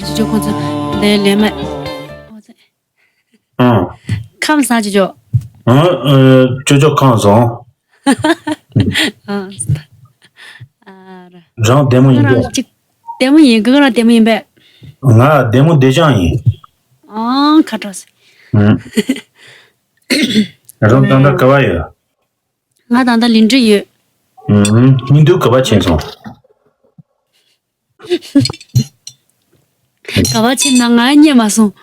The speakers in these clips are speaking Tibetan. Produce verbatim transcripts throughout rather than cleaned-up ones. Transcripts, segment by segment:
ཅོ་ཅོ་ཁོང་ཚོ་འདི་ལས་མེད། ཨང་། ཁམས་བཟང་ཅོ་ཅོ། ཨང་། ཨ། ཅོ་ཅོ་ཁམས་བཟང་། ཨང་། ཨ་ར། རང་བདེ་མོ་ཡིན་པས། ང་རང་གཅིག་བདེ་མོ་ཡིན། ཁྱེད་རང་བདེ་མོ་ཡིན་པས། ང་བདེ་མོ་བདེ་ཅང་ཡིན། ཨང་། ཁ་དྲོ་སེ། ཨང་། རང་ད་ལྟ་ག་པར་ཡོད། ང་ད་ལྟ་ལིན་ཀྲི་ཡོད། ཨང་། སྙིང་སྡུག་ག་པར་ཕྱིན་སོང་། ག་པར་ཕྱིན་ན་ང་རྙེད་མ་སོང་།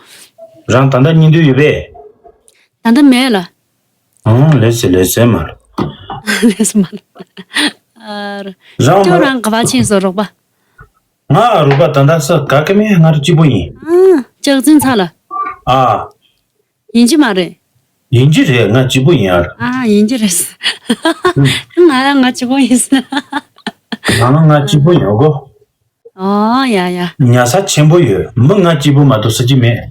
རང་ད་ལྟ་སྙིང་སྡུག་ཡོད་པས། ད་ལྟ་མེད་ལ། ཨང་། ལགས་སེ་ལགས་སེ་མ་ལ། ལགས་སེ་མ་ལ། ཨ་ར། རང་ཁྱོད་མ་རང་ག་པར་ཕྱིན་སོང་རོགས་པ། ང་རོགས་པ་ད་ལྟ་ས་ག་གེ་མེད། ང་རང་གཅིག་པོ་ཡིན། ཨང་། ལྕགས་འཛིན་ཚ་ལ། ཨ། ཡིན་གྱི་མ་རེད། ཡིན་གྱི་རེད། ང་གཅིག་པོ་ཡིན་ཨ། ཨ། ཡིན་གྱི་རེད། ང་ཡང་ང་གཅིག་པོ་ཡིན་ཟེར། ང་ང་ང་གཅིག་པོ་ཡིན་གོ། ཨོ་ཡ་ཡ། ཉལ་ས་ཆེན་པོ་ཡོད། མི་ང་གཅིག་པོ་མ་གཏོགས་ཟེར་གྱི་མེད།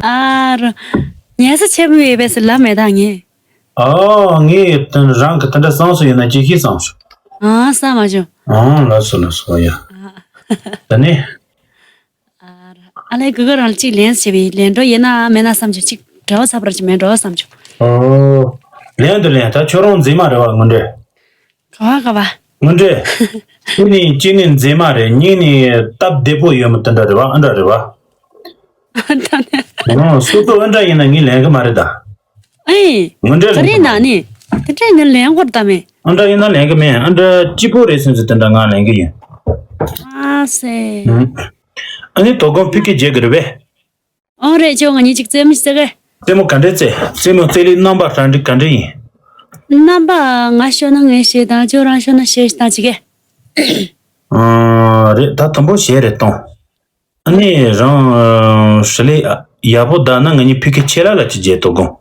ཨ་རོ། ཉལ་ས་ཆེན་པོ་ཡོད་པས་ཟེར་ལབ་མེད་ད་ངས། ཨོ། ངས་དེ་རང་གི་དེ་འདྲ་བསམ་སོང་ཡོད་ན་ཅིག་ཤེས་བསམ་སོང་། ཨ། བསམ་མ་བྱུང་། ཨོ། ལགས་སོ་ལགས་སོ། ཡ། ཨ། ད་ནི། ཨ་ལས། གུ་གུ་རང་ལ་གཅིག་ལན་བྱས་པའི་ལན་འགྲོ་ཡིན་ན་མེད་ན་བསམ་བྱུང་། གཅིག་འབྲེལ་བ་ཚ་པར་གྱི་མེད་འགྲོ་བསམ་བྱུང་། ཨོ། ལན་དུ་ལན། ད་ཁྱོད་རང་མཛེས་མ་རེད་བ། དངོས་འབྲེལ། ག་བ་ག་བ། དངོས་འབྲེལ། གཅིག་ནི་གཅིག་ནི་མཛེས་མ་རེད། གཉིས་ནི་སྟབས་བདེ་པོ་ཡོད་མི་དེ་འདྲ་རེད་བ། ཨ་འདྲ་རེད་བ། ད་ནི། ཨོ། སོ་སོ་ཨ་འདྲ་ཡིན་ན་ངས་ལེན་གི་མ་རེད་ད། ཨེ། དངོས་འབྲེལ་ག་རེ་ལེན་གི་མ་ན་རེད། ནི་དེ་འདྲ་ངས་ལེན་དགོས་ད་མེད། ཨ་འདྲ་ཡིན་ན་ལེན་གི་མེད། ཨ་འདྲ་སྐྱིད་པོ་རེད་སེམས་སུ་དེ་འདྲ་ང་ལེན་གི་ཡིན། ཨ་སེ། ཨ་ནི་དོ་དགོང་ཕ་གི་བརྗེད་གི་རེད་པས། ཨོ་རེད། ཁྱོད་ང་གཉིས་གཅིག་རྩེད་མོ་རྩེ་གི། རྩེད་མོ་ག་འདྲས་རྩེ། རྩེད་མོ་རྩེ་ལེ་རྣམ་པ་ག་འདྲ་ག་འདྲ་ཡིན། རྣམ་པ་ང་ཤོར་ན་ངས་བྱེད་དང་། ཁྱོད་རང་ཤོར་ན་བྱེད་དང་བྱེད་གི། ཨ་རེད། ད་དང་པོ་བྱེད་རེད་གཏོང་། ཨ་ནི་རང་ཧྲི་ལི་ཡག་པོ་བདག་ན་ང་གཉིས་ཕ་གི་ཁྱེད་ལ་ལ་ཅི་བྱེད་དོ་དགོང་།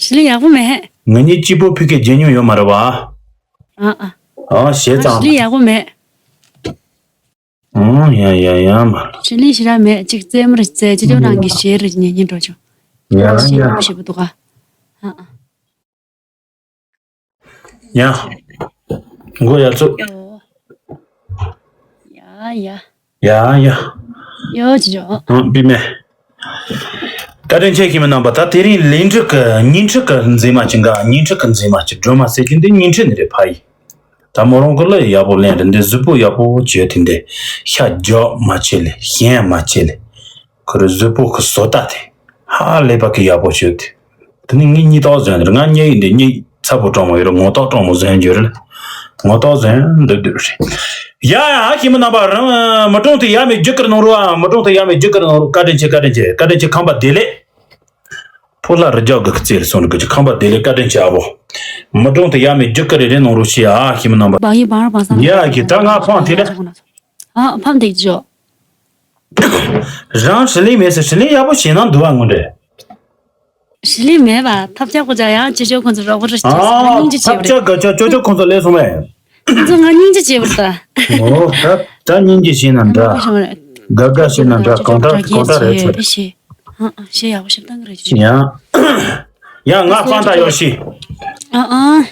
ཧྲི་ལི་ཡག་པོ་མེད། ང་གཉིས་གཅིག་པོ་ཕ་གི་བརྗེད་མྱོང་ཡོད་མ་རེད་བ། ཨ་ཨ། ཨ་བྱེད་ཙང་། ཧྲི་ལི་ཡག་པོ་མེད། ཨང་། ཡ་ཡ་ཡ་མ། ཞི་ལི་ཞི་ར་མེད། གཅིག་རྩེད་མོ་རེ་རྩེ། ཅི་ཅོ་རང་གི་ཞེ་རེ་ཉན་ཉན་འགྲོ་ཆོག་ཡ་ཞེ་ཡ་ར་ཞེ་པོ་འདུག་ག་ཨ་ཨ། ཡ། མགོ་ཡ་ཚོ། ཡ་ཡ། ཡ་ཡ། ཡོ་ཅི་ཅོ། ཨང་། བི་མེ། བཀའ་དྲིན་ཆེ་ཞི་མི་རྣམ་པ། ད་དེ་རིང་ལིན་ཀྲི་གི་ཉིན་ཁྲི་གི་མཛེས་མ་ཅིག་འགའ། ཉིན་ཁྲི་གི་མཛེས་མ་ཅིག་སྒྲོལ་མ་ཟེར་གྱི་འདི་ཉིན་ཁྲི་ནི་རེད་ཕ་ཡི། ད་མོ་རང་གི་ལ་ཡག་པོ་ལེན་རེད། འདི་གཟུགས་པོ་ཡག་པོ་བྱས་དེ་འདི་ཤ་རྒྱག་མ་བྱེད་ལེ། ཞེན་མ་བྱེད་ལེ། ཁོ་རེ་གཟུགས་པོ་གི་བཟོ་ལྟ་དེ་ཧ་ལས་པ་གི་ཡག་པོ་བྱས་དེ། དེ་ནི་ངའི་སྙིང་སྟོབས་ཟོན་རེད། ང་སྙིང་འདི་སྙིང་ཚ་པོ་སྤྲང་མོ་ཡོད་རེད། ངོ་ཏོག་སྤྲང་མོ་ཟོན་རྒྱུ་རེད། ངོ་ཏོག་ཟོན་འདུག་འདུག་རེད། ཡ་ཡ། ཞི་མི་རྣམ་པ། རང་མི་གྲོང་དེ་ཡ་མེད་རྒྱུ་ཀར་གནང་རོགས་ཨ། མི་གྲོང་དེ་ཡ་མེད་རྒྱུ་ཀར་གནང་རོགས། བཀའ་དྲིན་ཆེ། བཀའ་དྲིན་ཆེ། བཀའ་དྲིན་ཆེ། ཁམས་པ་བདེ་ལེགས། ཕོ་ལྷ་རི་རྒྱལ་གི་རྩེ་ལ་སོང་གི་ཁམས་པ་བདེ་ལེགས། བཀའ་དྲིན་ཆེ་ཨ་བོ། མི་གྲོང་དེ་ཡ་མེད་རྒྱུ་ཀར་རེ་རེ་གནང་རོགས་ཞེས་ཨ། ཞི་མི་རྣམ་པ། བག་ཡིག་བང་ར་བང་སང་། ཡ་གི་ད་ང་ཕང་དེ་ལ། ཨ་ཕམ་དེ་ཅོ། རང་ཧྲི་ལི་མེད་ཟེར། ཧྲི་ལི་ཡག་པོ་བྱས་ན་འདུག་ཨ། དངོས་འབྲེལ། ཧྲི་ལི་མེད་པ། ཐབས་ཆག་གོ་ཅག་ཡང་ཅི་ཅོ་ཁོང་ཚོ་རོགས་པ་རེ་བྱས་སོང་། ཨ། སྙིང་རྗེ་ཆེ་བ་ཐབས་ཆག་གོ་ཅག་ཅོ་ཅོ་ཁོང་ཚོ་ལས་སོང་བས། ཁོང་ཚོ་ང་སྙིང་རྗེ་ཆེ་བར་ལྟ། ཨོ། ད་ད་སྙིང་རྗེ་བྱས་ན་འདྲ། དགའ་དགའ་བྱས་ན་འདྲ། གང་ལྟར་གང་ལྟར་རེད་ཚོད། ཞེས་ཡག་པོ་ཞིབ་བཏང་གི་རེད་ཅོ། ཡང་། ཡང་ང་ཕང་ད་ཡོད་ཤི། ཨ་ཨ།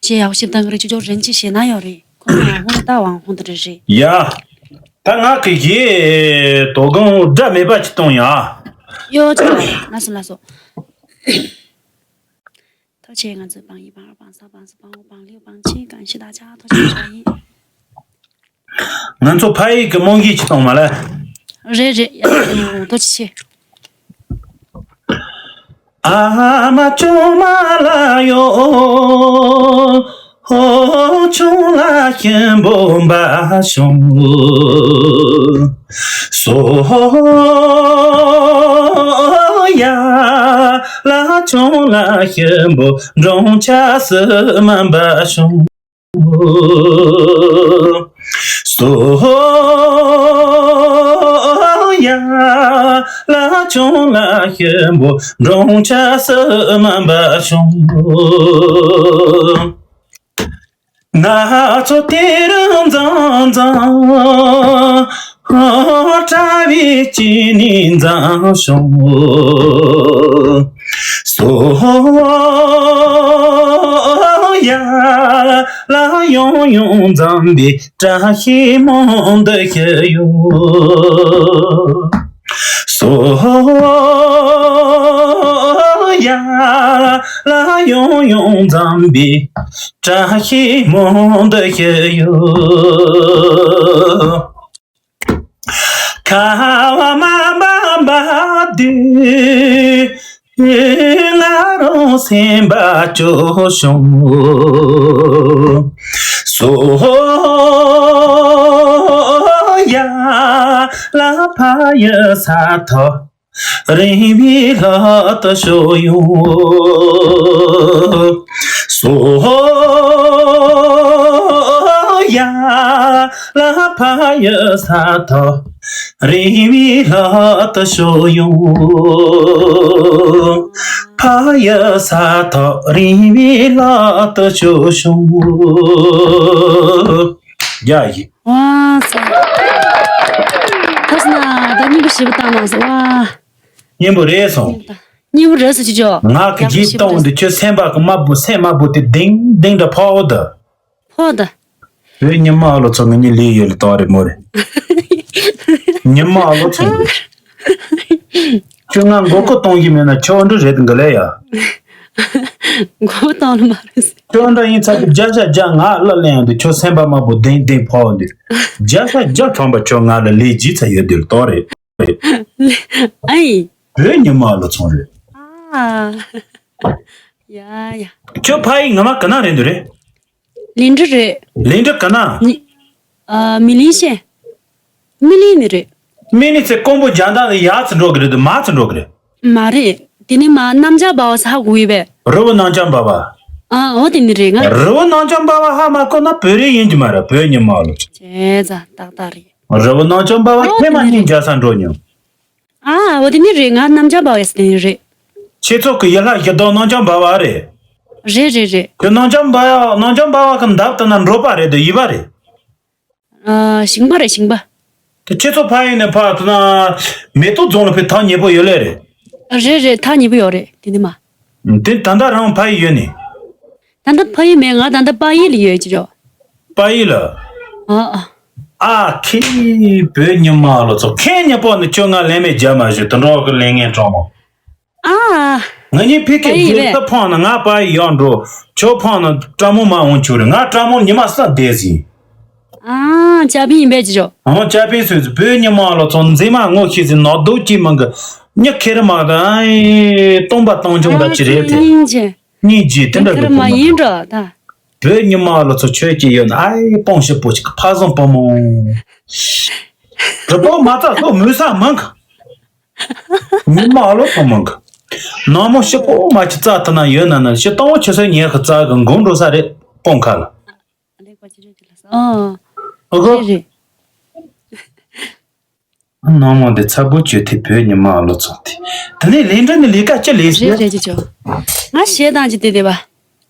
ཞེས་ཡག་པོ་ཞིབ་བཏང་གི་རེད་ཅོ། ཅོ་རེན་ཅི་ཞེ་ན་ཡོད་རེད། ཁོང་ང་ཧོང་ད་ཝང་ཧོང་ད་རེད་རེད། ཡ། ད་ང་གི་ཡེ་དོ་དགོང་སྒྲ་མེད་པ་ཅིག་གཏོང་ཡ། ཡོ་ཅོ། ལགས་སོ་ལགས་སོ། ཐུགས་རྗེ་ཆེ། ང་ཚོའི་བང་ཡིག་བང་ར་བང་ས་བང་སོ་བང་འོག་བང་ལིའུ་བང་ཆེན་གང་ཞིག་ད་ཆ་ཐུགས་རྗེ་ཆེ་ཡིན། ང་ཚོ་ཕ་ཡིག་གི་རྨང་གཞི་ཅིག་གཏོང་མ་ལ། རེད་རེད། ཡ་ཐུགས་རྗེ་ཆེ། ཨ་མ་ཅོ་མ་ལ་ཡོ། ཧོ་ཆུང་ལ་ཞིམ་པོ་འབའ་ཤོང་། སོ་ཡ་ལ་ཆུང་ལ་ཞིམ་པོ་འབྲོང་ཆ་སི་མ་འབའ་ཤོང་། སོ་ཡ་ལ་ཆུང་ལ་ཞིམ་པོ་འབྲོང་ཆ་སི་མ་འབའ་ཤོང་། ན་ཚོ་དེ་རུ་འཛང་འཛང་། ཧོ་བཀྲ་བའི་སྐྱིད་ནི་འཛང་ཤོང་། སོ་ཡ་ ལ་ཡང་ཡང་འཛོམས་པའི་བཀྲ་ཤིས་སྨོན་འདུན་ཞུ་ཡོད། སོ་ཡ་ལ་ཡང་ཡང་འཛོམས་པའི་བཀྲ་ཤིས་སྨོན་འདུན་ཞུ་ཡོད། ཁ་བ་མ་འབབ་པ་དུས། ང་རང་སེམས་པ་སྐྱོ་བྱུང་། སོ་ཡ་ལ་ཕ་ཡི་ས་ཐོག་རིང་བའི་ལྷ་དུ་ཤོར་ཡོང་། སོ་ཡ་ལ་ཕ་ཡི་ས་ཐོག་རིང་བའི་ལྷ་དུ་ཤོར་ཡོང་། ཕ་ཡི་ས་ཐོག་རིང་བའི་ལྷ་དུ་ཤོར་བྱུང་། ཡ་ཡི། ཝ་ས། ཐ་སི་ན་ད་སྙན་པོ་ཞེ་པོ་བཏང་མ་སོང་ཝ། སྙན་པོ་རེད་སོང་། སྙན་པོ་རེད་སོང་ཅི་ཅོ། ང་གི་རྒྱབ་ལྗིད་ཞེ་པོ་གཏོང་རེད་འདི་ཁྱོད་སེམས་པ་གི་དམར་པོ་སེམས་དམར་པོ་དེ་ལྡིང་ལྡིང་འདྲ་ཕོག་འོ་ད། ཕོག་ད། བོད་ཉི་མ་ལོ་ཚོ་ང་གཉིས་ལས་ཡོད་ལ་གཏོང་རེད་མོ་རེད། ཉི་མ་ལོ་ཚོ་རེད། ཁྱོད་ང་མགོ་སྐོར་གཏོང་གི་མེད་ན་ཁྱོད་འདྲ་རེད་འདི་ལས་ཡ། མགོ་གཏོང་ལ་མ་རེད། ཁྱོད་འདྲ་ཡིན་ཚ་གི་བརྒྱ་ཆ་བརྒྱ་ང་ལ་ལེན་ཡོང་དུས་ཁྱོད་སེམས་པ་དམར་པོ་ལྡིང་ལྡིང་ཕོག་འདི། བརྒྱ་ཆ་བརྒྱ་ཁྲོམ་པ་ཁྱོད་ང་ལ་ལས་ལྗིད་ཚ་ཡོད་འདི་ལ་གཏོང་རེད། ཨའི། བོད་ཉི་མ་ལོ་ཚོང་རེད། ཨ། ཡ་ཡ། ཁྱོད་ཕ་ཡི་ངོ་མ་ག་ན་རེད་འདུག་རེད། ལིན་ཀྲི་རེད། ལིན་ཀྲི་ག་ན། ནི། ཨ། མི་ལིན་ཤན། མི་ལིན་ནི་རེད། མི་ལིན་ཚེ་ཀོང་པོ་རྒྱ་ནག་ལ་ཡར་ཚུར་འགྲོ་གི་རེད་འདུག་མར་ཚུར་འགྲོ་གི་རེད། མ་རེད། དེ་ནི་མ་གནམ་ལྕགས་འབར་བ་ས་ཧ་གོ་ཡི་བས། རི་བོ་གནམ་ལྕགས་འབར་བ། ཨ། འོ་དེ་ནི་རེད་ང་། རི་བོ་གནམ་ལྕགས་འབར་བ་ཧ་མ་གོ་ན་བོད་རིགས་ཡིན་གྱི་མ་རེད་བོད་ཉི་མ་ལོ། བྱས་ཙང་ཏག་ཏག་རེད། རི་བོ་གནམ་ལྕགས་འབར་བ་ཨོ་ཐེངས་མ་དེ་ནི་གཉིས་རེད། མཇལ་ས་འགྲོ་མྱོང་། ཨ། འོ་དེ་ནི་རེད། ང་གནམ་ལྕགས་འབར་བའི་ས་དེ་ནི་རེད། ཁྱེད་ཚོ་གི་ཡུལ་ལྷ་གཞི་བདག་གནམ་ལྕགས་འབར་བ་རེད། རེད་རེད་རེད། དེ་གནམ་ལྕགས་འབར་བ་གནམ་ལྕགས་འབར་བ་གི་འདབས་དེ་ན་འབྲོག་པ་རེད་དེ་ཡུལ་པ་རེད། ཨ། ཞིང་པ་རེད་ཞིང་པ། དེ་ཁྱེད་ཚོ་ཕ་ཡུལ་ནས་ཕར་དེ་ན་མེ་ཏོག་རྫོང་ལ་ཕེབས་ཐག་ཉེ་པོ་ཡོད་ལེ་རེད། རེད་རེད་ཐག་ཉེ་པོ་ཡོད་རེད་དེ་ནི་མ། དེ་ད་ལྟ་རང་ཕ་ཡུལ་ཡོད་ནི། ད་ལྟ་ཕ་ཡུལ་མེད། ང་ད་ལྟ་དཔལ་ཡུལ་ལ་ཡོད་ཅི་རོ། དཔལ་ཡུལ་ལ། ཨ་ཨ། ཨ་ཁེ། བོད་ཉི་མ་ལོ་ཚོ་ཁེ་ཉི་པོ་ནི་ཁྱོད་ང་ལན་མེད་རྒྱ་མ་བཞུ་དུ་འགྲོ་གི་ལན་ངན་གྲོང་མོ། ཨ། ང་གཉིས་ཕི་ཁེ་ཨ་ཡིན་རྒྱལ་པོ་ཕང་ན་ང་དཔལ་ཡུལ་ཡོང་འགྲོ། ཁྱོད་ཕང་ན་སྤྲ་མོ་མ་འོང་ཆུ་རེད། ང་སྤྲ་མོ་ཉི་མ་ས་བསྡད་ཟིན། ཨ། ཅ་པིན་ཡིན་པས་ཅི་རོ། ཨོ་ཅ་པིན་སོས་སུ་བོད་ཉི་མ་ལོ་ཚོ་མཛེས་མ་ངོ་ཤེས་སི་ནོ་རྡོ་སྐྱིད་མང་གི་མྱི་ཁེ་རི་མང་གི་ཨ་སྟོང་པ་སྟོང་ཆུང་ད་ཅི་རེད་དེ། སྙིང་རྗེ། སྙིང་རྗེ་དེ་འདྲ་ཁེ་རི་གི་མ་ཡིན་འགྲོ་ད། བོད་ཉི་མ་ལོ་ཚོ་ཆོས་ཀྱི་ཡོད་ན་ཨ་སྤོང་ཞིབ་པོ་ཞིག་ཕ་བཟང་བུ་མོ། རི་པོ་མ་རྩ་སོ་མུ་ས་མང་གི་ཉི་མ་ལོ་ཚོ་མང་གི་ནང་མོ་ཞིབ་པོ་མ་ཅི་རྩ་ཐ་ན་ཡོད་ན་ན་ཞི་སྟོང་བོ་ཆུ་སོའི་ཉེར་གི་རྩ་གི་འགོང་འགྲོ་ས་རེད་སྤོང་ཁ་ལ། ཨ་ལེ་པ་ཅི་རེད་ཅི་ལ་ས། ཨོ། ཨོ་གོ། རེད་རེད། ནང་མོ་འདི་ཚ་པོ་བཅོས་ཐེ་བོད་ཉི་མ་ལོ་ཚོགས་ཐེ། དེ་ནས་ལས་འབྲས་ནི་ལས་ཀ་ཅི་ལས་རེད་ཟེར། རེད་ཅི་ཅོ། ང་ཞེ་དང་ཅི་དེ་དེ་བ།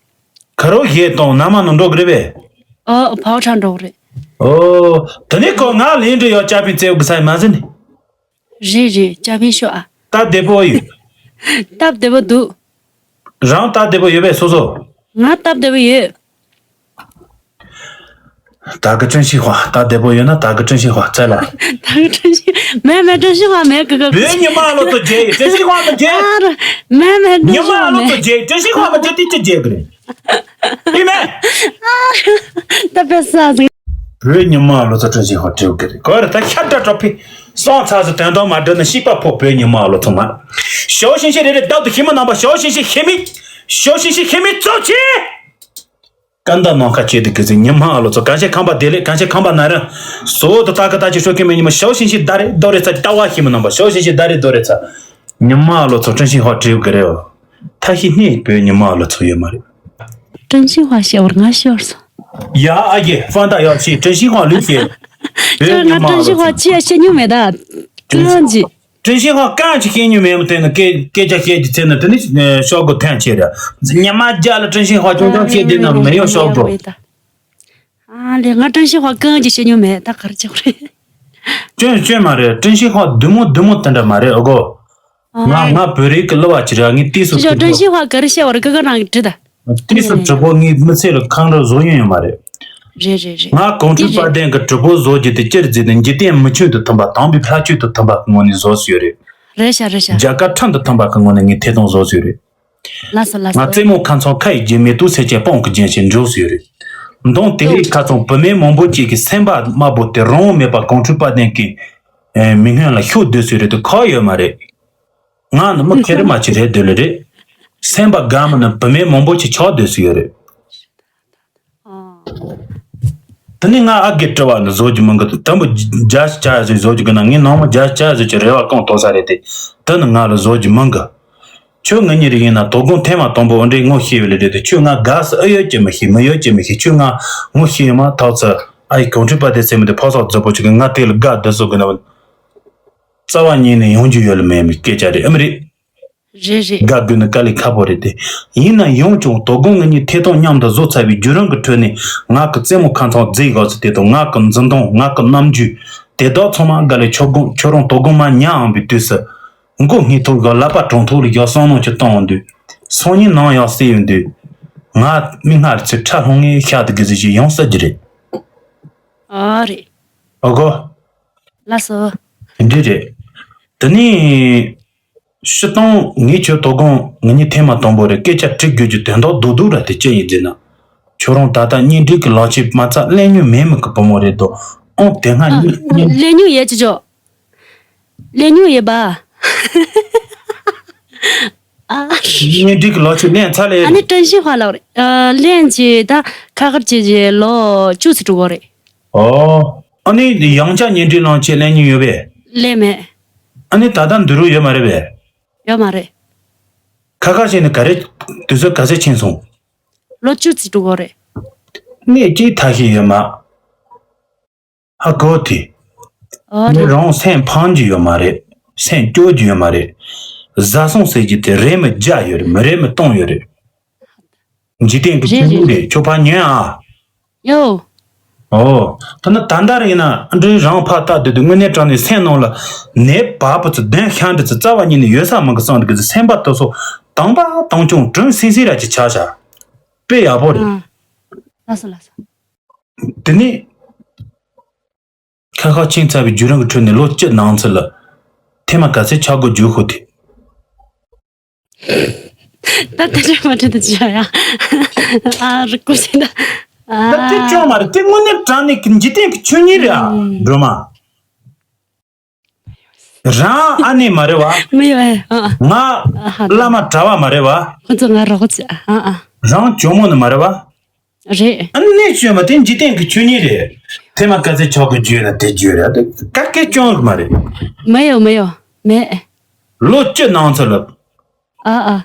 ཁ་རོ་ཞེ་དང་ན་མ་ནང་འགྲོ་གི་རེད་པས། ཨོ་ཕའོ་ཁྲང་འགྲོ་གི་རེད། ཨོ། དེ་ནས་ཁོ་ང་ལས་འབྲས་ཡོད་ཅ་པིན་རྩེ་གི་ས་མ་ཟིན་ནི། རེད་རེད་ཅ་པིན་ཤོ་ཨ། སྟབས་བདེ་པོ་ཡོད། སྟབས་བདེ་པོ་འདུག་རང་སྟབས་བདེ་པོ་ཡོད་པས་སོ་སོ། ང་སྟབས་བདེ་པོ་ཡོད། ད་གི་ཀྲིན་ཤིན་ཧྭ་སྟབས་བདེ་པོ་ཡོད་ན་ད་གི་ཀྲིན་ཤིན་ཧྭ་རྩེ་ལ། ད་གི་ཀྲིན་ཤིན་མེད་མེད་ཀྲིན་ཤིན་ཧྭ་མེད་གི་གི། བོད་ཉི་མ་ལོ་ཚོ་རྒྱལ་ཡི་ཀྲིན་ཤིན་ཧྭ་མི་རྒྱལ། ཨ་ར་མེད་མེད་ཉི་ཀྲིན་ཤིན་མ་ཧྭ་ལོ་ཚོ་མེད། རྒྱལ་ཀྲིན་ཤིན་ཧྭ་མི་རྒྱལ་དེ་ཅི་རྒྱལ་གི་རེད། ཡིན་མེད། ད་དཔེ་ས་ཟིག་བོད་ཉི་མ་ལོ་ཚོ་ཀྲིན་ཤིན་ཧྭ་སྤྲེའུ་གི་རེད་གོ་རེ་ད་ཤ་འདྲ་གྲོགས་ཕི་སོང་ཚ་ཟི་དོན་དང་མ་འགྲིག་ན་ཤིག་པ་ཕོ་བོད་ཉི་མ་ལོ་ཚོ་མ། ཞའོ་ཤིན་ཤི་རེ་རེ་བདག་ཏུ་ཤི་མི་རྣམ་པ་ཞའོ་ཤིན་ཤི་ཤི་མི། ཞའོ་ཤིན་ཤི་ཤི་མི་གཙོ་ཆེ། ཀན་ད་ནང་ཁ་ཆེ་དུ་གི་ཟི་ཉི་མ་ལོ་ཚོ་གང་ཆེ་ཁང་པ་དེ་ལེ་གང་ཆེ་ཁང་པ་ན་ར། སོ་དུ་ད་ག་ད་ཅི་ཤོ་ཁི་མི་ཉི་མ་ཞའོ་ཤིན་ཤི་ད་རེ་རྡོ་རེ་ཚ་ལྟ་བ་ཤི་མི་རྣམ་པ་ཞའོ་ཤིན་ཤི་ད་རེ་རྡོ་རེ་ཚ། ཉི་མ་ལོ་ཚོ་ཀྲིན་ཤིན་ཧྭ་སྤྲེའུ་གི་རེད། ཐ་ཤི་ནི་བོད་ཉི་མ་ལོ་ཚོ་ཡོད་མ་རེད། ཀྲིན་ཤིན་ཧྭ་ཤི་བར་ང་ཤོར་སོང་། ཡ་ཨ་ཡེ་ཧྥན་ད་ཡ་ཤི་ཀྲིན་ཤིན་ཧྭ་ལུས་ཤེ། བོད་ཁྱོད་ང་ཉི་མ་ཀྲིན་ལོ་ཤིན་ཧྭ་ཚོ། ཅི་ཡ་ཤེས་མྱོང་མེད་ད། ཀྲིན་ཀྲིན་ཅི། ཀྲིན་ཤིན་ཧྭ་གང་ཅི་ཤེས་མྱོང་མེད་མོ་དེ་ནི་སྐད་སྐད་ཆ་བཤད་ཀྱི་ཚེ་ནི་དེ་ནི་ཤོག་གོ་ཐན་ཆེ་ར། ཉི་མ་རྒྱ་ལ་ཀྲིན་ཤིན་ཧྭ་ཅུང་ཅུང་བཤད་དེ་ན་མི་ཡོང་ཤོག་གོ། ཨ་ལེ་ང་ཀྲིན་ཤིན་ཧྭ་གང་ཅི་ཤེས་མྱོང་མེད་ད་ག་རེ་བྱེད་དགོས་རེད། ཅོན་ཅོན་མ་རེད་ཀྲིན་ཤིན་ཧྭ་བདུད་མོ་བདུད་མོ་དེ་འདྲ་མ་རེད་ཨོ་གོ། ང་ཨ་ང་བོད་རིགས་ཀྱི་གླུ་བ་ཅི་ར་ངའི་ཏིས་སུ་ཅི་ཅོ་ཀྲིན་ཤིན་ཧྭ་ག་རེ་བཤད་བར་ཀི་ཀ་རང་གི་དྲི་ད། དེ་སུ་གྲུ་པོ་ངའི་མི་ཚེ་ལ་ཁང་ར་བཟོ་ཡོང་ཡོད་མ་རེད། རེད་རེད་རེད། ང་གོང་ཁྲོས་དཔལ་ལྡན་གྱི་གྲུ་པོ་བཟོ་རྒྱུ་དེ་སྤྱིར་བརྩིས་ནས་འཇིག་རྟེན་མི་ཆོས་དང་མཐུན་པ། དམ་པའི་ལྷ་ཆོས་དང་མཐུན་པ་གི་ངོས་ནས་བཟོ་སྲོལ་ཡོད་རེད། རེད་ཤག་རེད་ཤག་རྒྱལ་ཁབ་ཁྲིམས་དང་མཐུན་པ་གི་ངོས་ནས་ངས་ཐད་གཏོང་བཟོ་སྲོལ་ཡོད་རེད། ལགས་སོ་ལགས་སོ། ང་རྩེད་མོ་ཁ་ཚང་ཁ་ཡི་རྒྱན། མེ་ཏོག་སེར་ཆེན་སྤང་གི་རྒྱན་ཞེས་འབྲི་སྲོལ་ཡོད་རེད། མདང་དེ་རིང་ཁ་སང་བུད་མེད་མང་པོ་ཅིག་གིས་སེམས་པ་དམར་པོ་དེ་རང་དབང་མེད་པ་གོང་ཁྲོས་དཔལ་ལྡན་གྱི་མིང་སྔོན་ལ་ཤོག་བསྡད་སྲོལ་རེད་དེ་ཁག་ཡོད་མ་རེད། ང་ནི་མི་ཁེར་མ་ཅིག་རེད་འདོད་ལེ་རེད། སེམས་པ་དགའ་མི་ནི་བུད་མེད་མང་པོ་ཅིག་ཆགས་སྡོད་སྲོལ་ཡོད་རེད། དེ་ནས་ང་ཨ་དགེ་དྲི་བ་ནི་བཟོ་རྒྱུ་མི་འགི། དུམ་བུ་བརྒྱ་ཞིག་བྱ་ཟིག་བཟོ་རྒྱུ་གི་ན་ངས་ནང་མི་བརྒྱ་ཞིག་བྱ་ཟིག་གི་རེ་བ་བསྐང་ཐུབ་ས་རེད་དེ། དེ་ནི་ང་ལ་བཟོ་རྒྱུ་མི་འགི། ཁྱོད་ངེད་གཉིས་རིགས་ཡིན་ན་དོ་དགོང་ཐེངས་མ་དང་པོ་འོ་འདྲའི་ངོ་ཤེས་ཡོད་ལེ་རེད་དེ། ཁྱོད་ང་དགའ་སི་ཨེ་ཡོད་ཀྱི་མི་ཤེས། མི་ཡོད་ཀྱི་མི་ཤེས། ཁྱོད་ང་ངོ་ཤེས་ཡོད་མ་ཐག་ཚི་ཨ་ཡི་གོང་ཁྲོས་དཔལ་ལྡན་ཟེར་མི་དེ་ཕོ་སོག་རྫི་པོ་ཅིག་གི་ང་དེ་ལ་དགའ་བསྡད་སོ་གི་ན། རྩ་བ་ཉིད་ནས་ཡོང་རྒྱུ་ཡོད་ལ་མེད་མི་སྐད་ཆ་རེད། ཨེ་མ་རེད། རེད་རེད། དགའ་དགོས་ན་དཀའ་ལས་ཁག་པོ་རེད་དེ། ཡིན་ན་ཡང་ཀྱང་དོ་དགོང་ངེད་གཉིས་ཐད་གཏོང་མཉམ་དུ་བཟོ་ཚར་བའི་བརྒྱུད་རིམ་གྱི་ཁྲོད་ནས་ང་གི་རྩེད་མོ་ཁ་ཚང་རྫིག་ག་ཚོད་དེ་དང་། ང་གི་འཛིན་སྟངས། ང་གི་རྣམ་འགྱུར་དེ་དག་ཚང་མ་ག་ལེ་ཁྱོད་དགོང་ཁྱོད་རང་དོ་དགོང་མ་ཉལ་འོང་བའི་དུས་སུ་མགོ་སྔས་ཐོག་གི་ལག་པ་དྲུང་ཐོག་ལ་ཡར་བསམ་མནོ་ཅིག་བཏང་འོང་དུས། སང་ཉིན་ནངས་ཡར་སད་ཡོང་དུས། ང་མིག་སྔར་ཚོས་ཁྲ་ལྷུང་ངེ་ཤ་དེ་གི་ཟིག་ཅིག་ཡོང་སྲིད་ཀྱི་རེད། ཨ་རེད། ཨ་གོ། ལགས་སོ། དེ་འདྲ་རེད། དེ་ནས་སྤྱིར་བཏང་ངས་ཁྱོད་དོ་དགོང་ངེད་གཉིས་ཐེངས་མ་དང་པོ་རེད། སྐད་ཆ་དྲི་དགོས་ཀྱི་དོན་དག་རྡོག་རྡོག་ར་དེ་ཅི་ཡིན་ཟེར་ན། ཁྱོད་རང་ད་ལྟ་གཉེན་སྒྲིག་གི་ལག་ཁྱེར་མ་རྩ་གླེང་མྱོང་མེད་མི་གི་བུ་མོ་རེད་དོ། ཨང་དེ་སྔ་ཨ། གཉེན་གཉེན་གླེང་མྱོང་ཡོད་ཀྱི་ཅོ། གླེང་མྱོང་ཡོད་པ། ཨ། གཉེན་སྒྲིག་གི་ལག་ཁྱེར་ལེན་ཚར་ལེ། ཨ་ནི་ཀྲན་ཤིན་ཧྭ་ལགས་རེད། ཨ། ལེན་གྱི་ད་ཁ་ཁར་བྱེད་ཀྱི་ལོ་བཅུ་ཙམ་འགྲོ་གི་རེད། ཨོ། ཨ་ནི་ཡང་བསྐྱར་གཉེན་སྒྲིག་ལག་ཁྱེར་ལེན་མྱོང་ཡོད་པས། ལེན་མེད། ཨ་ནི་ད་ལྟ་འདི་རུ་ཡོད་མ་རེད་པས། ཡོད་མ་རེད། ཁ་ཁར་བྱས་ནས་ག་རེ་དུས་ཚོད་ག་ཚོད་ཕྱིན་སོང་། ལོ་བཅུ་ཙམ་འགྲོ་གི་རེད། གནས་གཅིག་ཐབས་ཤེས་ཡོད་མ། ཧ་གོ་དེ། ཨོ་ངས་རང་སེམས་ཕམ་རྒྱུ་ཡོད་མ་རེད། སེམས་སྐྱོ་རྒྱུ་ཡོད་མ་རེད། བཟའ་ཚང་ཟེར་རྒྱུ་དེ་རེད་མི་བརྒྱ་ཡོད་རེད། མི་རེད་མི་སྟོང་ཡོད་རེད། འཇིག་རྟེན་གྱི་རེད་ཆོས་ཉིད་རེད། རེད། ཁྱོད་ཕར་ཉོན་ཨ། ཡོ། ཨོ། ད་ནི་ད་ལྟ་རེད་ན་འདྲི་རང་ཕར་ལྟ་དུས་དུས་དངོས་གནས་དྲང་གནས་སེམས་ནང་ལ་ནད་པ་པོ་ཚོ་གདོན་ཤ་འདྲི་ཚོ་རྩ་བ་ཉིད་ནས་ཡོད་ས་མི་གི་བསམ་འདུག་གི་སེམས་པ་དེ་ཚོ་དང་པ་དང་ཆུང་དྲུང་སིང་སིང་ར་ཅིག་ཆགས་ཤག་དཔེ་ཡག་པོ་རེད། ཨ། ལགས་སོ་ལགས་སོ། དེ་ནས་ཁ་ཁ་ཕྱིན་ཚར་བའི་བརྒྱུད་རིམ་གྱི་ཁྲོད་ནས་ལོ་བཅུ་ནང་ཚུད་ལ་ཐེངས་མ་ག་ཚོད་ཆགས་དགོས་བརྗོད་ཤོག་དེ། ད་དེ་ཆོ་མ་དྲི་དེ་ཆོ་ཡ། ཨ་རི་ཀོ་ཤི་ད། ད་དེ་ཆོ་མ་རེད། དེ་དངོས་གནས་དྲང་གནས་ཀྱི་འཇིག་རྟེན་གྱི་ཆོས་ཉིད་རེད་ཨ། ཨུམ། སྒྲོལ་མ། རང་ཨ་ནེ་མ་རེད་བ། མི་ཡོད་ཨ། ང་ཨ་ཧ་ད། བླ་མ་གྲྭ་བ་མ་རེད་བ། ཁོ་ཚོ་ང་རོགས་ཅི་ཨ་ཨ། རང་ཇོ་མོ་ནི་མ་རེད་བ། རེད། ཨ་ནི་ཤོད་མ་དེ་འཇིག་རྟེན་གྱི་ཆོས་ཉིད་རེད། ཐེངས་མ་ག་ཚོད་ཆགས་དགོས་བརྗོད་ན་དེ་བརྗོད་ར་དེ་ག་གེ་ཅོང་གི་མ་རེད། མི་ཡོད་མི་ཡོད་མེད། ལོ་བཅུ་ནང་ཚུད་ལ། ཨ་ཨ།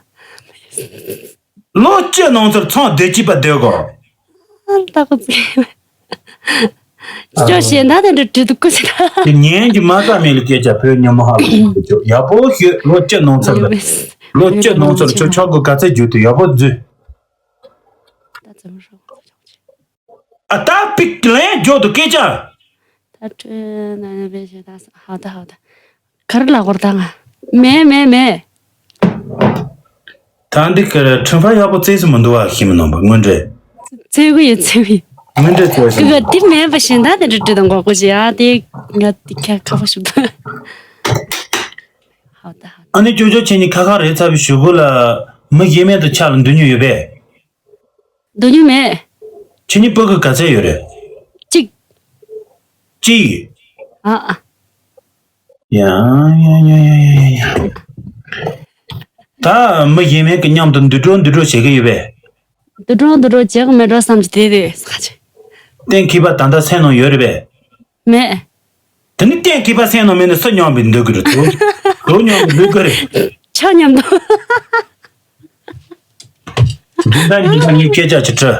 ལོ་བཅུ་ནང་ཚུད་ཚང་བདེ་སྐྱིད་པ་སྡོད་དགོ། ཨ་ད་གོ་ཚེ། ཅོ་ཞེ་འདྲ་དེ་འདྲ་བྲིས་འདུག་གོ་ཟེར་ད། དེ་ཉན་གྱི་མ་ས་མེད་ལ་སྐད་ཆ་བོད་ཉི་མ་ཧ་ལོ་ཡག་པོ་ཤོད། ལོ་བཅུ་ནང་ཚུད་ལ། ལོ་བཅུ་ནང་ཚུད་ལ་ཁྱོད་ཆགས་དགོས་ག་ཚོད་བརྗོད་དུ་ཡག་པོ་འཛུལ། ད་ཙམ་རོགས། ཨ་ད་པིག་ལན་འཇོག་ཏུ་སྐད་ཆ། ད་ཁྲོད་ན་ནི་བེད་ཤེས་ད་ཧ་ད་ཧ་ད། གར་ལ་གོར་ད་ང་། མེད་མེད་མེད། ད་འདི་ཁར་ཁྲིམས་ཕ་ཡག་པོ་བཙལ་སུ་མི་འདུག་བ་ཤི་མི་ནང་པ་དངོས་འབྲེལ། བཙལ་གི་ཡོད་བཙལ་གི་ཡོད། དངོས་འབྲེལ་བཙལ་སུ་གི་ག་འདི་མེད་པ་བཞིན་ད་དེ་འདྲ་འདྲི་དང་གོ་གོ་ཞིག་ཨ་དེ་ང་དེ་ཁ་ཁ་པོ་ཞིག་འདུག་ཧ་ད་ཧ་ད། ཨ་ནི་ཅོ་ཅོ་ཁྱེད་གཉིས་ཁ་ཁ་རེད་ཚར་བའི་གཞུག་གུ་ལ་མི་གཞན་མེད་དུ་ཆགས་ལ་འདུག་མྱོང་ཡོད་པས། འདུག་མྱོང་མེད། ཁྱེད་གཉིས་སྤུ་གུ་ག་ཚད་ཡོད་རེད། གཅིག་གཅིག་ཨ་ཨ། ཡ་ཡ་ཡ་ཡ། ད་མི་གཞན་མེད་ཀྱི་མཉམ་དུ་འདུག་འགྲོ་འདུག་འགྲོ་བྱེད་ཀྱི་ཡོད་པས། འདུག་འགྲོ་འདུག་འགྲོ་བྱེད་ཀྱི་མེད་འགྲོ་བསམ་གྱི་དེ་དེ་ས་ཆེ། གཏན་འཁེལ་བ་ད་ལྟ་སེམས་ནང་ཡོད་རེད་པས། མེད། དེ་ནི་གཏན་འཁེལ་བ་སེམས་ནང་མེད་ན་སུ་མཉམ་པའི་འདུག་གི་རེད་དོ། དོ་མཉམ་པའི་འདུག་གི་རེད། ཆ་མཉམ་དུ། རྒྱུན་ལྡན་རྒྱུན་ལྡན་ངས་སྐད་ཆ་ཅིག་དྲི།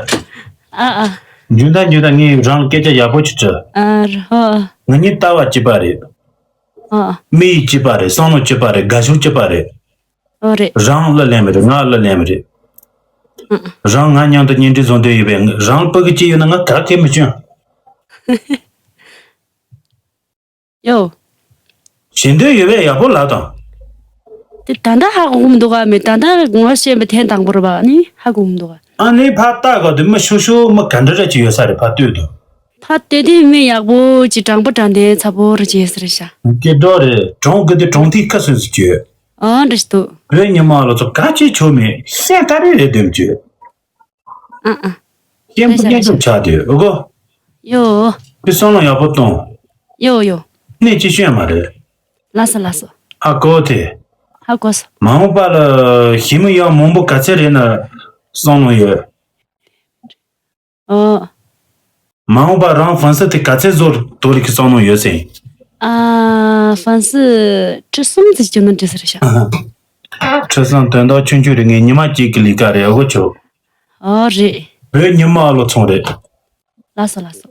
ཨ་ཨ། རྒྱུན་ལྡན་རྒྱུན་ལྡན་ངས་རང་སྐད་ཆ་ཡག་པོ་ཅིག་དྲི། ཨ་རོ། ང་གཉིས་ལྟ་བ་གཅིག་པ་རེད། ཨ་ཨ། མི་ཡིས་གཅིག་པ་རེད། བསམ་བློ་གཅིག་པ་རེད། དགའ་ཕྱོགས་གཅིག་པ་རེད། ཨོ་རེད། རང་གླུ་ལེན་པ་རེད། ང་གླུ་ལེན་པ་རེད། ཨ་ཨ། རང་ང་མཉམ་དུ་གཉེན་སྒྲིག་བཟོ་འདོད་ཡོད་པས་རང་སྤུ་གུ་གཅིག་ཡོད་ན་ང་ག་གེ་མི་སྐྱོན། ཡོ། ཞེ་འདོད་ཡོད་པས་ཡག་པོ་ལབ་དང་། དེ་ད་ལྟ་ཧ་གོ་གི་མི་འདུག་ག་མི་ད་ལྟ་ངོ་ཤེས་པའི་ཐེངས་དང་པོ་རེད་པ་ནི་ཧ་གོ་གི་མི་འདུག་ག་ཨ་ནི་ཕར་ལྟ་ག་དུས་མི་ཤོག་ཤོག་མི་ག་འདྲ་ར་ཅིག་ཡོད་ས་རེད། ཕར་ལྟོས་དུས། ཕར་ལྟོས་དུས་མི་ཡག་པོ་ཅིག་དྲང་པོ་དྲང་བདེན་ཚ་པོ་ར་ཅིག་ཡོད་ས་རེད་ཤག་སྐད་སྒྲོག་རེད། གྲོང་གི་དུས་གྲོང་མཐའི་ཁ་སོན་སུ་ཅིག་ཡོད། ཨ་འདྲ་ཞིག་འདུག་བོད་ཉི་མ་ལོ་ཚོ་ག་ཅིག་ཆོ་མེད་ཤེས་ག་རེ་རེད་འདེམ་ཅིག་ཨ་ཨ། སྐྱེན་པོ་སྐྱེན་ཐུབ་ཆགས་དུས་ཨོ་གོ། ཡོ། དེ་བསམ་བློ་ཡག་པོ་གཏོང་། ཡོ་ཡོ། གནས་ཅི་ཤོད་མ་རེད། ལགས་སོ་ལགས་སོ། ཧ་གོ་དེ། ཧ་གོ་སོ། མ་འོངས་པ་ལ་ཞི་མི་ཡང་མང་པོ་ག་ཚད་རེད་ན་བསམ་བློ་ཡོད། ཨོ། མ་འོངས་པ་རང་ཧྥན་སི་དེ་ག་ཚད་བཟོ་དོ་རིག་གི་བསམ་བློ་ཡོད་ཟེར། ཨ། ཧྥན་སི་ཁྲི་གསུམ་ཙམ་བསྐྱོན་ན་འགྲིག་ས་རེད་ཤག་ཁྲི་གསུམ་དོན་དག་ཆུང་ཆུང་རེད། ངས་ཉི་མ་གཅིག་གི་ལས་ཀ་རེད་ཨོ་གོ་ཆོ། ཨོ་རེད། བོད་ཉི་མ་ལོ་ཚོང་རེད། ལགས་སོ་ལགས་སོ།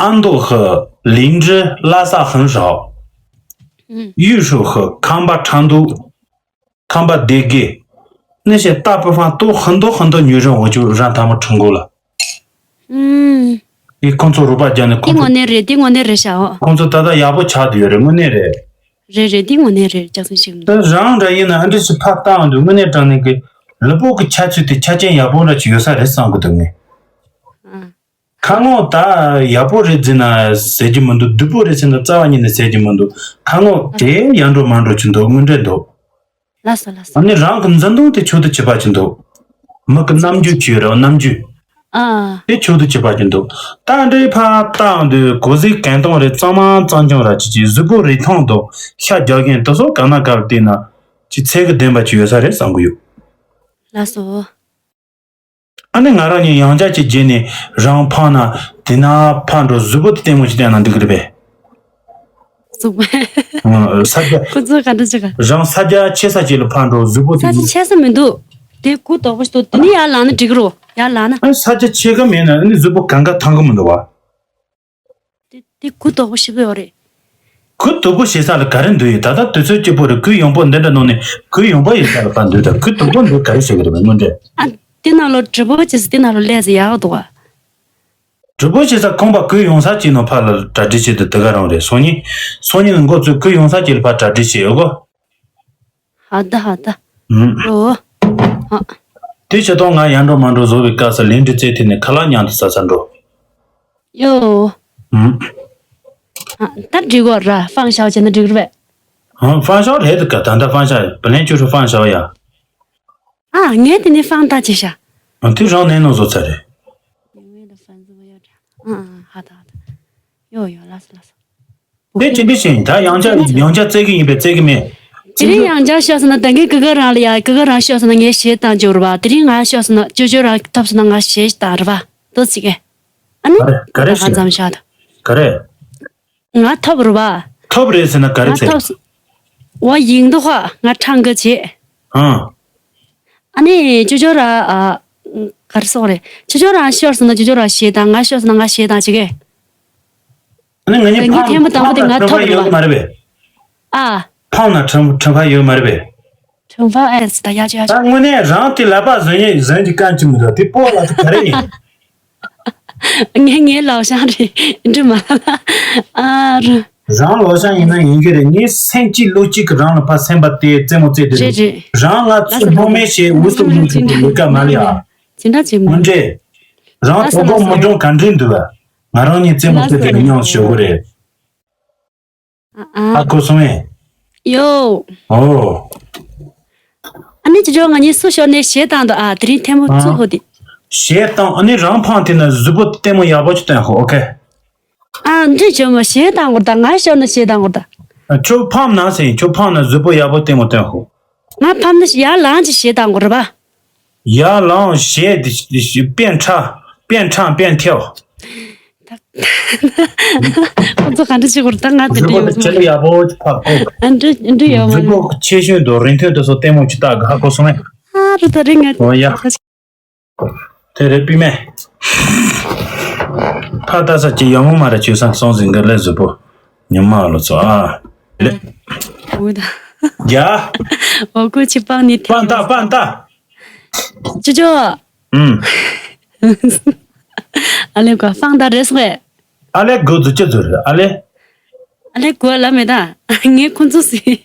安多河灵芝拉萨很少，玉树河康巴昌都，康巴德给，那些大部分都很多很多女人，我就让她们成功了。嗯。 ཨི་ཁོང་ཚོ་རོགས་པ་རྒྱག་ནས་ཁོང་ཚོ། དེ་དངོས་གནས་རེད། དེ་དངོས་གནས་རེད་ཤག་ཨོ། ཁོང་ཚོ་ད་ལྟ་ཡག་པོ་ཆགས་བསྡད་ཡོད་རེད། དངོས་གནས་རེད། རེད་རེད། དེ་དངོས་གནས་རེད། ལྕགས་སྲིན་ཞིག་མི་འདུག་ད་རང་འདྲ་ཡིན་ན་ཨ་འདྲ་ཞིག་ཕར་བཏང་འདུག་དངོས་གནས་དྲང་གནས་ཀྱི་ལུས་པོ་གི་ཆ་ཚུལ་དེ་ཆ་རྐྱེན་ཡག་པོ་འདྲ་ཅིག་ཡོད་ས་རེད་བསམ་གི་འདུག་ངས། ཨ། ཁ་ངོ་ད་ཡག་པོ་རེད་ཟེར་ན་ཟེར་གྱི་མི་འདུག་སྡུག་པོ་རེད་ཟེར་ན་རྩ་བ་ཉིད་ནས་ཟེར་གྱི་མི་འདུག་ཁ་ངོ་དེ་ཡར་འགྲོ་མར་འགྲོ་ཅིག་འདུག་དངོས་འབྲེལ་འདུག་ལགས་སོ་ལགས་སོ། ཨ་ནི་རང་གི་འཛིན་སྟངས་དེ་ཆོག་ཏུ་བྱེད་པ་ཅིག་འདུག་མི་གི་རྣམ་འགྱུར་ཅིག་ཡོད་རེད་རྣམ་འགྱུར། ཨ། དེ་ཆོག་ཏུ་བྱེད་པ་ཅིག་འདུག་ད་འདྲའི་ཕར་བཏང་དུས་གོ་ཟིག་གན་སྟོང་རེད། གཙང་མ་གཙང་རྐྱང་ར་ཅིག་ཅིག་གཟུགས་པོ་རིན་ཐང་དང་ཤ་རྒྱག་མཁན་དེ་ཚོ་ག་ན་ག་ལ་བལྟས་ན་ཅིག་ཚད་གི་ལྡན་པ་ཅིག་ཡོད་ས་རེད་བསམ་གི་ཡོད། ལགས་སོ། ཨ་ནི་ང་རང་གཉིས་ཡང་བསྐྱར་ཅིག་བརྗེས་ནས་རང་འཕངས་ན་དེ་ན་ཕར་འགྲོ་གཟུགས་པོ་དེ་ལྟད་མོ་ཅིག་བལྟས་ན་འགྲིག་གི་རེད་པས། གཟུགས་པོ། ཨ། ས་རྒྱ། ཁོ་ཚོ་ག་འདྲ་ཅིག་ག་རང་ས་རྒྱ་ཆེ་ས་ཅིག་ལ་ཕར་འགྲོ་གཟུགས་པོ་དེ། ས་ཆ་ཆེ་ས་མི་འདུག་དེ་གུ་དོག་པོ་ཞིག་འདུག་དེ་ནས་ཡར་ལངས་ན་འགྲིག་གི་རེད། ཡར་ལངས་ན། ཨ་ས་ཆ་ཆེ་ག་མེད་ན་ཨ་ནི་གཟུགས་པོ་གང་ག་ཐང་གི་མི་འདུག་བ། དེ་དེ་གུ་དོག་པོ་ཞིག་ཡོད་རེད། གུ་དོག་པོ་ཞེ་ས་ལ་ག་རེ་འདུག་ཡོད། ད་ལྟ་དུས་ཚོད་སྐྱིད་པོ་རེད། གུ་ཡངས་པོ་འདི་འདྲ་ནང་ནས་གུ་ཡངས་པོ་ཡོད་ས་ལ་ཕར་འདུག་ད་གུ་དོག་པོ་འདུག་ག་རེ་ཟེར་གི་རེད་པས་དངོས་འབྲེལ། ཨ། དེ་ནང་ལོ་གྲི་པོ་ཅེས་དེ་ནང་ལོ་ལས་ཟེར་ཡག་འདུག་བ། གྲི་པོ་ཞེ་ས་ཁང་པ་གུ་ཡངས་ས་ཅིག་ནང་ཕར་ལ་གྲ་སྒྲིག་བྱེད་དུ་དེ་ག་རང་རེད། སང་ཉིན་སང་ཉིན་ལ་འགོ་བཙུགས་གུ་ཡངས་ས་ཅིག་ལ་ཕར་གྲ་སྒྲིག་བྱེད་ཡོད་གོ། ཧ་ད་ཧ་ད། ཨུམ། ཨོ། ཧ། དེ་བྱེད་དོན་ང་ཡར་འགྲོ་མར་འགྲོ་བཟོ་བའི་སྐབས་སུ་ལན་འདྲི་རྩེ་ཐེ་ནས་ཁ་ལག་མཉམ་དུ་ཟ་ས་འགྲོ། ཡོ། ཨུམ། ཨ། ད་འགྲིག་གོ་ར་ཧྥང་ཞའོ་བྱས་ན་འགྲིག་རེད་པས། ཧྥང་ཞའོ་རེད་དུ་ག་ད་ལྟ་ཧྥང་ཞའོ་བུ་ལན་བཅུ་ཧྲུ་ཧྥང་ཞའོ་ཡ། ཨ། ངས་དེ་ནས་ཧྥང་ཏ་བྱས་ཤག་ཨ། དེ་རང་ནས་ནང་བཟོ་ཚར་རེད། ཨ། ཨ། ཧ་ད་ཧ་ད། ཡོ་ཡོ་ལགས་སོ་ལགས་སོ། དེ་ཅི་འདྲ་བྱས་ཡིན། ད་ཡང་བསྐྱར་ཡང་བསྐྱར་བཙལ་གི་ཡིན་པས་བཙལ་གི་མེད། དེ་རིང་ཡང་བསྐྱར་ཤོར་སོང་ན་ད་ངས་ཀི་ཀ་རང་ལ་ཡ་ཀི་ཀ་རང་ཤོར་སོང་ན་ངས་གཞས་བཏང་འཇོག་རེད་པ། དེ་རིང་ང་ཤོར་སོང་ན་ཅོ་ཅོ་རང་ཐོབ་སོང་ན་ང་གཞས་བཏང་རེད་པ། ཏོ་ཅིག་གེ་ཨ་ནི། ག་རེ་ག་རེ་ད་ཧ་ཞིག་ཙམ་ཤག་ད། ག་རེ། ང་ཐོབ་རེད་པ། ཐོབ་རེད་ཟེར་ན་ག་རེ་ང་ཟེར། ཐོབ་སོང་། 我赢的话 ང་唱歌 བྱེད། ཨང་། ཨ་ནི་ཅོ་ཅོ་ར་ཨ། ག་རེ་ཟེར་དགོས་རེད། ཅོ་ཅོ་ར་ཤོར་སོང་ན་ཅོ་ཅོ་ར་གཞས་བཏང་། ང་ཤོར་སོང་ན་ང་གཞས་བཏང་བྱེད་གེ་ཨ་ནི་ང་གཉིས་ངའི་ཕམ་ཐེངས་མ་དང་པོ་དེ་ཕམ་ན་ང་ཐོབ་ཁྲོམ་ཁ་རེད་ཡོད་པ། མ་རེད་པས། ཨ། ཕམ་ན་ཁྲོམ་ཁྲོམ་ཁ་ཡོད་མ་རེད་པས། ཁྲོམ་ཁ་ཨེ་ཙི་ད་ཡ་ཅོ་ཡ་ད་ཅོ། དངོས་གནས་རང་དེ་ལག་པ་བཟོ་ཉེ་བཟོ་གི་རྐང་གཅིག་མི་འདུག་དེ་སྤོ་ལགས་དེ་ག་རེ་ཡིན། ངས་ངའི་ལག་ཤང་རེད་འདྲི་མ་ལ། ཨ་རུ། རང་ལག་ཤང་ཡིན་ན་ཡིན་གྱི་རེད། ངས་སེམས་གཅིག་བློ་གཅིག་གི་རང་ལ་ཕར་སེམས་པ་དེ་རྩེད་མོ་རྩེ་དེ་རེད། རེད་རེད། རང་ང་ཚོ་ལགས་སོ་སྣང་མེད་བྱས་འུ་སུ་འུ་སུ་གི་ལས་ཀ་མ་ལས་ཨ། ཇི་འདྲ་ཇི་མོ། མི་འདྲེ། རང་ལགས་སོ་དོ་དགོང་ལགས་སོ། མི་སྒྲོན་ག་འདྲས་འདུག་བ། ང་རང་གཉིས་རྩེད་མོ་རྩེ་དེ་ལ་མཉམ་ཞུ་དགོས་རེད། ཨ་ཨ། ཨ་ཁུ་སོང་ངས། ཡོ། ཨོ། ཨ་ནི་ཅོ་ཅོ་ང་གཉིས་སུ་ཤོར་ནས་གཞས་བཏང་འདུག་ཨ་དེ་རིང་ཐལ་མོ་ཨ། བཙུགས་ཧོ་དེ། གཞས་བཏང་ཨ་ནི་རང་ཕངས་དེ་ན་གཟུགས་པོ་ལྟད་མོ་ཡག་པོ་ཅིག་སྟོན་ཧོ། ཨོ་ཁེ། ཨ་འདྲི་ཅོ་མོ་གཞས་བཏང་དགོས་ད། ང་ཤོར་ན་གཞས་བཏང་དགོས་ད། ཨ་ཁྱོད་ཕངས་ན་ཟེར། ཁྱོད་ཕངས་ན་གཟུགས་པོ་ཡག་པོ་ལྟད་མོ་སྟོན་ཧོ། ང་ཕམ་ན་ཡར་ལངས་ཅིག་གཞས་བཏང་དགོས་རེད་པ། ཡར་ལངས་གཞས་དེ་དཔེ་ཁྲ་དཔེ་ཁྲ་དཔེ་ཐེའོ། ཁོ་ཚོ་ག་འདྲ་བྱེད་དགོས་རེད་ད། ང་དེ་འདྲ་ཡོད་མ་རེད། ཡག་པོ་ཅིག་ཕར་ཁོ། ཨ་འདྲ་འདྲ་ཡོད་མ་རེད། གཟུགས་པོ་ཆེ་ཤོས་དང་རིང་ཐུང་དེ་ཚོ་ལྟད་མོ་ཅིག་ལྟ་གི་ཧ་གོ་སོང་ངས། ཨ་རུ་ད་རིང་ང་ཨོ་ཡ། དེ་རེད་པི་མེ། ཕ་ད་ས་ཅི་ཡོང་མོ་མ་རེད། ཆུ་སང་སོང་ཟིན་གི་ལས་གཟུགས་པོ་ཉི་མ་ལོ་ཚོ་ཨ། ལེ། འོ་ད། ཡ། འོ་ཀུ་ཆི་པང་ནི་ཐེ། པང་ད་པང་ད། ཅོ་ཅོ། ཨུམ། ཨ་ལེ་གོ་ཧྥང་ཏ་རེད་སོང་ངས། ཨ་ལེ་གོ་ཛུ་ཅི་ཛུ་རེད་ཨ་ལེ། ཨ་ལེ་གོ་ལ་མེད་ད། ངས་ཁོ་ཚོ་ཟེར།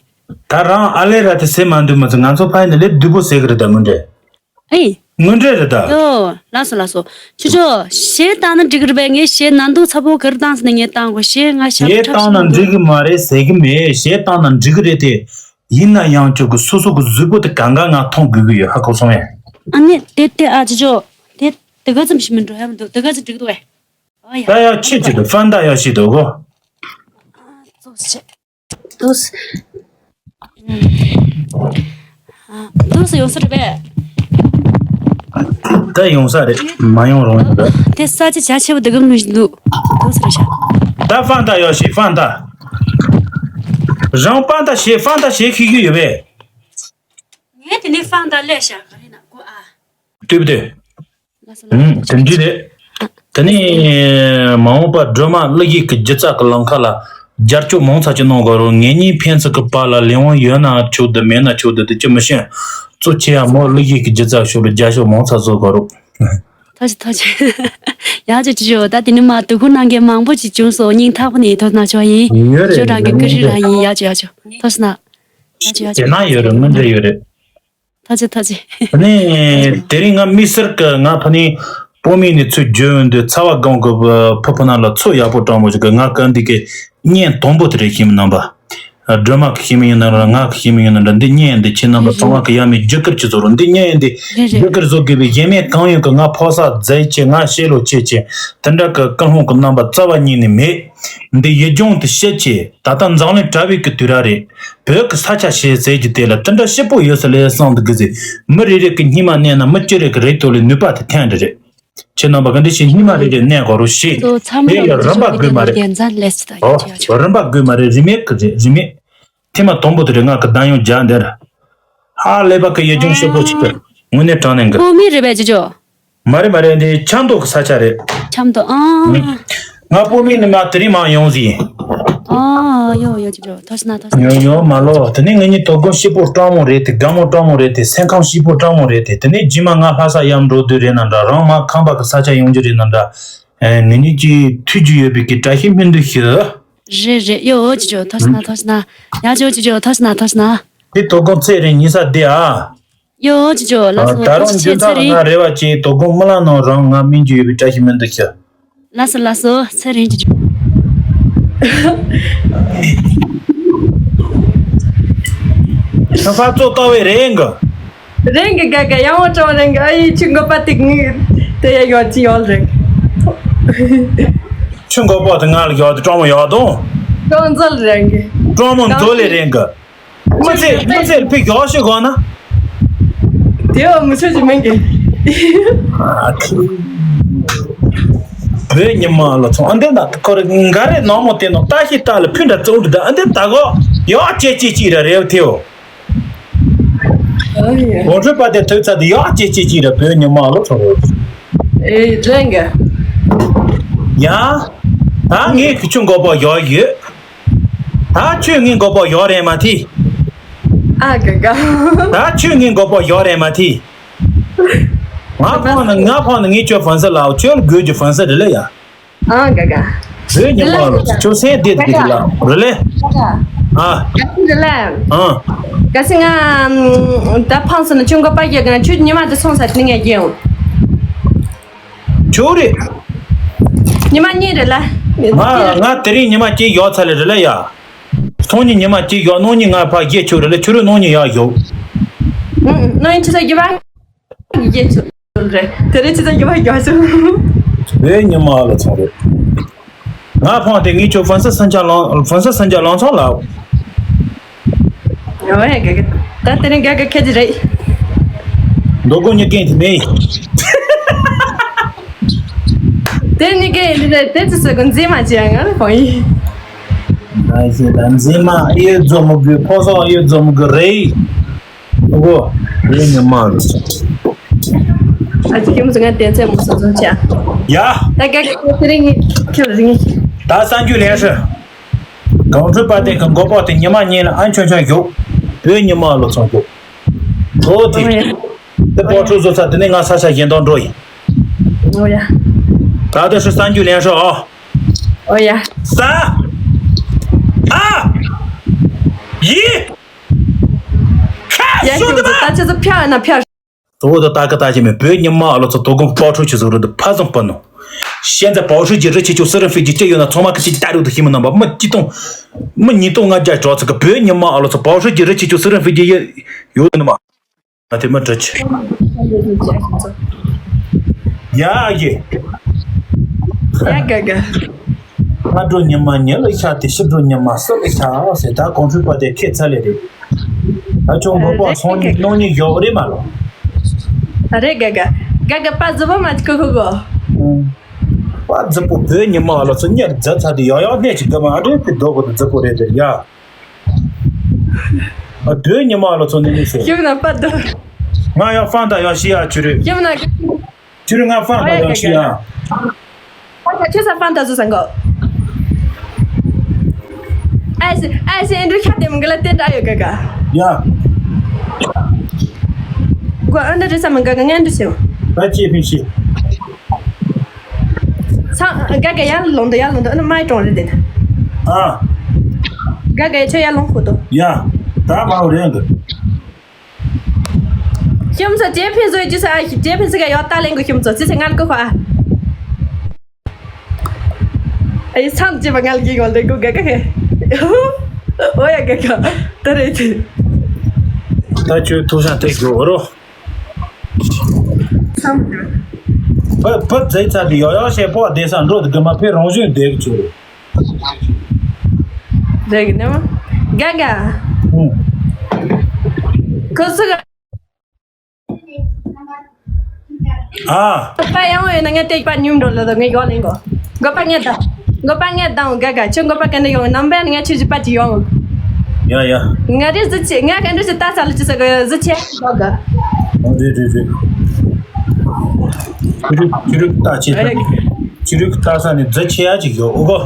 ད་རང་ཨ་ལེ་ར་དེ་ཟེར་མ་འདུག་མ་ཚོ་ང་ཚོ་ཕ་ཡི་ནས་ལེ་བདུད་པོ་ཟེར་གི་རེད་ད་མི་འདྲེ། ཨེ། དངོས་འབྲེལ་རེད་ད། ཡོ། ལགས་སོ་ལགས་སོ། ཆུ་ཆོ། གཞས་བཏང་ན་འགྲིག་གི་རེད་པས། ངས་གཞས་ན་འདུག་ཚ་པོ་ག་རེ་བཏང་ཟེར་ནས་ངས་བཏང་དགོས། གཞས་ང་ཞབས་གཞས་ཁྲབ་བཏང་ན་ཤིག་འགྲིག་གི་མ་རེད་ཟེར་གི་མེད། གཞས་བཏང་ན་འགྲིག་གི་རེད་དེ། ཡིན་ན་ཡང་ཁྱོད་ཀྱི་སོ་སོ་གི་གཟུགས་པོ་དེ་གང་ག་ང་མཐོང་དགོས་གི་ཡོད། ཧ་གོ་སོང་ངས། ཨ་ནི་དེ་དེ་ཨ་ཅི་ཅོ། དེ་དེ་ག་ཙམ་ཞིག་མི་འགྲོ་ཡ་མི་འདུག་དེ་ག་ཙམ་འགྲིག་འདུག་བས། ཨ་ཡ། ད་ཡ་ཆེ་ཆེ་དུ་ཧྥན་ད་ཡ་ཤི་དུ་གོ། ཙོག་ཆེ། དུས། ཨ། དུས་ཡོང་ས་རེད་པས། ད་ཡོང་ས་རེད། མ་ཡོང་རུང་ཡོད་རེད། དེ་ས་ཆ་རྒྱ་ཆེ་བོ་འདི་གམ་ལུས་འདུག་དུས་རེད་ཤག་ད་ཧྥན་ད་ཡོད་ཤི་ཧྥན་ད། རང་ཧྥན་ད་ཤེས་ཧྥན་ད་ཤེས་ཤིག་ཡོད་པས། ངས་དེ་ནས་ཧྥན་ད་ལས་ཤག་ག་རེ་ན་གོ་ཨ། དུས་བདེ། ལགས་སོ་ལགས་སོ། ཨུམ། དེ་འདྲ་རེད། དེ་ནས་མ་འོངས་པ་སྒྲོལ་མ་གླུ་གཞས་ཀྱི་སྒྱུ་རྩལ་གྱི་ལམ་ཁ་ལ་རྒྱབ་སྐྱོར་མང་ཙམ་ཅིག་གནང་དགོས་རེད། ངེད་གཉིས་ཕན་ཚུན་གྱི་བར་ལ་ལས་དབང་ཡོད་ན་ཆོག་འདུག་མེད་ན་ཆོག་འདུག་དེ་ཅི་མི་ཤེས། གཙོ་ཆེ་ཡ་མོ་གླུ་གཞས་ཀྱི་སྒྱུ་རྩལ་ཕྱོགས་ལ་རྒྱབ་སྐྱོར་མང་ཙམ་བཟོ་དགོས་རེད། ཐུགས་རྗེ་ཆེ་ཐུགས་རྗེ་ཆེ། ཡག་ཅིག་ཅིག་ཡོད། ད་དེ་ནི་མ་དུ་ཁུར་གནང་མཁན་མང་པོ་ཅིག་བྱུང་སོང་། སྙིང་ཐག་པ་ནས་ཐུགས་རྗེ་ཆེ་ཞུ་ཡ་ཡིན། ཡོད་རེད། ཁྱོད་རང་གི་ཡོད་རེད། བཀའ་དྲིན་རང་ཡིན། ཡག་ཅིག་ཡག་ཅིག་ཐུགས་རྗེ་ཆེ་གནང་། ཡག་ཅིག་ཡག་ཅིག་རྒྱ་ནག་ཡོད་རེད། དངོས་འབྲེལ་ཡོད་རེད། ཐུགས་རྗེ་ཆེ་ཐུགས་རྗེ་ཆེ། ཨ་ནི་དེ་རིང་ང་དམིགས་བསལ་གྱི་ང་ཕ་ནི་སྤོ་མི་ནི་ཚུར་བརྗོད་འོང་དུས་ཚ་བ་སྒང་གི་ཕུ་ཕུ་ན་ལ་ཚོ་ཡག་པོ་སྤྲང་མོ་ཞིག་གི་ང་ག་འདི་གི་བརྙན་དང་པོ་དེ་རེད་ཤེས་མི་རྣམ་པ། སྒྲོལ་མ་གི་ཤེས་མི་ཡིན་ན་ར་ང་གི་ཤེས་མི་ཡིན་ན་འདྲ། འདི་བརྙན་འདི་ཁྱེད་རྣམ་པ་ཚང་མ་གི་ཡ་མི་རྒྱུ་སྐར་གྱི་བཟོ་རོགས། འདི་བརྙན་འདི་རྒྱུ་སྐར་བཟོ་དགོས་པའི་གཞན་མེད་གང་ཡོད་གི། ང་ཕོ་གསར་མཛེས་ཆེ། ང་ཤེས་ལོ་ཆེ་ཆེ། དེ་འདྲ་གི་ཀུན་སློང་གི་རྣམ་པ་རྩ་བ་ཉིད་ནས་མེད། འདི་ཡིད་སྦྱོང་དེ་བཤད་ཆེ། ད་ལྟ་འཛམ་གླིང་གྲྭ་བའི་གི་དུས་རབས་རེད། བོད་ཀྱི་ས་ཆ་ཞེས་ཟེར་གྱི་དེ་ལ་དེ་འདྲ་སྐྱིད་པོ་ཡོད་ས་ལས་བསམ་དུ་གི་ཟེར། མི་རེ་རེ་གི་སྙིང་མ་མནན་ན་མི་གཅིག་རེ་གི་རེ་ཐོག་ལས་ནུས་པ་དེ་ཐོན་འདྲ་རེད། ཁྱེད་རྣམ་པ་ག་འདྲ་ཞིག་སྙིང་མ་རེ་རེ་མནན་དགོས་རུ་ཞེས། ཚོ་ཚང་མ་དེ་ལ་རིམ་པ་དགོས་མ་རེད། རྒྱལ་མཚན་ལེས་ད་ཡོད་ཅེས་ཡོད་ཅེས། རིམ་པ་དགོས་མ་རེད། རིན་མེད་གི་རེད། རིན་མེད། ཐེངས་མ་དང་པོ་དེ་རེད། ང་གི་གདམ་ཡོང་རྒྱག་འདིར། ཧ་ལས་པ་གི་ཡིད་སྦྱོང་སྐྱིད་པོ་ཞིག་གི་དངོས་གནས་དྲང་གནས་གི། སྤོ་མི་རེད་པས་ཅི་ཅོ། མ་རེད་མ་རེད། འདི་ཆབ་མདོ་གི་ས་ཆ་རེད། ཆབ་མདོ་ཨང་། ང་སྤོ་མི་ནི་མ་དེ་རིང་མ་ཡོང་ཟིན། ཨ་ཡོ་ཡོ་ཅི་ཅོ་ཐོས་ན་ཐོས་ན། ཡོ་ཡོ་མ་ལོ། དེ་ནས་ངེད་གཉིས་དོ་དགོང་སྐྱིད་པོ་སྤྲང་མོ་རེད་དེ། དགའ་མོ་སྤྲང་མོ་རེད་དེ། སེམས་ཁམས་སྐྱིད་པོ་སྤྲང་མོ་རེད་དེ། དེ་ནས་རྗེས་མ་ང་ལྷ་ས་ཡར་འགྲོ་དུས་རེད་ན་འདྲ། རང་མ་ཁམས་པ་གི་ས་ཆ་ཡོང་རྒྱུ་རེད་ན་འདྲ། ཨེ་ངེད་གཉིས་ཀྱི་ཐུགས་རྒྱུས་ཡོད་པའི་གི་བཀྲ་ཤིས་སྨོན་འདུན་ཞུ། རེད་རེད། ཡོ་ཅི་ཅོ་ཐོས་ན་ཐོས་ན། ཡ་ཅོ་ཅི་ཅོ་ཐོས་ན་ཐོས་ན། དེ་དོ་དགོང་ཚེ་རིང་ཉི་ས་བདེ་ཨ། ཡོ་ཅི་ཅོ་ལགས་སོ། ད་རུང་ཚེ་རིང་། ང་རེ་བ་ཅིག་དོ་དགོང་རྨི་ལམ་ནང་རང་ང་སྨིན་རྒྱུ་ཡོད་པའི་བཀྲ་ཤིས་སྨོན་འདུན་ཞུ། ལགས་སོ་ལགས་སོ། ཚེ་རིང་ཅི་ཅོ། ཁྱོད་ཕར་ཚུར་ལྟ་བའི་རེད་གི། རེད་གི། ག་ག་ཡང་བ་ཀྲང་རེད་གི། ཨ་ཡི་ཆུ་འགོ་པ་ཏིག་ངི་དེ་ཡ་ཡོད་ཅི་ཡོད་རེད། ཆུ་འགོ་པ་དེ་ང་ལ་ཡོད་དེ་ཀྲང་མོ་ཡོད་དོ། ཀྲང་མཛོད་རེད་གི། ཀྲང་མོ་མཛོད་ལས་རེད་གི། མི་ཚེ་མི་ཚེ་ཕི་གཡོག་ཤི་གོ་ན། དེའོ་མི་ཚེ་ཅི་མིན་གི། ཨ་ཁུ། བོད་ཉི་མ་ལ་ཚོང་ཨ་འདི་ན་ཁོ་རེ་འགའ་རེ་ནང་མོ་དེ་ནང་ལྟ་ཤི་ལྟ་ལ་ཕུན་དྲ་བཙོག་འདྲ་ད་ཨ་འདི་ད་གོ་ཡོག་ཅེ་ཅེ་ཅི་ར་རེ་བ་དེའོ། ཨ་ཡ། གོང་ཁྲོས་པ་དེ་ཐོས་ཚ་དེ་ཡོག་ཅེ་ཅེ་ཅི་ར་བོད་ཉི་མ་ལ་ཚོང་རེ། ཨེ་དྲན་གི། ཡ། ད་ངས་ཁུ་ཆུ་འགོ་པོ་ཡོག་ཡོད། ད་ཁྱོད་ངའི་མགོ་པོ་ཡོག་རེད་མ་ཐི། ཨ་ག་ག། ད་ཁྱོད་ངའི་མགོ་པོ་ཡོག་རེད་མ་ཐི། ང་ཕོན་ནི་ང་ཕོན་ནི་ངས་ཁྱོད་ཧྥན་སི་ལའོ། ཁྱོད་དགོས་ཀྱི་ཧྥན་སི་རེད་ལེ་ཡ། ཨ་ག་ག། བོད་ཉི་མ་ལ་ཁྱོད་སེམས་བདེ་བདེ་གི་ལ་རེད་ལེ། ཨ། རེད་ལེ། ཨ། ག་སི་ང་ད་ཕངས་སོང་ན་ཁྱོད་མགོ་པ་རྒྱག་གི་ན་ཁྱོད་ཉི་མ་དེ་སོང་ས་དེ་ངས་རྒྱལ་ཡོང་། ཁྱོད་རེད། ཉི་མ་གཉིས་རེད་ལ། ང་ང་དེ་རིང་ཉི་མ་གཅིག་ཡོག་ཚར་ལེ་རེད་ལ་ཡ། སང་ཉིན་ཉི་མ་གཅིག་ཡོག་གནངས་ཉིན་ང་ཕ་རྒྱལ་ཆོག་རེད་ལ། ཁྱོད་རེ་གནངས་ཉིན་ཡག་ཡོག་ཨུ་ཨུ། གནངས་ཉིན་ཆུ་ཚོད་བརྒྱད་པ་རྒྱལ་ཆོག་རེད། དེ་རིང་ཆུ་ཚོད་བརྒྱད་པ་ཡོག་ཆོག་བོད་ཉི་མ་ལ་ཚོང་རེད། ང་ཕང་དེ་ངས་ཁྱོད་ཧྥན་སི་སན་ཅ་ལང་ཧྥན་སི་སན་ཅ་ལང་ཚང་ལ། ཨོ་ཧེ་ག་ག། ད་དེ་རིང་ག་ག་ཁྱེད་ཀྱི་རེད། མདོ་དགོང་གཉིད་ཀྱིན་དེ་མེད། དེ་གཉིད་ཀྱིན་དེ་རེད། དེ་ཚོ་ཟེར་གོ་འཛིན་མ་བྱེད་ང་ལ་ཕང་ཡིན། ཨ་ཟེར་ད་འཛིན་མ་ཨེ་འཛོམས་མོ་གི་ཕོ་སོགས་ཨེ་འཛོམས་མོ་གི་རེད། ཨོ་རེད་ཉི་མ་རེད། ཨ་ཅི་ཁྱིམ་ཚང་ང་དེ་ཚེ་མོ་སོ་སོ་བྱ། ཡ། ད་ག་ག་དེ་རིང་ངས་ཁྱོད་རིང་། ད་གསར་འགྱུར་ལན་ཧྲི། གངས་ཁྲོད་པ་དེ་གི་མགོ་པོ་དེ་ཉི་མ་གཉིས་ལ་ཨ་མཆོང་མཆོང་བཞུགས། བོད་ཉི་མ་ལོ་ཚང་བཞུགས། གྲོགས་དེ། ཨོ་ཡ། དེ་སྤོ་ཁྲུ་བཟོ་ས་དེ་ནས་ང་ས་ཆ་གཞན་དང་འགྲོ་ཡིན། ཨོ་ཡ། ད་ལྟ་ཧྲི་གསར་འགྱུར་ལན་ཧྲི་ཨ། ཨོ་ཡ། ས། ཨ། ཡི། ཁ་ཡ་ཤོ་དེ་ད་ཆ་ཚོ་ཕྱག་ན་ཕྱག་གཙོ་བོ་དང་ལྟ་གི་ལྟ་གི་མེད། བོད་ཉི་མ་ཨ་ལོ་ཚོ་དོ་དགོང་པོ་ཕོ་ཁྲོ་ཆུ་ཚོད་རུ་དུ་ཕ་བཟང་པ་ནོ། ཤེས་འཛད་པའོ་ཧྲུའུ་ཅི་རི་ཆེ་ཆུ་སི་རི་ཕི་ཅི་ཅི་ཡོད་ན་ཚང་མ་ཁི་ཅི་ལྟ་རུ་དུ་ཤི་མི་ནང་པ་མི་ཅི་ཏོང་། མི་ཉིས་སྟོང་ལྔ་བརྒྱ་གྲོགས་ཚོ་གི་བོད་ཉི་མ་ཨ་ལོ་ཚོ་པའོ་ཧྲུའུ་ཅི་རི་ཆེ་ཆུ་སི་རི་ཕི་ཅི་ཡོད་ནི་མ། ང་དེ་མི་འདྲི་ཆེ། ཡ་ཨ་ཡེ། ཡ་དགའ་དགའ། སྔ་དྲོ་ཉི་མ་ཉི་ལ་ཤར་ཏེ་ཕྱི་དྲོ་ཉི་མ་སུ་ལ་ཤར་ཟེར། ད་གོང་ཁྲོས་པ་དེ་ཁྱེད་ཚ་ལེ་རེད། ད་ཁྱོད་མགོ་པ་སོང་ཉིན་གནོང་ཉིན་ཡོག་རེད་མ་ལོ། རེད་དགའ་དགའ། དགའ་དགའ་པ་རྫི་པོ་མ་ཅིག་ཁུ་ཁུ་གོ། པ་རྫི་པོ་བོད་ཉི་མ་ལ་ཚོ་གཉེར་རྫི་ཚ་དེ་ཡག་ཡག་གནས་ཅིག་དགའ་མ་རེད་དེ་རྡོ་གོ་དེ་རྫི་པོ་རེད་དེ་ཡ། ཨ་བོད་ཉི་མ་ལ་ཚོ་ནི་མི་ཤེས། ཁྱིམ་ན་པ་དོ། ང་ཡང་ཧྥང་ད་ཡང་ཤི་ཡ་ཆུ་རེད། ཁྱིམ་ན། ཆུ་རེད་ང་ཧྥང་ད་ཡང་ཤི་ཡ། ཁྱོད་ས་ཧྥང་ད་བཟོ་ས་འགོ། ཨ་སི་ཨ་སི་ཨེ་འདྲུ་ཁ་དེ་མི་འགལ་ལ་དེ་འདྲ་ཡོད་ག་ག་ཡ། གོ་ཨ་འདྲ་རེ་ས་མི་འགལ་ག་ངན་འདྲུ་ཤེས། ད་ཅི་ཕིན་ཤི། ཚང་ག་ག་ཡར་ལོང་དུ་ཡར་ལོང་དུ་ཨ་ནི་མའི་གྲོང་རེད་དེ། ཨ། ག་ག་ཁྱོད་ཡར་ལོང་ཁོ་ཏོ། ཡ། ད་མའོ་རེད་འདུག་ཁྱིམ་ཚང་ཇེ་ཕིན་བཟོས་རྒྱུ་ས་ཨ་ཞིག་ཇེ་ཕིན་ཚིག་ག་ཡོད་ད་ལེན་གོ་ཁྱིམ་ཚང་ཙི་ཚེ་ངར་གོ་ཁོ་ཨ། ཨེ་མཚམས་བཅད་པ་ངལ་གྱི་ངོ་ལ་གོ་ག་ག་ཧེ། ཨོ་ཡ་ག་ག་ད་རེད་དེ། ད་ཁྱོད་ཐུགས་བཞག་སྟེགས་དགོས་རོ། བུ་བུ་རྫིག་ཚ་དེ་ཡོ་ཡོ་བྱས་པོ་བསྡད་ས་འགྲོ་དེ་དུ་མ་ཕེ་རང་བཞིན་བསྡད་ཀྱི་ཆུ་རེད། རེད་གི་ནི་མ། ག་ག་ཁོ་སུ་ག་ཨ། པ་ཡང་ཡོད་ན་ངས་བལྟས་པ་ཉུང་འགྲོ་ལ་དང་ངས་ཡོག་ལེན་གོ། མགོ་པ་ངས་དང་། མགོ་པ་ངས་དང་ག་ག་ཁྱོད་མགོ་པ་ག་འདྲ་ཡོང་ནམ་པ་ངས་ཁྱོད་ཀྱི་པ་ཅི་ཡོང་། ཡ་ཡ། ང་རེ་གཟི་ཆེ་ང་ག་འདྲ་ཞིག་ལྟ་ས་ལ་ཅི་ཟེར་གི་གཟི་ཆེ་ག་ག་ཨོ་རེད་རེད་རེད། ཆུ་རུག་ཆུ་རུག་ལྟ་ཆེ་ད་ནི། ཆུ་རུག་ལྟ་ས་ནི་གཟི་ཆེ་ཡ་ཅིག་ཡོད་ཨོ་གོ།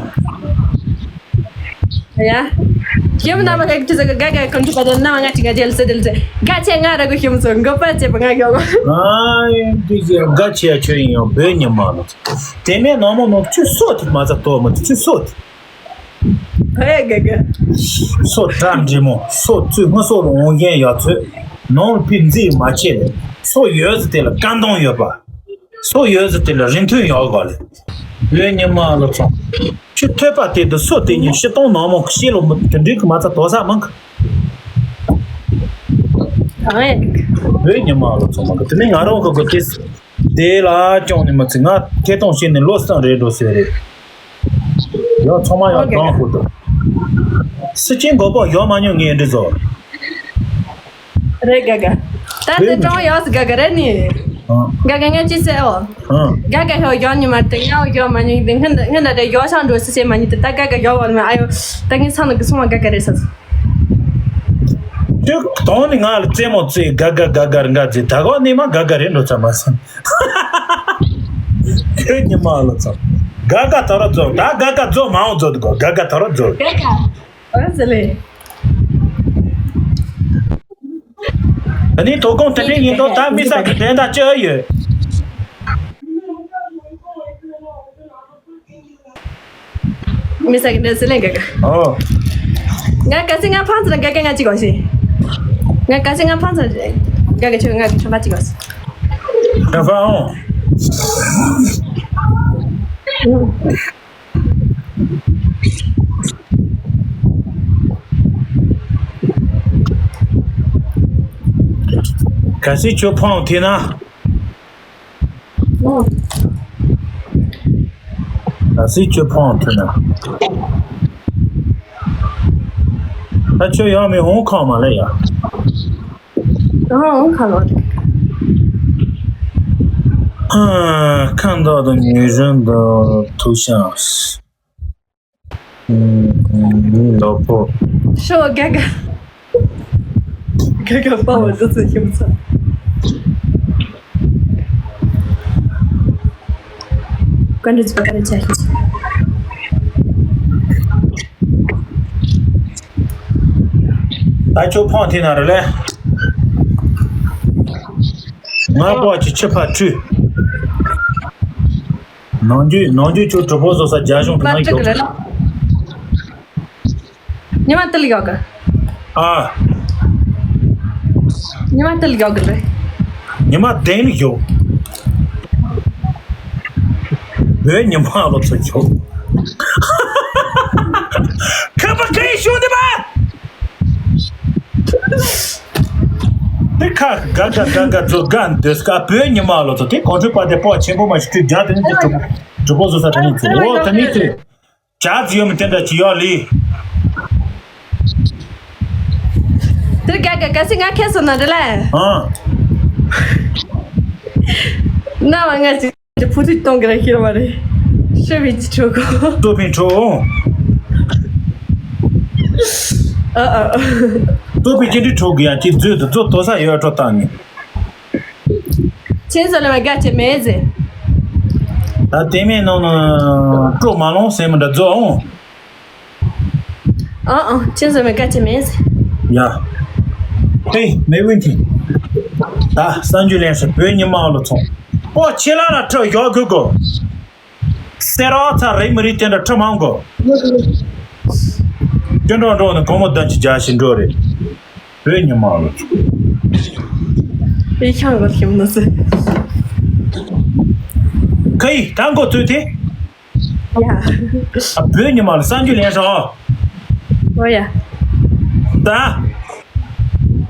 ཡ། ཁྱིམ་ནང་མ་ག་གི་ཟེར་ག་ག་ག་ཁོང་ཁྲོ་པ་དེ་ནང་ང་ཅི་ག་རྒྱལ་སེ་དེ་ལ་ཟེར་ག་ཆེ་ང་ར་གི་ཁྱིམ་ཚོ་མགོ་པ་ཆེ་པ་ང་ཡོང་། ང་འདི་ཟེར་ག་ཆེ་ཡ་ཁྱོད་ཡིན་ཡང་བོད་ཉི་མ་ལ་དེ་ནས་ནང་མོ་ནང་ཆུ་སོ་དེ་མ་ཚ་ཏོ་མ་དེ་ཆུ་སོ་དེ། ཧེ་ག་ག་སོ་དྲ་འདྲེ་མོ་སོ་བཙུན་ང་སོ་ལ་འོང་མཁན་ཡ་ཚོད་ནང་ལ་ཕི་འཛི་མ་ཆེ་ལ་སོ་ཡོད་ཟེར་དེ་ལ་ཀ་འདོང་ཡོད་པ། སོ་ཡོད་ཟེར་དེ་ལ་རིན་ཐོན་ཡོད་ག་ལེ། ལོས་ཉི་མ་ལ་ཚོང་། ཆུ་ཐོད་པ་དེ་དུ་སོ་དེ་ཉིད་ཤི་སྟོང་ནང་མོ་ཤི་ལོ་མི་དེ་འདྲའི་གི་མ་ཚ་དོ་ས་མང་གི། ཨེ། ལོས་ཉི་མ་ལ་ཚོང་མང་གི་དེ་ནི་ང་རང་གི་གི་དེ་དེ་ལ་ཅུང་ནི་མ་ཚི་ང་ཐེ་གཏོང་བྱས་ནས་ལོ་གསུམ་རེད་འགྲོ་ཟེར་རེད། ཡང་ཚང་མ་ཡང་གང་ཧུ་དུ། སི་ཅིན་མགོ་པོ་ཡོད་མ་མྱོང་ངས་འདྲི་བཟོ། རེད་ག་ག་ད་དེ་ཀྲོང་ཡོད་སི་ག་ག་རེད་ནི། ག་ག་ངས་ཅི་ཟེར་ཨོ། ག་ག་ཧོ་ཡོད་ཉི་མ་དེ་ཡང་ཡོད་མ་མྱོང་དེ་སྔན་སྔན་ད་དེ་ཡོད་ཤང་འགྲོ་སི་ཟེར་མ་ཉི་དེ་ད་ག་ག་ཡོད་བ་མ་ཨ་ཡོ། ད་ངས་ཚང་ནི་གི་སོང་བ་ག་ག་རེད་ས། ཁྱོད་གདོང་ནི་ང་ལ་རྩེད་མོ་རྩེ་ག་ག་ག་ག་རེ་འགའ་རྩེ་ད་གོ་ནི་མ་ག་ག་རེ་འགྲོ་ཚ་མ་སོང་། ཁྱོད་ཉི་མ་ལ་ཚ། ག་ག་ད་རོ་རྫོགས་ད་ག་ག་རྫོགས་མ་འོང་རྫོགས་དགོ་ག་ག་ད་རོ་རྫོགས། ཨ་ཟེར་ལེ། ད་ནི་དོ་དགོང་དེ་འདྲའི་ཡིན་དོ་ད་མི་ས་གི་དོན་དག་ཅི་ཡོད། མི་ས་གི་འདྲ་ཟེར་ལེ་ག་ག་ཨོ། ང་ག་སི་ང་ཕང་ཚར་ག་ག་ང་ཅི་གོ་ཤི། ང་ག་སི་ང་ཕང་ཚར་ག་ག་ཆོས་ང་གི་ཆོས་པ་ཅི་གོ་ཤི། ད་ཕང་། གལ་སྲིད་ཁྱོད་ཕོང་ཐེ་ན། གལ་སྲིད་ཁྱོད་ཕོང་ཐེ་ན། ད་ཁྱོད་ཡང་མི་འོང་ཁང་མ་ལ་ཡ། ཨ་འོང་ཁ་ལོ། ཁང་ཐོག་ཏུ་ཉུལ་བཞིན་དུ་ཐུག་ཤིང་། ལོ་ཕོ། ཤོ་ག་ག་ག་ག་པ་བ་འདི་ཚོ་ཤི་མི་ཚ། བཀའ་འདྲི་ཚོ་བཀའ་འདྲི་ཆ་ཤི། ད་ཁྱོད་ཕོང་ཐེ་ན་རེ་ལེ། ང་པོ་ཅི་ཆི་ཕ་ཁྲུ། ནང་རྒྱུ་ནང་རྒྱུ་ཁྱོད་གྲུ་པོ་བཟོ་ས་རྒྱ་གཞུང་དུ་ང་ཡོད། ཉི་མ་དེ་ལ་ཡོད་གི། ཨ། ཉི་མ་དེ་ལ་ཡོད་གི་རེད། ཉི་མ་བདུན་ལ་ཡོད། བོད་ཉི་མ་ལོ་ཚོ་ཡོད། ཁ་པ་ཁ་ཡི་ཤོང་དེ་པ། དེ་ཁ་ག་ག་ག་ག་ཚོ་ག་འདོད་སྐ་བོད་ཉི་མ་ལོ་ཚོ་དེ་གོང་ཁྲོས་པ་དེ་པོ་ཆེན་པོ་མ་ཞིག་དུས་རྒྱ་དེ་ནི་དེ་གྲུབ་གྲུབ་པོ་བཟོ་ས་དེ་ནི་ཚོ་འོ་དེ་ནི་ཚོ། ཇ་ཙི་ཡོད་མི་དེ་འདྲ་ཅི་ཡོད་ལི། དེར་ག་ག་ག་སི་ང་ཁེ་སོ་ན་རེ་ལ། ཨང་། ན་བ་ང་ཅི་ཕུ་ཐུག་གཏོང་གི་ར་ཤི་ར་བ་རེ། ཤི་བི་ཅི་ཁྲོ་གོ། ཏོ་ཕིན་ཁྲོ། ཨ་ཨ། ཏོ་ཕིན་ཅི་འདྲི་ཁྲོ་གི་ཡ་ཅི་རྫོད་དུ་རྫོད་དོ་ས་ཡོད་ཁྲོ་བཏང་ནི། ཁྱེད་ཚོ་ལ་མ་དགའ་ཆེ་མེད་ཟེར། ད་དེ་མིན་ནང་ན་སྤྲོ་མ་ལོང་སེམས་མི་འདྲ་རྫོགས་འོང་། ཨང་ཨང་ཁྱེད་ཚོ་མ་དགའ་ཆེ་མེད་ཟེར། ཡ། ཧེ་མེ་ཝིན་ཐི། ད་གསར་འགྱུར་ལེན་སོང་བོད་ཉི་མ་ལོ་ཚོང་། ཨོ་ཁྱེད་ལ་ལ་ཁྲི་ཡོད་དགོས་གོ། སེ་ར་ཚ་རེད་མི་རིགས་དེ་འདྲ་ཁྲི་མང་གོ། སྐྱོན་འགྲོ་འགྲོ་ནི་གོང་མོ་བདག་གི་རྒྱ་ཞིག་འགྲོ་རེད། བོད་ཉི་མ་ལོ། ཨེ་ཁྱང་གོ་ཁྱིམ་ནོ་སེ། ཁ་ཡི་ད་འགོ་ཚུལ་དེ། ཡ། ཨ་བོད་ཉི་མ་ལོ་གསར་འགྱུར་ལེན་སོང་། ཨོ་ཡ། ད།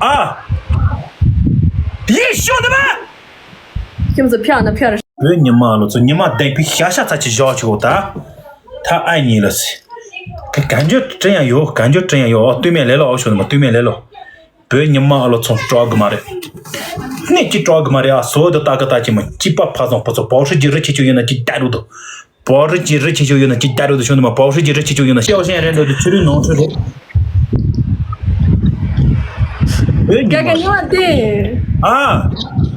ཨ། ཡེ་ཤོ་དེ་མ། ཁྱིམ་ཚོ་ཕྱག་ན་ཕྱག་རེ། བོད་ཉི་མ་ལོ་ཚོ་ཉི་མ་བདུན་པའི་ཤ་ཤ་ཚ་ཆེ་བཞག་ཆོག་ད། ད་ཨ་ཉི་ལ་སི། ག་ག་འཇོ་དྲན་ཡ་ཡོད་ག་འཇོ་དྲན་ཡ་ཡོད་ཨོ་སྟོད་སྨད་ལེ་ལོ་ཨོ་ཤོ་ནི་མ་སྟོད་སྨད་ལེ་ལོ། བོད་ཉི་མ་ཨ་ལོ་ཚོང་སྤྲོ་གི་མ་རེད། གནས་ཀྱི་སྤྲོ་གི་མ་རེད་ཨ་སོ་དུ་ལྟ་གི་ལྟ་ཀྱི་མ་ཅི་པ་ཕ་སོང་ཕ་ཚོ་བོ་ཧྲི་ཀྱི་རི་ཆེ་ཆུ་ཡོད་ན་ཅི་ལྟ་རུ་དོ། བོ་ཧྲི་ཀྱི་རི་ཆེ་ཆུ་ཡོད་ན་ཅི་ལྟ་རུ་དོ་ཤོ་ནི་མ་བོ་ཧྲི་ཀྱི་རི་ཆེ་ཆུ་ཡོད་ན་ཤེའོ་ཤེན་རེད་འདོད་དུ་ཆུ་རུའི་ནོར་འཁྲུལ་རེད། བོད་ཉི་ག་ག་མ་ཉི་མ་བདེ། ཨ།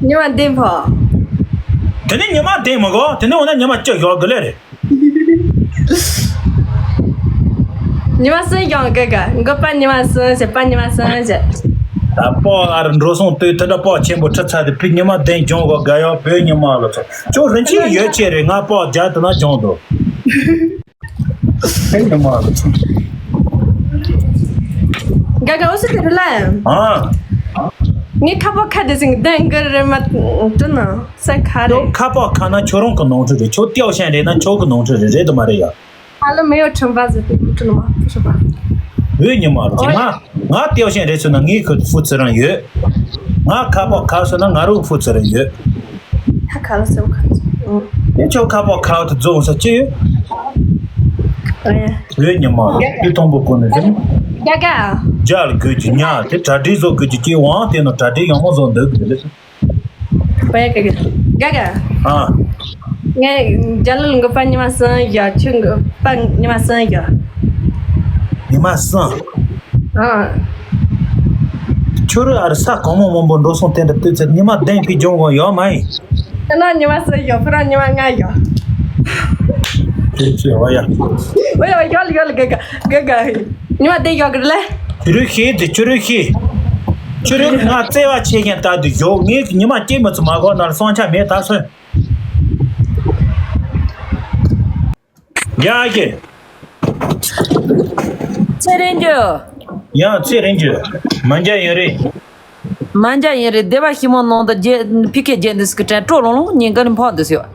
ཉི་མ་བདེ་ཕོ། དེ་ནི་ཉི་མ་བདེ་མ་གོ་དེ་ནི་འོ་ན་ཉི་མ་བཅུ་ཡོད་གི་ལེ་རེད། ཉི་མ་གསུམ་ཡོང་གི་ག་འགོ་པ་ཉི་མ་གསུམ་བྱས་པ་ཉི་མ་གསུམ་བྱས། ད་པོ་ཨ་རུ་འགྲོ་སོང་ལྟོས་དེ་འདྲ་པོ་ཆེན་པོ་ཁྲི་ཚ་དེ་ཕི་ཉི་མ་བདུན་གྱོང་གོ་ག་ཡོ་བོད་ཉི་མ་ལོ་ཚོ་ཅོ་རིན་ཆེན་ཡོད་ཆེ་རེད་ང་པོ་རྒྱ་དེ་ན་གྱོང་དོ། བོད་ཉི་མ་ལོ་ཚོ། ག་ག་འོ་སི་དེ་རུ་ལ། ཨ། ངའི་ཁ་པོ་ཁ་དེ་ཟིང་བདུན་གི་རེད་མ་དྲི་ན། ས་ཁ་རེད། ཁྱོད་ཁ་པར་ཁ་ན་ཁྱོད་རང་གི་ནོར་འཁྲུལ་རེད། ཁྱོད་ཏེའོ་ཤན་རེད་ན་ཁྱོད་ཀྱི་ནོར་འཁྲུལ་རེད། རེད་དམ་མ་རེད་ཡ། ཧ་ལོ་མེ་ཡོ་ཁྲིམས་པ་ཟེར་ཏེ་ཁྲིམས་མ་ཁྲིམས་པ། བོད་ཉི་མ་རེད། ང་ང་ཏེའོ་ཤན་རེད་ཟེར་ན་ངའི་ཁུ་ཧྥུ་ཚུ་རང་ཡོད། ང་ཁ་པར་ཁ་ཟེར་ན་ང་རང་ཧྥུ་ཚུ་རང་ཡོད། ཁ་ཁ་ལ་སེམས་ཁ་ཚུ། ཨེ་ཁྱོད་ཁ་པར་ཁ་དུ་རྫོགས་ས་ཅི་ཡོད། ཨེ། བོད་ཉི་མ་རེད། དུས་དང་པོ་ཀུན་ནས་ཟིན། རྒྱ་ག་རྒྱ་ལ་དགོས་ཀྱི་ཉ་དེ་གྲ་སྒྲིག་བཟོ་དགོས་ཀྱི་ཀྱི་དབང་དེ་ནོ་གྲ་སྒྲིག་ཡང་མོ་བཟོ་འདོད་དགོས་རེད། པའི་ཀ་ཀ་ཀ་ཀ་ཨ། ངས་རྒྱ་ལོ་ལ་འགོ་པ་ཉི་མ་གསུམ་བཞག་ཁྱོད་འགོ་པ་ཉི་མ་གསུམ་བཞག་ཉི་མ་གསུམ། ཨ། ཁྱོད་རང་ཨ་རི་ས་གང་མང་མང་པོ་འགྲོ་སོང་དེ་འདྲ་ལྟོས་ཚེ་ཉི་མ་བདུན་པའི་ལྗོངས་གང་ཡོད་མ་ཡིན། ཨ་ན་ཉི་མ་གསུམ་བཞག་ཕུ་ར་ཉི་མ་ལྔ་བཞག་དེ་ཚོས་བ་ཡ། ཨོ་ཡ་ཡོད་ལ་ཡོད་ལ་ག་ག་ག་ག་ཉི་མ་བདུན་བཞག་གི་རེད་ལ། ཁྱོད་རང་ཤེས་དེ་ཁྱོད་རང་ཤེས། ཁྱོད་རང་ང་བརྩེ་བ་ཆེ་མཁན་ལྟར་དུ་ཡོད། ངས་ཉི་མ་སྐྱེ་མི་ཚོ་མ་གོ་ན་ལ་སོང་ཆ་མེད་ད་སོན། ཡ་ཀྱེ། ཚེ་རིང་རྒྱུ། ཡང་ཚེ་རིང་རྒྱུ། མ་འཇའ་ཡིན་རེད། མ་འཇའ་ཡིན་རེད། སྡེ་བ་ཞིག་མོ་ནང་དུ་རྒྱལ་ཕི་ཁེ་རྒྱལ་འདི་སི་ཀི་ཀྲན་སྤྲོ་ལོང་ལོང་ཉིན་ག་ནི་འཕག་འདི་སི་ཡོད།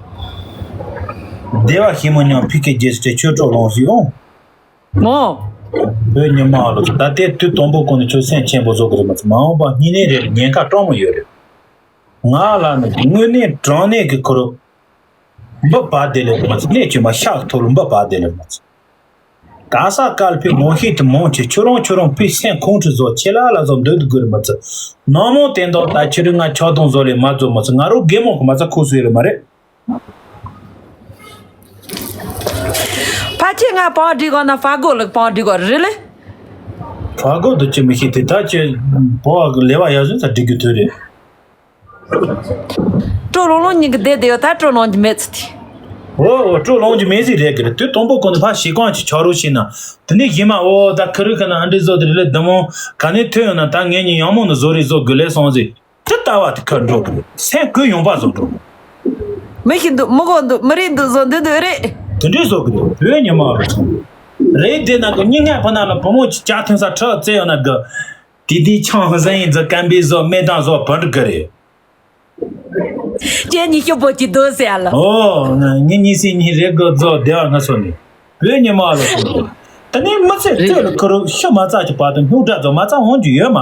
སྡེ་བ་ཞིག་མོ་ཉང་ཕི་ཁེ་རྒྱལ་སི་ཀྲན་ཆོས་སྤྲོ་ལོང་སི་ཡོང་། མོ། བོད་ཉི་མ་ལོ་ད་ལྟའི་དུས་དང་པོ་ཀུན་ནས་ཁྱོད་སེམས་ཆེན་པོ་བཟོ་གི་རེད་མ་ཚད་མ་འོངས་པ་སྙིང་ནད་རེད་ཉེན་ཁ་སྤྲང་མོ་ཡོད་རེད། ང་ལ་ནི་དངོས་གནས་དྲང་གནས་ཀྱི་ཁུ་རུ། འབུ་བ་དེ་ལས་མ་ཚད་གནས་ཀྱི་མ་ཤག་ཐོག་ལ་འབུ་བ་དེ་ལས་མ་ཚད། ག་ས་གལ་ཕི་ངོ་ཤེས་དུ་མང་ཆེ་ཁྱོད་རང་ཁྱོད་རང་ཕི་སེམས་ཁོང་ཁྲི་བཟོ་ཆེ་ལ་ལ་བཟོ་འདོད་དུ་དགོས་རེད་མ་ཚད། ནང་མོ་དེ་འདོག་ད་ཁྱོད་རང་ང་ཆག་སྡང་བཟོ་ལས་མ་བཟོ་མ་ཚད་ང་རོ་རྒན་མོ་གི་མ་ཚད་ཁུ་སུ་ཡོད་རེད་མ་རེད། ཕ་ཆེ་ང་པང་སྒྲིག་གོ་ན་ཕ་གོ་ལག་པང་སྒྲིག་གོ་རེད་ལེ། ཕ་གོ་དུ་ཅི་མི་ཤེས་དེ་ད་ཅི་བོ་གི་ལེ་བ་ཡ་བཟོས་ཚ་སྒྲིག་རྒྱུ་དུས་རེད། སྤྲོ་ལོང་ལོང་ཉིན་གི་བསྡད་བསྡད་ཡོད་ད་སྤྲོ་ལོང་གི་མེད་ཚི་དེ། འོ་འོ་སྤྲོ་ལོང་གི་མེད་ཟིག་རེད་གི་རེད་དུས་དང་པོ་ཀུན་ཏུ་ཕ་ཞིག་གང་ཅི་ཆག་རོ་ཤེས་ན་དེ་ནས་ཡིན་མ་འོ་ད་ཁི་རུ་ཁི་ན་ཨ་འདྲི་བཟོ་དེ་རེད་ལེ་དུ་མོ་ག་ནས་ཐོན་ཡོང་ན་ད་ངེད་གཉིས་ཡང་མོ་ནི་བཟོ་རེ་བཟོ་དགོས་ལེ་སོང་ཟིག་ཅི་ལྟ་བ་དེ་ཁར་འགྲོ་གི་རེད། སེམས་གུས་ཡོང་པ་བཟོ་འགྲོ། མི་ཤི་འདུག་མི་གོ་འདུག་མི་རིགས་འདུག་བཟོ་འདུག་འདུག་རེད། དེ་འདྲའི་བཟོ་གི་རེད་བོད་ཉི་མ་རུ་ཚོང་། རེད་དེ་ན་གི་སྙིང་ངན་ཕ་ན་ལ་བུ་མོ་ཅིག་ཅག་ཐེན་ས་ཁྲག་བཙལ་ཡོང་ན་གི། དེ་དུས་ཆང་ཟན་ཡིན་ཙི་སྐམ་པའི་བཟོ་སྨན་དང་བཟོ་བུ་འགྲིག་གི་རེད། ཁྱེད་གཉིས་ཤོག་པོ་གཅིག་སྡོད་ཟེར་ཡ་ལ། ཨོ། ངས་གཉིས་སྲིད་གཉིས་རེད་གོ་རྫོགས་བདེ་བ་ང་སོ་ནི། བོད་ཉི་མ་ལ་སོ་ནི། ད་ནི་མི་ཚེ་རེད། ལྟོས་ལ་ཁུ་རུ་ཤི་མ་ཚར་གྱི་བར་དུ་སྨྱུག་དྲ་རྫོགས་མ་ཚར་འོང་རྒྱུ་ཡོད་མ།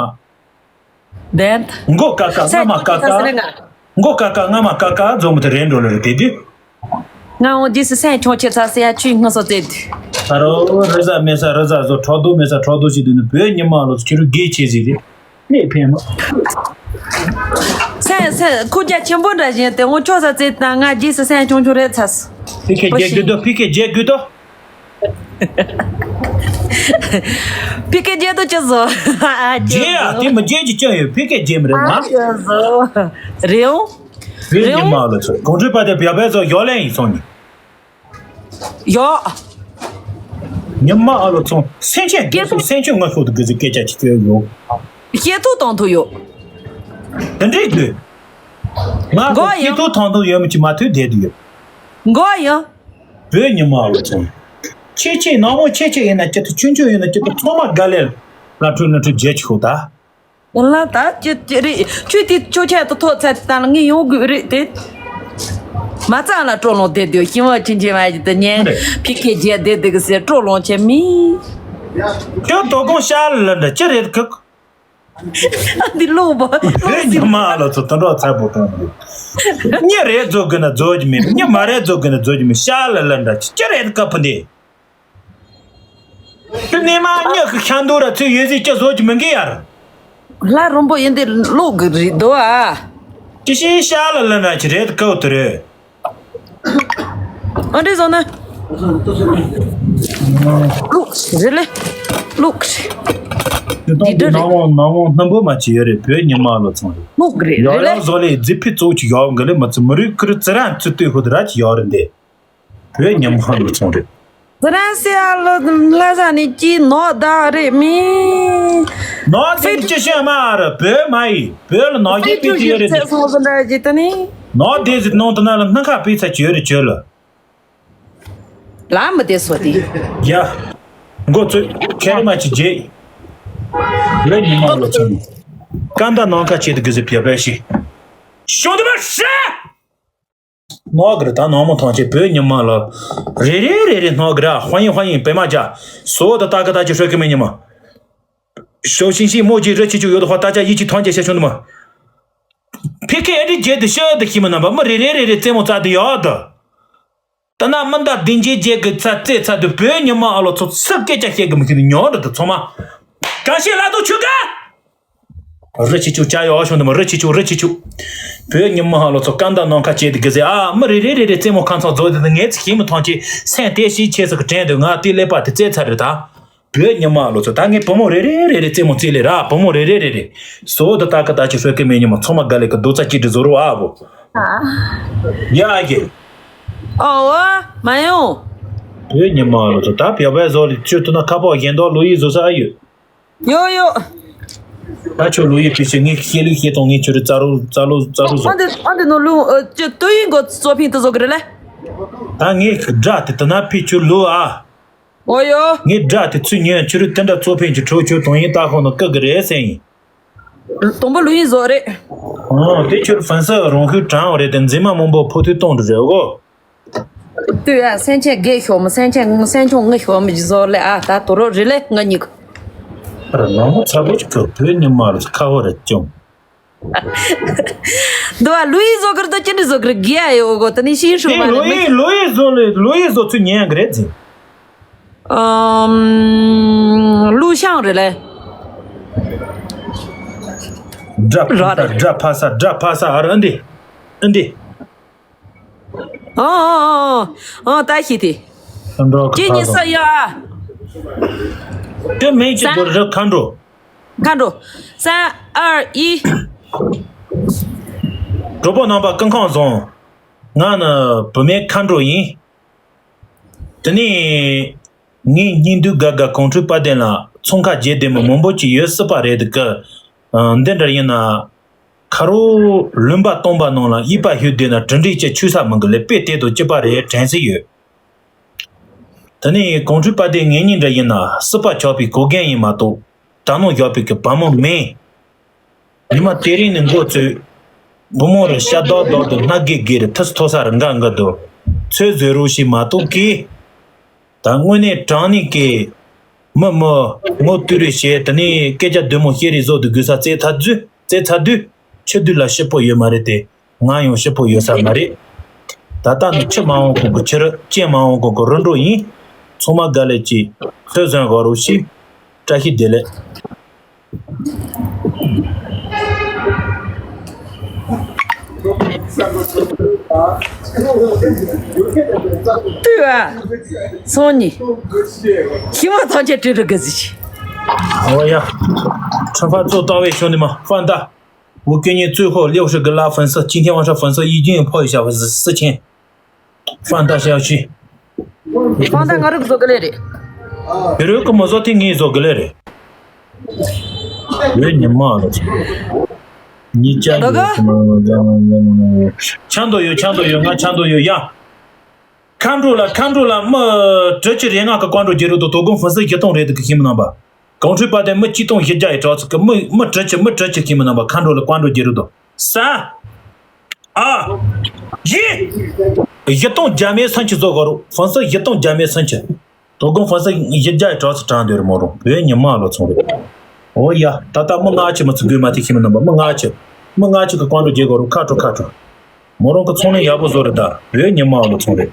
བདེན། མགོ་ཀ་ཀ་རྔ་མ་ཀ་ཀ། མགོ་ཀ་ཀ་རྔ་མ་ཀ་ཀ་རྫོགས་མི་དེ་རེད་འགྲོ་ལ་རེད་དེ་དུས། ང་འོང་རྗེས་སུ་སེམས་ཆུང་ཆེ་ཚ་སེ་ཡ་ཆུའི་སྔ་སོ་བཙལ་དུས། ད་རོ་རི་ཟ་མེ་ས་རི་ཟ་བཟོ་ཁྲག་རྡོ་མེ་ས་ཁྲག་རྡོ་ཞིག་དུས་ནི་བོད་ཉི་མ་ལོ་ཁྱེད་རུ་དགེ་ཆེ་ཟིག་རེད། གནས་ཕན་མ། སེམས་སེམས་ཁུར་རྒྱ་ཆེན་པོ་འདྲ་བཞིན་དེ་འོང་ཆོག་ས་བཙལ་དང་ང་རྗེས་སུ་སེམས་ཆུང་ཆུང་རེད་ཚ། ཕི་ཁེ་རྒྱལ་རྒྱུ་དོ། ཕི་ཁེ་རྒྱལ་རྒྱུ་དོ། ཕི་ཁེ་རྒྱལ་དོ་ཅི་བཟོ། རྒྱལ་ཡ་དེ་མི་རྒྱལ་གྱི་ཅི་ཡོད། ཕི་ཁེ་རྒྱལ་མི་རེད་མ། ཅི་བཟོ། རེད་འོང་། རེད་ཉི་མ་ལོ་ཚོ་གོང་ཁྲོས་པ་དེ་བྱ་བའི་ཚོ་ཡོ་ལེན་ཡིན་སོང་ནི། ཡོ། ཉི་མ་ཨ་ལོ་ཚོ་སེམས་ཅན་སྐྱེ་ཐུབ་སེམས་ཅན་ང་ཤོག་ཏུ་གི་ཟི་སྐད་ཆ་ཅི་ཅི་ཡོད། སྐྱེ་ཐུབ་གཏོང་ཐུབ་ཡོད། དེ་འདྲའི་དུས། ང་ཚོ་མགོ་ཡང་སྐྱེ་ཐུབ་གཏོང་ཐུབ་ཡོད་མི་ཅི་མ་ཐུབ་བསྡད་དུ་ཡོད། མགོ་ཡང་། བོད་ཉི་མ་ཨ་ལོ་ཚོ། ཆེ་ཆེ་ནག་མོ་ཆེ་ཆེ་ཡིན་ན་སྐྱེ་ཐུབ་ཆུང་ཆུང་ཡིན་ན་སྐྱེ་ཐུབ་ཚང་མ་དགའ་ལས་ལ་ཁྲུ་ལ་ཁྲུ་བརྗེ་ཆོག་ད། ཡིན་ལ་ད་ཅི་ཅི་རེད། ཁྱོད་དེ་ཁྱོད་ཆ་དུ་ཐོག་ཚད་དང་ངས་ཡོང་དགོས་རེད་དེ། མ་ཚང་ལ་སྤྲོ་ལོང་དེ་དུས་ཤིང་བ་ཆིན་ཆིན་མ་ཡི་དུ་ཉན། ཕི་ཁེ་རྒྱལ་དེ་དུ་གི་ཟེར་སྤྲོ་ལོང་ཆེ་མི། ཁྱོད་དོ་དགོང་ཤར་ལ་འདྲ་ཅི་རེད་ཁུག་འདི་ལོག་པ་ལོག་ཟིན། ཉི་མ་ལ་ཚོ་དོན་གྲོགས་ཚ་པོ་གཏོང་དགོས། གཉིད་རེད་རྫོགས་དགོས་ན་རྫོགས་ཀྱི་མེད། གཉིད་མ་རེད་རྫོགས་དགོས་ན་རྫོགས་ཀྱི་མེད། ཤར་ལ་ལ་འདྲ་ཅི་རེད་ཁ་ཕུ་འདི། དེ་ནས་མ་ཉག་གི་ཤ་འདུག་ར་ཚོས་ཡོད་ཟིག་ཅི་བཟོ་གི་མི་འགི་ཡར། ལྷ་རིང་པོ་ཡིན་དེ་ལོག་གི་རེད་དོ་ཨ། ཅི་ཤེས་ཤ་ལ་ལ་ན་ཅི་རེད་ཀའོ་དེ་རེད། ཨ་འདྲེ་བཟོ་ན། ལུག་རེད་ལེ། ལུག་རེད། དེ་དང་དེ་ནང་བོ་ནང་བོ་སྣམ་བུ་མ་ཅི་ཡོད་རེད། བོད་ཉི་མ་ལོ་ཚང་རེད། ལུག་རེད་ཡག་རེད་ལེ། ཡག་བཟོ་ལེ་རྫི་ཕི་གཙོ་ཅི་ཡག་འགི་ལེ་མ་ཚི་མི་རིགས་ཁུར་ཙི་རང་ཚུ་ལྟོས་ཧུ་དེ་ར་ཅི་ཡག་རེད་འདེ། བོད་ཉམས་ཁང་དུ་སོང་རེད། ཁོ་རང་སེ་ཨ་ལོ་ལྷ་ས་ནས་ཀྱི་ནོག་ད་རེད་མི། ནོག་དེ་ནི་ཅི་ཤེས་མ་རེད། བོད་མ་ཡིན། བོད་ལ་ནོག་རྒྱལ་པི་ཅི་ཡོད་རེད། ཚེ་སོང་ཟིན་འདྲ་ཅི་ད་ནི། ནོག་དེ་ཟིག་ནང་དུ་ན་ལ་སྣ་ཁ་པི་ཚ་ཅི་ཡོད་རེད་ཅི་ལ། ལ་མི་དེ་སོ་དེ། ཡ། མགོ་ཚོས་ཁེ་རི་མ་ཅི་རྗེས། ལས་ཉི་མ་ལོ་ཚོ། ཀ་འདའ་ནང་ཁ་ཆེ་དུ་གི་ཟི་ཕྱ་བས་ཤི། ཤོ་དུ་མ་ཤ། སྣོག་གི་རེད་ད་ནང་མོ་ཐང་ཆེ་བོད་ཉི་མ་ལ། རེ་རེ་རེ་རེ་སྣོག་གི་ར་ཧོ་ཡིན་ཧོ་ཡིན་པེ་མ་ཇ། སོ་ད་ད་ག་ད་ཅི་ཧྲོ་གི་མེ་ཉི་མ། ཞོ་ཤིང་ཤིང་མོ་ཇི་རི་ཆི་ཆུ་ཡོད་དོ་ཧོ་ད་ཅ་ཡི་ཆི་ཐང་ཆེ་ཤ་ཆུང་དུ་མ། ཕི་ཁེ་ཨེ་འདྲི་རྗེ་དུ་ཤ་དུ་ཤི་མི་ན་བ་མི་རེ་རེ་རེ་རེ་རྩེ་མོ་རྩ་དུ་ཡོད་དོ། ད་ན་མི་འདའ་དིན་ཇེ་ཇེ་གི་ཚ་རྩེ་ཚ་དུ་བོད་ཉི་མ་ཨ་ལོ་ཚོ་སུ་སྐད་ཆ་བཤད་གི་མི་ཤི་ནི་ཉོ་རི་དུ་ཚོ་མ། གང་ཤེས་ལ་དོ་ཆུ་ག་རི་ཆི་ཆུ་ཅ་ཡོ་ཤོང་དུ་མ་རི་ཆི་ཆུ་རི་ཆི་ཆུ། བོད་ཉི་མ་ཧ་ལོ་ཚོ་ཀ་འདའ་ནང་ཁ་བྱེད་དུ་གི་ཟེ་ཨ་མི་རེ་རེ་རེ་རེ་རྩེ་མོ་ཁང་ཚང་རྫོགས་དེ་ངས་ཚི་ཤིང་མི་ཐོང་ཆེ་སེམས་དེ་ཤི་ཆེ་ས་གི་དྲན་དུ་ང་དེ་ཀླད་པ་དེ་རྩེ་ཚ་རེད་ད། བོད་ཉི་མ་ལོ་ཚོ་ད་ངས་བུ་མོ་རེ་རེ་རེ་རེ་རྩེ་མོ་རྩེ་ལེ་ར་བུ་མོ་རེ་རེ་རེ་རེ། སོ་ད་ད་ཀ་ད་ཅི་ཧྲོ་གི་མེ་ཉི་མ་ཚོ་མ་ག་ལེ་གི་རྡོ་ཚ་ཅི་འདྲི་བཟོ་རོ་ཨ་བོ། ཡ་ཨ་གེ། ཨོ་ཨ་མ་ཡོང་། བོད་ཉི་མ་ལོ་ཚོ་ད་བྱ་བའི་བཟོ་ལི་ཆུ་ཐུ་ན་ཁ་པོ་གཞན་དོ་ལོ་ཡི་བཟོ་ས་ཨ་ཡོད། ཡོ་ཡོ། ད་ཁྱོད་ལོ་ཡི་ཕི་ཤི་ངས་ཤེས་ལུགས་ཤེས་དང་ངས་ཁྱོད་རི་རྩ་རུ་རྩ་ལོ་རྩ་རུ་བཟོ། ཨ་འདི་ཨ་འདི་ནོ་ལུ་ཨ་ཅི་ཏུ་ཡིན་གོ་ཙོ་ཕིན་ཏུ་བཟོ་གི་རེད་ལེ། ད་ངས་དགྲ་དེ་ད་ན་ཕི་ཁྱོད་ལོ་ཨ། ཨོ་ཡོ། ངས་དགྲ་དེ་ཚུ་ཉོན་ཁྱོད་རི་དེ་འདྲ་ཙོ་ཕིན་གྱི་ཁྲོ་ཁྱོད་དང་ཡིན་ད་ཁོ་ན་ཀི་གི་རེད་ཟེར་ཡིན། དང་པོ་ལུ་ཡིན་བཟོ་རེད། ཨོ་དེ་ཁྱོད་ཧྥན་སི་རང་ཤུགས་དྲང་བ་རེད་དེ་འཛིན་མ་མང་པོ་ཕོ་ཐུག་གཏོང་འགྲོ་རེད་གོ། ལྟོས་ཡ་སེམས་ཅན་རྒས་ཤོག་མི་སེམས་ཅན་སེམས་ཆུང་ངུ་ཤོག་མི་བཟོ་ལེ་ཨ་ད་དོ་རོ་རི་ལེ་ང་གཉིས་ཀ། ཨ་ར་ནང་མོ་ཚ་པོ་ཅིག་གི་བོད་ཉི་མ་ལ་ཁ་བོ་རེ་སྐྱོང་། འདུག་ཨ་ལུ་ཡིས་བཟོ་གི་རེད་དོ་ཅི་འདྲ་བཟོ་གི་རེད་དགེ་ཨ་ཡོ་གོ་ད་ནི་ཤིང་ཧྲུང་དེ་མ་ལུ་རེད་མི། ཡིས་ལུ་ཡིས་བཟོ་ལེ་ལུ་ཡིས་བཟོ་ཚུལ་ཉན་གི་རེད་ཟེར། ཨམ། ལུ་ཤང་རེད་ལེ། དགྲ་ཕ་ས་ར་རེད། དགྲ་ཕ་ས་དགྲ་ཕ་ས་ཨ་ར་ཨ་འདི་ཨ་འདི། ཨ་ཨ་ཨ་ཨ་ད་ཤི་དེ། ཁ་འགྲོ་ཁ་ཁྱེད་གཉིས་ས་ཡ། དེ་མིང་ཅི་དགོས་རེད་ཁ་འགྲོ། ཁ་འགྲོ། 三二一། གྲོགས་པོ་རྣམ་པ་སྐུ་ཁམས་བཟང་། ང་ནི་བུད་མེད་ཁ་འགྲོ་ཡིན། དེ་ནས་ངའི་སྙིང་འདུས་དགའ་དགའ་གོང་ཁྲོས་དཔལ་ལྡན་ལ་ཚོང་ཁ་རྒྱས་ལྡན་མི་མང་པོ་ཅིག་ཡོད་སྲིད་པ་རེད་འདུག་གི། འདི་འདྲ་ཡིན་ན། ཁ་རོག་ལུང་པ་སྟོང་པ་ནང་ལ་གཡུག་པ་ཞུ་བསྡད་ན་གྲུ་འགྲིག་ཅིག་ཆུད་ས་མི་འགི་ལས་དཔེ་དེ་དང་གཅིག་པ་རེད་དྲན་སྲིད་ཡོད། དེ་ནས་གོང་ཁྲོས་དཔལ་ལྡན་ངེད་གཉིས་འདྲ་ཡིན་ན་སྲིད་པ་ཆགས་པའི་གོ་རྒན་ཡིན་མ་གཏོགས་ད་ནང་བཞག་པའི་གི་བུ་མོ་མིན། ཉི་མ་དེ་རིང་ནས་འགོ་བཙུགས། བུ་མོ་རུ་ཤ་རྡོག་རྡོག་ཏུ་སྣ་དགེ་དགེ་རུ་ཐུ་སི་མཐོ་ས་རུ་འགའ་འགའ་དུ་ཚོད་བཟོས་རོགས་ཞེས་མ་གཏོགས་ཀི། ད་དངོས་གནས་དྲང་གནས་ཀི། མི་མི་ངོ་བསྟོད་རེས་བྱས་དེ་ནས་སྐད་ཆ་བདེ་མོ་བཤད་རེས་བཟོ་དུ་དགོས་ས་བཙལ་ཚར་དུས་བཙལ་ཚར་དུས་ཆུ་དུས་ལ་ཞིབ་པོ་ཡོད་མ་རེད་དེ། ང་ཡང་ཞིབ་པོ་ཡོད་ས་མ་རེད། ད་ལྟ་ནི་ཆུ་མ་འོང་གོང་གི་ཆུ་རུ་རྐྱེན་མ་འོང་གོང་གི་རུ་འགྲོ་ཡིན། ཚང་མ་དགའ་ལས་ཀྱིས་ལྷོད་བཟོན་དགོས་རོགས་ཞེས། བཀྲ་ཤིས་བདེ་ལེགས། ལྟོས་ཨ། སང་ཉིན་ཤི་མ་ཐམས་ཅད་བྲིས་རུ་དགའ་ཟིག་ཨོ་ཡ། ཁྲི་ཕ་ཚོ་ལྟ་བའི་ཤོ་ནི་མ་ཧྥན་ཏ། 吴给你最后六十个拉粉丝，今天晚上粉丝已经破一下粉丝四千。放大消息。 ཧྥན་ཏ་ང་རུ་བཟོ་གི་ལེ་རེད། བེ་རོས་ཀི་མ་བཟོ་དེ་ངས་བཟོ་གི་ལེ་རེད། ཡོད་ཉི་མ་ལ་ཚོ། ཉི་ཅག་གི་ཆང་དོ་ཡོད་ཆང་དོ་ཡོད་ང་ཆང་དོ་ཡོད་ཡ། མཁའ་འགྲོ་ལ་མཁའ་འགྲོ་ལ་མི་དྲུག་ཅུ་རེ་ལྔ་གི་བཀའ་འགྲོ་རྒྱལ་རུ་དོ་དོ་དགོང་ཧྥུན་སི་བཞི་སྟོང་རེད་དུ་གི་ཤིང་མི་རྣམ་པ། གང་འཁྲུལ་པ་དེ་མི་གཅིག་སྟོང་བཞི་བརྒྱ་ཡི་གྲོགས་ཚོ་གི་མི་མི་དྲུག་ཅུ་མི་དྲུག་ཅུ་ཤིང་མི་རྣམ་པ་མཁའ་འགྲོ་ལ་བཀའ་འགྲོ་རྒྱལ་རུ་དོ། ས། ཨ། ཡི། བཞི་སྟོང་བརྒྱ་མེད་སུམ་ཅུ་བཟོ་དགོས་རུ་ཧྥུན་སི་བཞི་སྟོང་བརྒྱ་མེད་སུམ་ཅུ། དོ་དགོང་ཧྥུན་སི་བཞི་བརྒྱ་ཡི་གྲོགས་ཚོ་དྲངས་འདོད་རུ་མོ་རུ་བོད་ཉི་མ་ལོ་ཚོང་རེད། ཨོ་ཡ། ད་ལྟ་མི་ལྔ་བཅུ་མི་ཚོ་དགོས་མ་ཐེ་ཤི་མི་རྣམ་པ་མི་ལྔ་བཅུ། མི་ལྔ་བཅུ་གི་བཀའ་འགྲོ་རྒྱལ་དགོས་རུ་ཁ་དྲོ་ཁ་དྲོ། མོ་རང་གི་ཚོང་ལས་ཡག་པོ་བཟོ་རེད་ད། བོད་ཉི་མ་ལོ་ཚོང་རེད།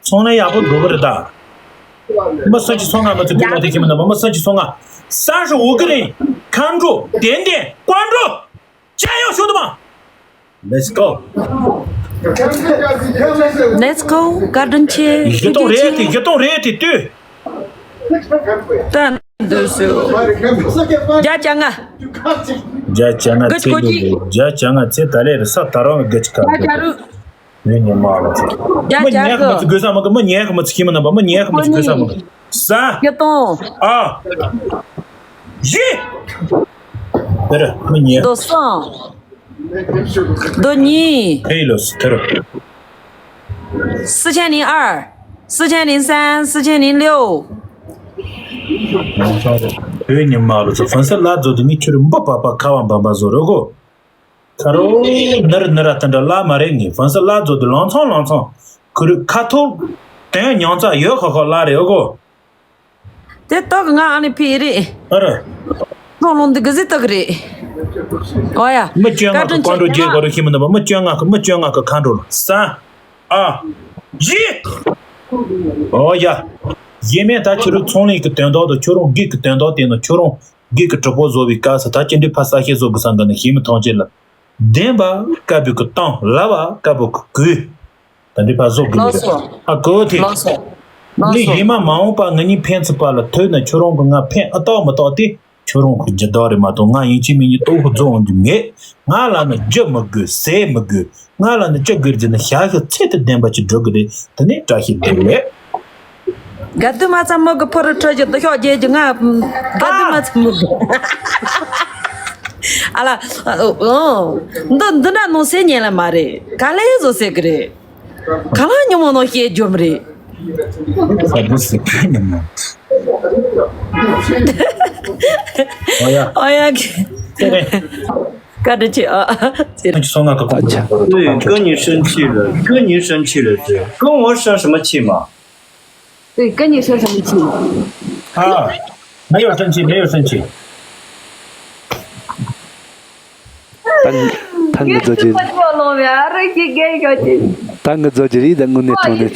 ཚོང་ལས་ཡག་པོ་འགྲོ་གི་རེད་ད། མི་སུམ་ཅུ་སོ་ལྔ་མི་ཚོ་དགོས་མ་ཐེ་ཤི་མི་རྣམ་པ་མི་སུམ་ཅུ་སོ་ལྔ། ས་རུ་འོ་གི་རིང་། མཁའ་འགྲོ་དེ་འདྲའི་བཀའ་འགྲོ། ཅ་ཡོ་ཤོ་དུ་མ། Let's go. Let's go. བཀའ་དྲིན་ཆེ། བཞི་སྟོང་རེད་དེ་བཞི་སྟོང་རེད་དེ་ལྟོས། ད་འདོད་སུ། བརྒྱ་བྱ་ལྔ། བརྒྱ་བྱ་ལྔ་ཚེ་གི་བརྒྱ་བྱ་ལྔ་ཚེ་ད་ལེ་རེ་ས་ད་རང་གི་བརྒྱ་ཆ་ག་བརྒྱ་བྱ་རུ། མི་ཉན་མ་ལ་ཚེ། བརྒྱ་མི་ཉན་གི་མ་ཚེ་དགོས་ས་མ་གི་མི་ཉན་གི་མ་ཚེ་ཁྱིམ་མི་རྣམ་པ་མི་ཉན་གི་མ་ཚེ་དགོས་ས་མ་གི་ས། བརྒྱ་སྟོང་། ཨ། བཞི། དེར་མི་ཉན། རྡོ་སྲང་། རྡོ་གཉིས། ཧེ་ལོ་སི་དེར། 四千零二། 四千零三། 四千零六། བོད་ཉི་མ་ལོ་ཚོ་ཧྥན་སི་ལ་རྫོ་དེ་ནི་ཁྱོད་འབུ་པ་པ་ཁ་བ་འབམ་པ་བཟོ་རོ་གོ། ཁ་རོ་ནར་ནར་ཨ་ཏན་འདྲ་ལ་མ་རེད་ངས་ཧྥན་སི་ལ་རྫོ་དེ་ལང་ཚང་ལང་ཚང་ཁུ་རུ་ཁ་ཐོག་དོན་མྱང་ཙ་ཡོད་ཁ་ཁ་ལ་རེད་གོ། དེ་ཏོག་ང་ཨ་ནི་ཕི་རེད། ཨ་རེད། ལོང་ལོང་འདི་གི་ཟི་ཏོག་རེད། ཨོ་ཡ། མི་བཅོ་ལྔ་གི་བཀའ་འགྲོ་རྒྱལ་དགོས་རུ་ཤི་མི་འདུག་པ་མི་བཅོ་ལྔ་གི་མི་བཅོ་ལྔ་གི་ཁ་འགྲོ་ལ་ས། ཨ། ཡི། ཨོ་ཡ། ཡེ་མེད་ད་ཁྱོད་རང་ཚོང་ལས་ཀྱི་དོན་དག་དང་ཁྱོད་རང་སྒེར་གྱི་དོན་དག་དེ་ནི་ཁྱོད་རང་སྒེར་གྱི་གྲོགས་པོ་བཟོ་བའི་སྐབས་སུ་ད་ཅི་འདྲའི་ཕ་ས་ཤེས་བཟོ་དགོས་ས་འདི་ནི་ཤེས་མི་ཐང་ཅེ་ལ། བདེན་པ་དཀར་པོའི་གི་བཏང་ལ་བ་དཀར་པོ་གི་གུས། ད་འདི་ཕར་བཟོ་དགོས་ལགས་སོ། ཨ་གོ་ཐི། ལགས་སོ། ལགས་མི་སོ། ཡིན་མ་མ་འོངས་པ་ང་གཉིས་ཕན་ཚུན་བར་ལ་ཐོས་ན་ཁྱོད་རང་གི་ང་ཕན་ཨ་ཏོག་མ་ཏོག་དེ་ཁྱོད་རང་གི་རྒྱུ་དག་རེད་མ་གཏོགས་ང་ཡིན་གཅིག་མིན་གཉིས་ལྟོ་ཕོ་རྫོགས་འོང་རྒྱུ་མེད། ང་ལ་ནི་རྒྱུ་མི་དགོས་ཟས་མི་དགོས། ང་ལ་ནི་ཅི་དགོས་རྒྱུ་ནི་ཞག་ཞག་ཚེ་དེ་བདེན་པ་ཅིག་འགྲོ་གི་རེད། དེ་ནས་བཀྲ་ཤིས་བདེ་ལེགས། དགའ་སྡུག་མ་ཚང་མོ་གི་ཕོ་རུ་ཁྲོད་ཀྱི་འདུ་ཤོག་རྒྱས་ཀྱི་ང་དགའ་སྡུག་མ་ཚང་མོ་གི། ཨ་ལ། འདི་འདི་འདྲ་ནང་སེ་ཉན་ལ་མ་རེད། ག་ལེ་བཟོ་སེ་གི་རེད། ག་ལ་ཉོ་མོ་ནང་བཤད་རྒྱུ་མ་རེད། ཨ་འདི་སེ་ག་ཉོ་མོ། ཨོ་ཡ། ཨོ་ཡ་གི། དེ་རེད། བཀའ་དྲིན་ཆེ་ཨ། ཚེ་རིང་སོང་ང་ག་གོང་། 对，跟你生气了，跟你生气了是，跟我生什么气嘛？ 对，跟你生什么气？啊，没有生气，没有生气。 ད་ད་ངི་རྫོ་རྒྱུ་རེད། ད་ངི་རྫོ་རྒྱུ་རེད། ད་དངོས་གནས་དྲང་གནས།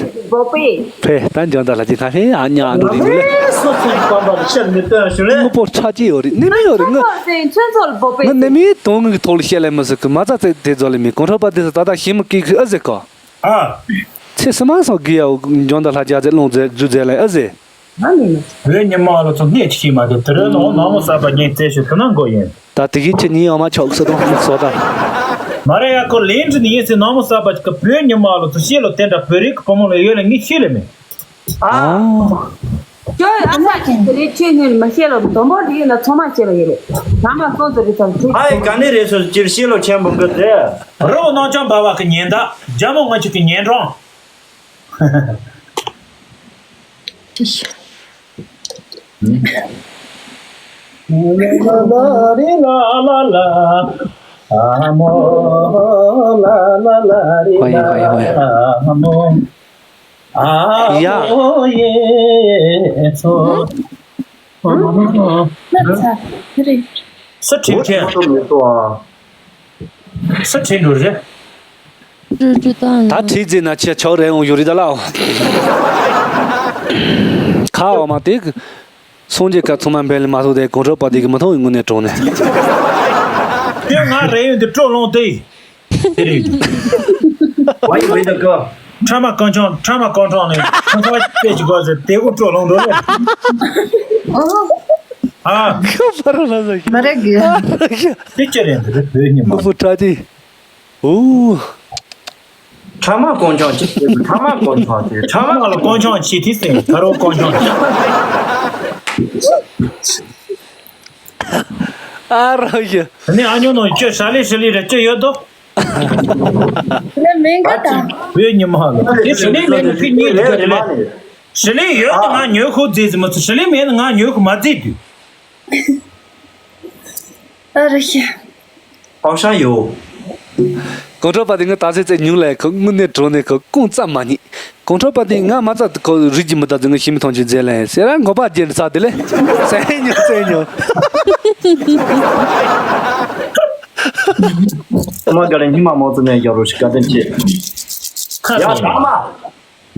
ཕེ་ད་འཇོན་ད་ལྷ་ཅིག་ཁ་ཧེ་ཨ་ཉ་ཨ་ནུ་རེད་མོ་ལེ། དངོས་པོ་ཆ་ཅི་ཡོད་རེད། ནི་མི་ཡོད་རེད། ངི་ནི་མི་དོན་དངོས་ཀྱི་ཐོག་ལ་བཤད་ལེ་མི་སྲིད་གི། མ་རྩ་ཚེ་དེ་རྫོ་ལེ་མི་གོང་ཁྲོ་པ་དེ་ཚོ་ད་ད་ཤི་མི་སྐྱིད་གི་ཨ་ཟེར་གོ། ཨ། ཚེ་སི་མ་སོགས་དགེ་ཡའོ་འཇོན་དང་ལྷ་རྒྱ་ཚེ་ལོང་ཚེ་རྫུ་ཚེ་ལེ་ཨ་ཟེ། བོད་ཉི་མ་ལོ་ཚོ་སྣེ་ཆི་མ་དེ་དེ་རེད་ནོ་ནང་མོ་ས་པ་ཉེ་ཚེ་ཞུ་ཐུ་ན་མགོ་ཡིན། ད་དེ་གི་ཁྱེད་ཉིད་ཡོང་མ་ཆོག་སོ་དང་མི་སོ་ད། མ་རེད་ཡ་ཁོ་ལེན་ཅི་ནི་ཡིན་སི་ནང་མོ་ས་པ་ཅི་ག་བོད་ཉི་མ་ལོ་ཚོ་ཤེས་ལོ་དེ་འདྲ་བོད་རིགས་ཀྱི་བུ་མོ་ལ་ཡོད་ལ་ངི་ཤེས་ལེ་མེད། ཨ། ཁྱོད་ཨ་ས་ཁྱེད་དེ་རེད་ཁྱོད་ནི་མ་ཤེས་ལོ་དོན་པོ་དེ་ཡིན་ན་ཚང་མ་ཤེས་ལོ་ཡོད་རེད། ཚང་མ་སོང་ཚོ་རེད་ཚང་ཁྱེད། ཨ་ཡི་ག་ནི་རེད་སོ་ཅིར་ཤེས་ལོ་ཆེན་པོ་གི་དེ། རི་བོ་ནང་ཆང་འབབ་བ་གི་ཉེན་བརྡ། རྒྱ་མོ་ང་ཅིག་གི་ཉེན་སྲུང་། ཨ་མོ་ལ་ལ་ལ་རི་ཧོ་ཡེ་ཧོ་ཡེ་ཧོ་ཡེ། ལ་ཨ་མོ། ཡ། ཨ་མོ་ཡེ་ཚོ། ཨ་མོ། ལ་ཚ་རི། སུ་ཁྲིད་ཁྱེད། སུ་ཁྲིད་འགྲོ་རེད། ཀྲུ་ཀྲུ་དང་། ད་ཁྲིད་ཟེར་ན་ཁྱེད་ཆོག་རེད་འོང་ཡོད་རེད་ད་ལ་འོང་། ཁ་འོ་མ་དེ། སངས་རྒྱས་བཀའ་ཚང་མ་འཕེལ་ལ་མ་སོགས་ཏེ་གོང་ཁྲོ་པ་དེ་གི་མི་མཐོང་བའི་དངོས་གནས་གྲོང་ནས། དེ་ང་རེ་ཡོད་འདི་སྤྲོ་ལོང་དེ། དེ་རེད། Why you read the girl? ཁྲ་མ་རྐང་ཆང་ཁྲ་མ་རྐང་ཁྲང་ནས་ཁང་ཁ་བཅད་ཀྱི་གོ་ཟེར་དེ་གོ་སྤྲོ་ལོང་འགྲོ་ལེ། ཨ། ཁ་པར་ལ་ཟ་གི། མ་རེད་གི། དེ་ཅི་རེད་འདི་རེད་བོད་ཉི་མ། མི་བུ་ཁྲ་དེ། ཨོ། ཁྲ་མ་རྐང་ཆང་ཅིག་ཁྲ་མ་རྐང་ཆང་ཅིག་ཁྲ་མ་ལ་རྐང་ཆང་ཅིག་དེ་ཟེར་ཁ་རོ་རྐང་ཆང་ཅིག་ཨ་རོ་ཡ། ནི་ཨ་ཉོ་ནོ་ཅི་ཧྲ་ལི་ཧྲི་ལི་རེ་ཅི་ཡོད་དོ། ལ་མེན་ག་དང་། བོད་ཉི་མ་ལ་དེ་ཧྲི་ལི་མེན་ནི་ཁི་གཉིས་དེ་ག་རེ་ལེ། ཧྲི་ལི་ཡོད་དོ་ང་ཉོ་ཁུ་ཛི་ཛི་མ་ཚོ་ཧྲི་ལི་མེན་ནི་ང་ཉོ་ཁུ་མ་ཛི་དུ། ཨ་རོ་ཡ། ཨོ་ཤ་ཡོ། གོང་ཁྲོ་པ་དེ་ངའི་ད་ཚེ་ཚེ་ཉུང་ལས་ཁོ་དངོས་གནས་གྲོང་ནས་ཁོ་ཀུང་ཙམ་མ་རྙེད། གོང་ཁྲོ་པ་དེ་ང་མ་ཚ་ཁོ་རིགས་ཀྱི་མི་ད་ཚེ་ངའི་ཤི་མི་ཐང་ཆེན་མཛད་ལས་ཟེར་ར་མགོ་པ་རྒྱན་ཚ་དེ་ལས་སེ་ཉོ་སེ་ཉོ། ཨ་མ་ག་རེ་ཉི་མ་མོ་ཚོ་ནས་རྒྱབ་རོགས་ཤིག་བཀའ་དྲིན་ཆེ། ཁ་ཡ་སོ་ད་མ།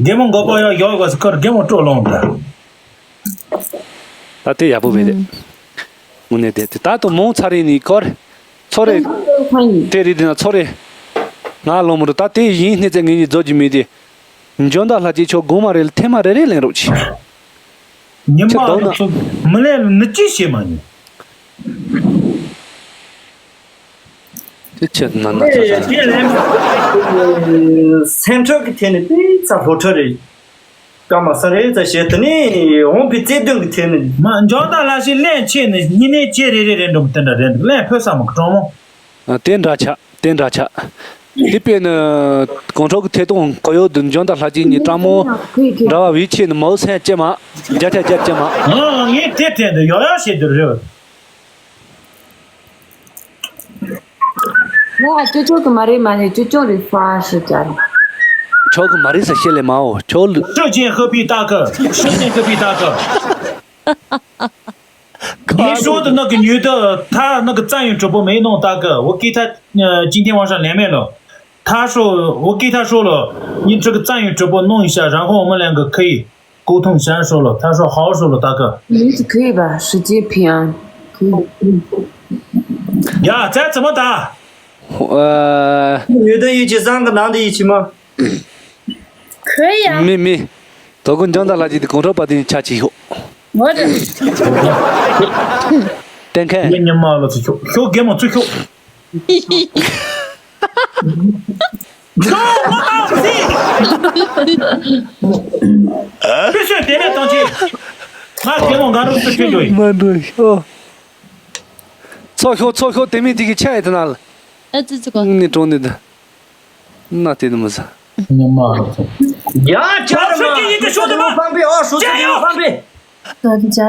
རྒན་མོ་མགོ་པ་ཡག་ཡག་ག་སི་ཁར་རྒན་མོ་སྤྲོ་ལོང་འདྲ། ད་དེ་ཡག་པོ་མེད་དེ། དངོས་གནས་དེ་དེ་ད་དུང་མོང་ཚ་རེ་ནི་ཀོར། ཚོ་རེ། དེ་རེད་དེ་ན་ཚོ་རེ། ང་ལོ་མོ་རུ་ད་དེ་ཡིན་སྣེ་ཚེ་ངེད་གཉིས་རྫོགས་ཀྱི་མེད་དེ། འཇོན་ད་ལྷ་ཅིག་ཆོག་དགོང་མ་རེ་ལ་ཐེངས་མ་རེ་རེ་ལེན་རོགས་གྱིས། ཉི་མ་ཁྱེད་རྡོག་ལ་ན་ཚུགས་མི་ལེན་ལ་ནི་ཅི་བྱེད་མ་ཉན། དེ་ཆེད་ན་ན་ཚ་ཚ། དེ་ལན། སེམས་ཁྲལ་གྱི་ཐད་ནས་དཔེ་ཚ་ལྷོ་ཁྲ་རེད། སྐར་མ་ས་རེད་ཚ་བྱས་དེ་ནས་འོང་བའི་རྩེ་གདོང་གི་ཐད་ནས། མ་འཇོག་ད་ལ་ཞིག་ལན་ཆེ་ནས་ཉི་ནས་ཅེ་རེ་རེ་རེ་འགྲོ་མི་དེ་འདྲ་རེད་འདུག་ལན་ཕོད་ས་མ་གི་གྲོང་མོ། ཨ། དེ་འདྲ་ཆགས་དེ་འདྲ་ཆགས། དེ་དཔེ་ནི་གོང་ཁྲོ་གི་ཐད་གཏོང་གོ་ཡོད་དུ་འཇོག་ད་ལྷ་ཅིག་ཉིད་སྤྲང་མོ་འདྲ་བ་བའི་ཆེད་ནས་མའུ་སེམས་ཅེ་མ་བརྒྱ་ཆ་བརྒྱ་ཅེ་མ། ཨ་ངས་དེ་དྲན་དུ་ཡོ་ཡོ་བྱེད་དུ་རེད། ང་ཅོ་ཅོ་གི་མ་རེད་མ་རེད་ཅོ་ཅོ་རེད་ཧྥ་ཞེས་བྱ་རེད། ཆོག་གི་མ་རེད་ཟེར་བཤད་ལེ་མའོ་ཆོག་ལུ། 时间何必打瞌，时间何必打瞌。你说的那个女的，她那个占用直播没弄大哥，我给她，呃，今天晚上连麦了。她说，我给她说了，你这个占用直播弄一下，然后我们两个可以 沟通啥说了？他说好说了，大哥。你可以吧？时间平安，可以。呀，这怎么打？呃，女的一起，三个男的一起吗？可以啊。没没，都跟张大垃圾的工作把你掐起后。我这。点开。你妈了，这就，就给我最后。 必须点亮当机。那给我俺都是军队。 མ་འགྲོ་ཤོག་ཚོགས་ཤོག་ཚོགས་ཤོག་དེ་མིན་དེ་གི་ཆ་ཡི་དེ་ན་ལ། ཨ་ཙི་ཙི་གོ། ནི་གྲོང་ནི་དེ། ན་དེ་ནི་མི་ཟ། ཉི་མ་རུ་ཚོ། ཡ་ཅར་མ། ཧྲུ་ཅི་ཡི་ཏི་ཤོ་དི་མ། ཧྥང་པེ་ཨོ་ཧྲུ་ཅི་ཡི་ཧྥང་པེ། ཡ་ཚོ་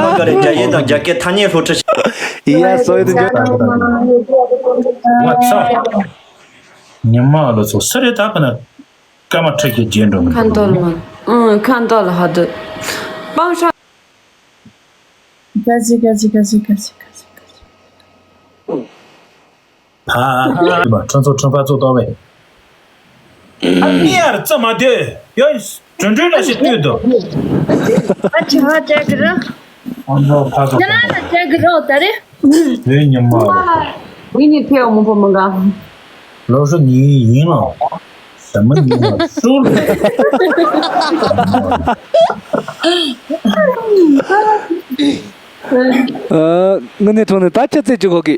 མ་ག་རེ་རྒྱ་ཡིག་དང་རྒྱ་སྐད་ཐ་སྙད་སློབ་ཁྲིད་བྱེད། ཡ་སོ་ཡི་དི་རྒྱ། ང་ཚ། ཉི་མ་ལོ་ཚོ་སི་རེ་ད་ཕ་ན་སྐར་མ་ཁྲི་གི་རྗེས་འགྲོ་མི་ཁ་འདོགས་ལ་མ། ཨང་ཁ་འདོགས་ལ་ཧ་དུ། པང་ཧྲ། ག་ཟི་ག་ཟི་ག་ཟི་ག་ཟི་ག་ཟི། ཕ། ཁྲོན་ཚོ་ཁྲོན་ཕ་ཚོ་ཏོ་བས། ཨ་མི་ཡར་རྩི་མ་དེ་ཡོད་གྲོན་གྲོན་ལ་ཞིག་ལྟོས་དོ། ཨ་ཅི་ཧ་ཅག་གི་ར། ཨ་མོ་ཕ་ཚོ་ཁྱེད་རང་ལ་ཅག་གི་རོ་ད་རེ། བོད་ཉི་མ་རེད། མི་ནི་ཕེའོ་མོ་ཕོ་མོ་ག་ལོ་ཧྲུ་ནི་ཡིན་ལ། ཟ་མ་ནི་ལ་ཧྲུ་ལ། ཨ། ངི་ནི་ཐོན་ནི་ད་ཅི་ཙེ་ཅི་གོ་གི།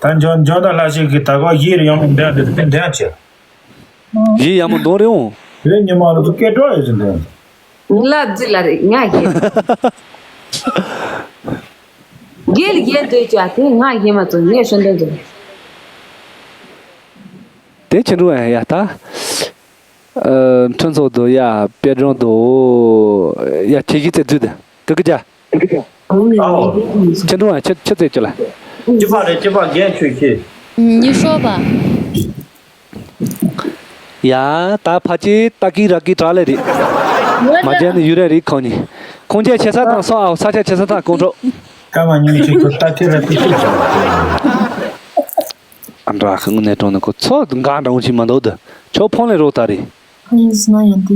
ད་འཇོན་འཇོན་ད་ལྷ་ཞིག་གི་ད་གོ་ཡིད་རེ་ཡོང་འདྲ་འདི་དེ་འདྲ་ཆེ། ཡིད་ཡག་མོ་འདོན་རེ་འོང་། བོད་ཉི་མ་ལོ་ཚོ་སྐད་གྲོགས་ཡོད་ཟིན་འདྲ། ལ་རྫི་ལ་རེ་ང་ཡིན། རྒྱལ་རྒྱལ་འདོད་ཀྱ་དེ་ང་ཡིན་མ་ཚོ་ངས་ཧྲན་འདོན་འདོན། དེ་ཆེན་འགྲོ་ཡ་ཡ་ད། ཨ། ཁྲིན་ཚོགས་དུ་ཡ་དཔལ་སྒྲོན་དུ་ཡ་ཁྱེད་ཀྱི་རྩེ་དུས་དེ་ཀི་ཀི་ཅ། ཁྱེད་འགྲོ་ཡ་ཁྱེད་ཁྱེད་རྩེ་ཅི་ལ། སྐྱི་པགས་རེད། སྐྱི་པགས་རྒན་ཆོས་ཁྱེད། ཉི་ཤོ་པ། ཡ། ད་ཕ་ཅི་ཏ་ཀི་ར་ཀི་དྲག་ལེ་རེད། མ་བརྒྱབ་ནི་ཡུ་རེ་རེད་ཁོང་གཉིས། ཁོང་ཅག་ཆེ་ས་དང་སོང་ཨའོ་ས་ཆ་ཆེ་ས་དང་ཀོང་ཀྲོ། སྐར་མ་ཉུང་ཞིག་ཏུ་ཏ་ཀི་ར་ཀི་ཤིག་བྱུང་། ཨ་འདྲ་ཁང་ནས་གྲོང་ནས་ཁོ་ཚོ་འགའ་འདྲ་བོ་ཞིག་མ་འདུག་ད། ཆོག་ཕོང་ལས་རོགས་ད་རེད། ཨ་ཡིན་ཟེར་ན་ཡང་དེ།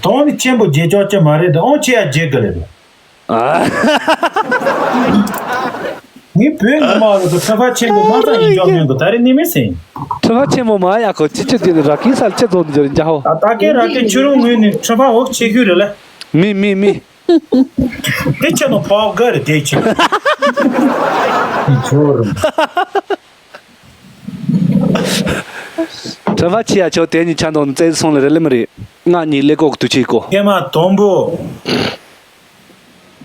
དོན་ནི་ཆེན་པོ་བརྗེད་ཆོག་ཅི་མ་རེད་དེ་ཨོང་ཆེ་ཡ་བརྗེད་དགོས་རེད། ངའི་བོད་མི་མང་ལ་ཁྲི་ཕ་ཆེན་པོ་མ་ཚང་ཡིན་ཅོག་མིན་གོ་ད་རེ་ནི་མི་སྲིད། ཁྲི་ཕ་ཆེན་པོ་མ་ཡ་ཁོ་ཅི་ཅི་དེ་ནི་ར་ཀི་སར་ཆེ་ཚོགས་འདི་འཇོག་རིན་ཅ་ཧོ། ད་ད་གེ་ར་ཀི་ཆུ་རུང་ངོས་ནི་ཁྲི་ཕ་འོག་ཆེ་ཤོས་རེད་ལ། མི་མི་མི། དེ་ཆེ་ནོ་ཕོག་ག་རེ་དེ་ཆེ། ཁྲི་ཕ་ཆེ་ཡ་ཆོ་དེ་ཉིད་ཆ་འདོག་ནི་བཙལ་སོང་ལ་རེ་ལེ་མི་རེད། ང་གཉིས་ཀླད་ཀོག་ཏུ་ཆེ་གོ། ཐེངས་མ་དང་པོ།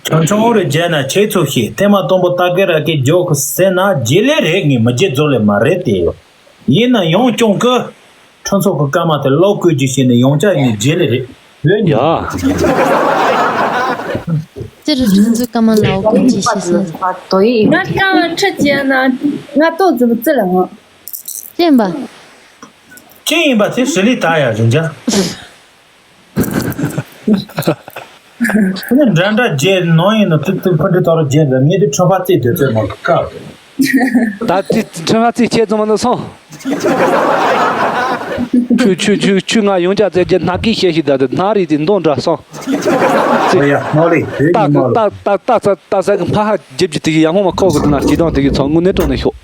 ཆང་ཆུང་རེ་བརྗེད་ན་ཁྱེད་ཚོ་ཤེས། ཐེངས་མ་དང་པོ་ཏ་ཀེ་ར་ཀེ་འཇོག་གི་ཟེར་ན་རྗེས་ལེ་རེད། ངས་མི་རྗེས་རྫོགས་ལེ་མ་རེད་དེ། ཡིན་ན་ཡང་སྐྱོང་གི། ཁྲིམས་ཚོགས་ཀྱི་སྐར་མ་དེ་ལོག་བཀོད་རྒྱུ་བྱས་ནས་ཡང་བསྐྱར་ངས་རྗེས་ལེ་རེད། ལོས་ཉོ། ཡ། སྤྱིར་ཁྲིམས་ཚོགས་སྐར་མ་ལོག་བཀོད་རྒྱུ་བྱས་ཟེར། ང་སྐར་མ་ཁྲི་བྱས་ན་ང་ཏོག་ཙམ་བརྩི་ལ་འོང་། ཅེན་པ། ཅི་ཡིན་པ་དེ་ཞི་ལི་ད་ཡ་རིན་ཆ། ཁོ་ནི་འདྲ་འདྲ་རྗེས་ནང་ཡིན་ནོ་ཏི་ཏི་ཕ་འདྲི་ཏོ་རོ་རྗེས་འདྲ་ངས་དེ་ཁྲོ་པ་རྩེ་དེ་ཚོད་མ་ཀ། ད་ཏི་ཁྲོ་པ་རྩེ་ཁྱེད་ཚོ་མ་ནོ་སོང་། ཆུ་ཆུ་ཆུ་ཆུ་ང་ཡོང་ཅག་རྩེ་རྗེས་སྣ་ཀི་ཤེས་ཤིག་ད་དེ་སྣ་རི་དེ་འདོན་འདྲ་སོང་། ཡ་མོ་ལི་བོད་ཉིད་མོ་ལི། ཏག་ཏག་ཏག་ས་ཏག་ས་གི་ཕ་ཧ་རྒྱབ་ཀྱི་དེ་གི་ཡ་མོ་མ་ཁོག་གི་དེ་ན་སྐྱིད་སྡང་དེ་གི་ཚོ་དངོས་གནས་དྲང་ནས་ཤོག་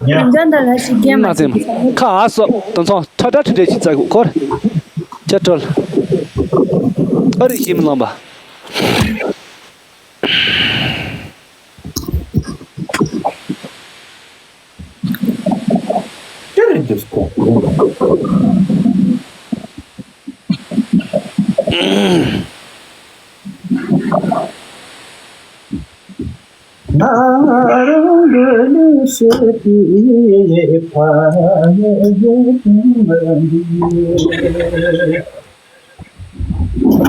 ཡ། འཇོན་ད་ལ་ཞིག་རྒན་མ་ན་ཚེ་ཞིག་ཁ་ཨ་སོ་དང་ཚོང་ཁྲ་ཁྲ་ཁྲི་ཁྲི་ཞིག་བཙལ་དགོས་ཁོར། ཅ་ཀྲོལ། ཨ་རི་ཤིམ་ལོང་པ། ཅི་རེད་འདུག་སྐོར། ང་རང་གི་ལུས་སྲོག་དེ་ཕ་ཡུལ་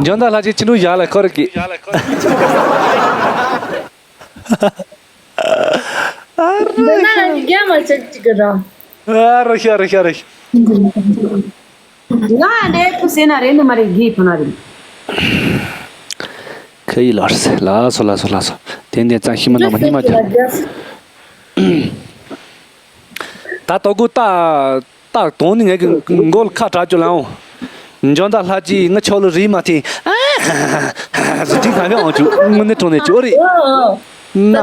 འཇོན་ད་ལྷ་ཅིག་ཅི་འདྲ་ཡག་ལ་ཁོ་རེ་གི། འདི་ན་ལ་རྒྱ་མ་ཆག་ཅིག་གི་ར། ཨ་རོ་ཤ་རོ་ཤ་རོ་ཤ། ང་འདྲའི་ཁུ་སེ་ན་རེད་འདུག་མ་རེད་གི་ཐོ་ན་རེད། ཁ་ཡི་ལོར་སེ་ལ་སོ་ལ་སོ་ལ་སོ། དེ་འདྲའི་རྩ་ཤི་མ་ན་མ་ཉི་མ་ཀྱང་། ད་ལྟ་གུ་ད་ད་དོན་ནི་ངས་ཀྱི་མགོ་ལ་ཁ་གྲག་ཅོ་ལ་འོང་། འཇོན་ད་ལྷ་ཅི་ང་ཆོ་ལ་རི་མ་ཐེ། ཟི་ཏི་ག་ག་འོང་ཅུ་ངུ་ནི་གྲོང་ནས་ཅོ་རི། ནམ།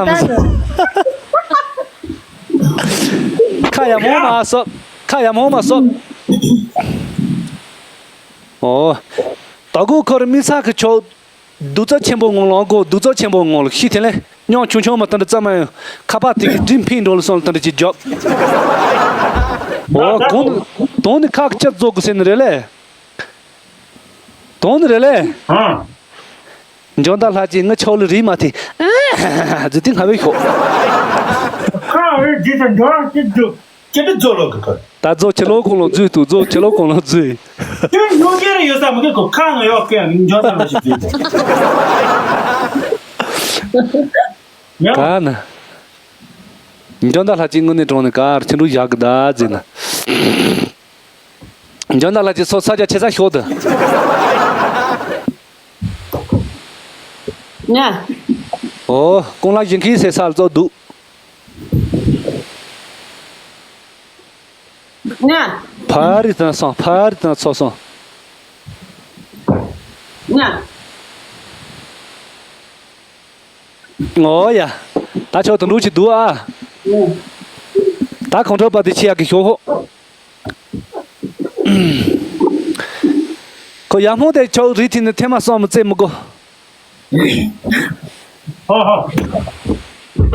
ཁ་ཡ་མོ་མ་སོབ། ཁ་ཡ་མོ་མ་སོབ། ཨོ། ད་གུ་ཁོར་མི་ས་ཁི་ཆོ། གདུག་རྩུབ་ཆེན་པོ་ངང་ལ་གོ། གདུག་རྩུབ་ཆེན་པོ་ངང་ལ་ཤི་དེ་ལས་སྙིང་ཆུང་ཆུང་མ་ཐོན་ཏེ་རྩ་མ་ཡོང་། ཁ་པར་དེ་གི་དྲིན་ཕིང་འགྲོ་ལ་སོང་ལ་ཐོན་ཏེ་ཅི་རྒྱོབ། ཨོ་གོང་དོན་ནི་ཁག་ཅི་རྫོགས་དགོས་ཟེར་ནི་རེད་ལས། དོན་ནི་རེད་ལས། འཇོན་ད་ལྷ་ཅི་ང་ཆོ་ལ་རི་མ་ཐེ། ཟི་ཏི་ང་བའི་ཤོག་ཁ་འོད་ཟི་ཏི་འགྲོ་རང་ཅི་འདུག་ཅི་འདྲ་རྫོགས་ལོག་གི་ཁར། ད་རྫོགས་ཁྱི་ལོ་གོང་ལོ་རྫུས་འདུག་རྫོགས་ཁྱི་ལོ་གོང་ལོ་རྫུས། ཁྱོད་ཡོང་རྒྱུ་རེ་ཡོད་ས་མི་གི་གོ་ཁ་ང་ཡོག་གི་ཡང་འཇོན་ད་ལ་ཞིག་རྫུས་འདུག་ཡང་། ག་ན། འཇོན་ད་ལྷ་ཅིག་དངོས་གནས་གྲོང་ནས་ག་ར་ཁྱི་འབྲུག་བཞག་གི་ད་ཟེར་ན། འཇོན་ད་ལྷ་ཅིག་སོ་ས་ཆ་ཆེ་ས་ཤོག་ཏུ། ང་། ཨོ་ཀོང་ལ་ཞིང་ཁའི་སེ་ས་ལ་ཙོ་འདུག་ང་། ཕ་རི་དང་སོང་ཕ་རི་དང་ཚོ་སོང་། ང་། ཨོ་ཡ། ད་ཆོག་ཏུ་འགྲོ་ཅི་འདུག་ཨ། ད་ཁོང་ཁྲོ་པ་དེ་ཆེ་ཡག་གི་ཤོག་ཧོ། ཁོ་ཡ་མོ་དེ་ཆོག་རི་ཐི་ནི་ཐེ་མ་སོང་མི་ཙེ་མི་གོ། ཧོ་ཧོ།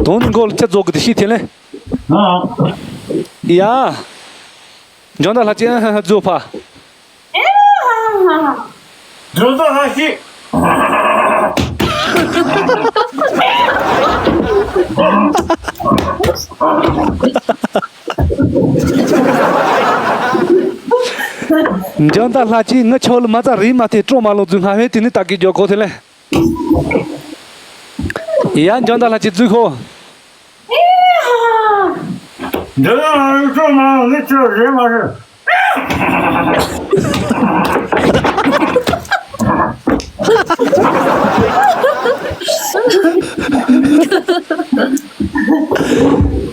དོན་མགོ་ལ་ཁྱི་རྫོགས་གི་དེ་ཤི་ཐེ་ལེ། ཨ། ཡ། འཇོན་ད་ལྷ་ཅན་ཧ་ཧ་རྫོགས་ཕ། འཇོན་ད་ལྷ་ཤི། འཇོན་ད་ལྷ་ཅན་ང་ཆོ་ལ་མ་ཙ་རི་མ་ཐེ་སྤྲོ་མ་ལོ་རྫུན་ཧ་ཧེ་དེ་ནི་ད་གི་འཇོག་གོ་ཐེ་ལེ། ཡ་འཇོན་ད་ལྷ་ཅིག་རྫུས་ཤོག་ཨེ་ཧ་ཧ། འདི་ལ་རིགས་སོགས་མ་ལུས་ཚོད་རེད་མ་རེད།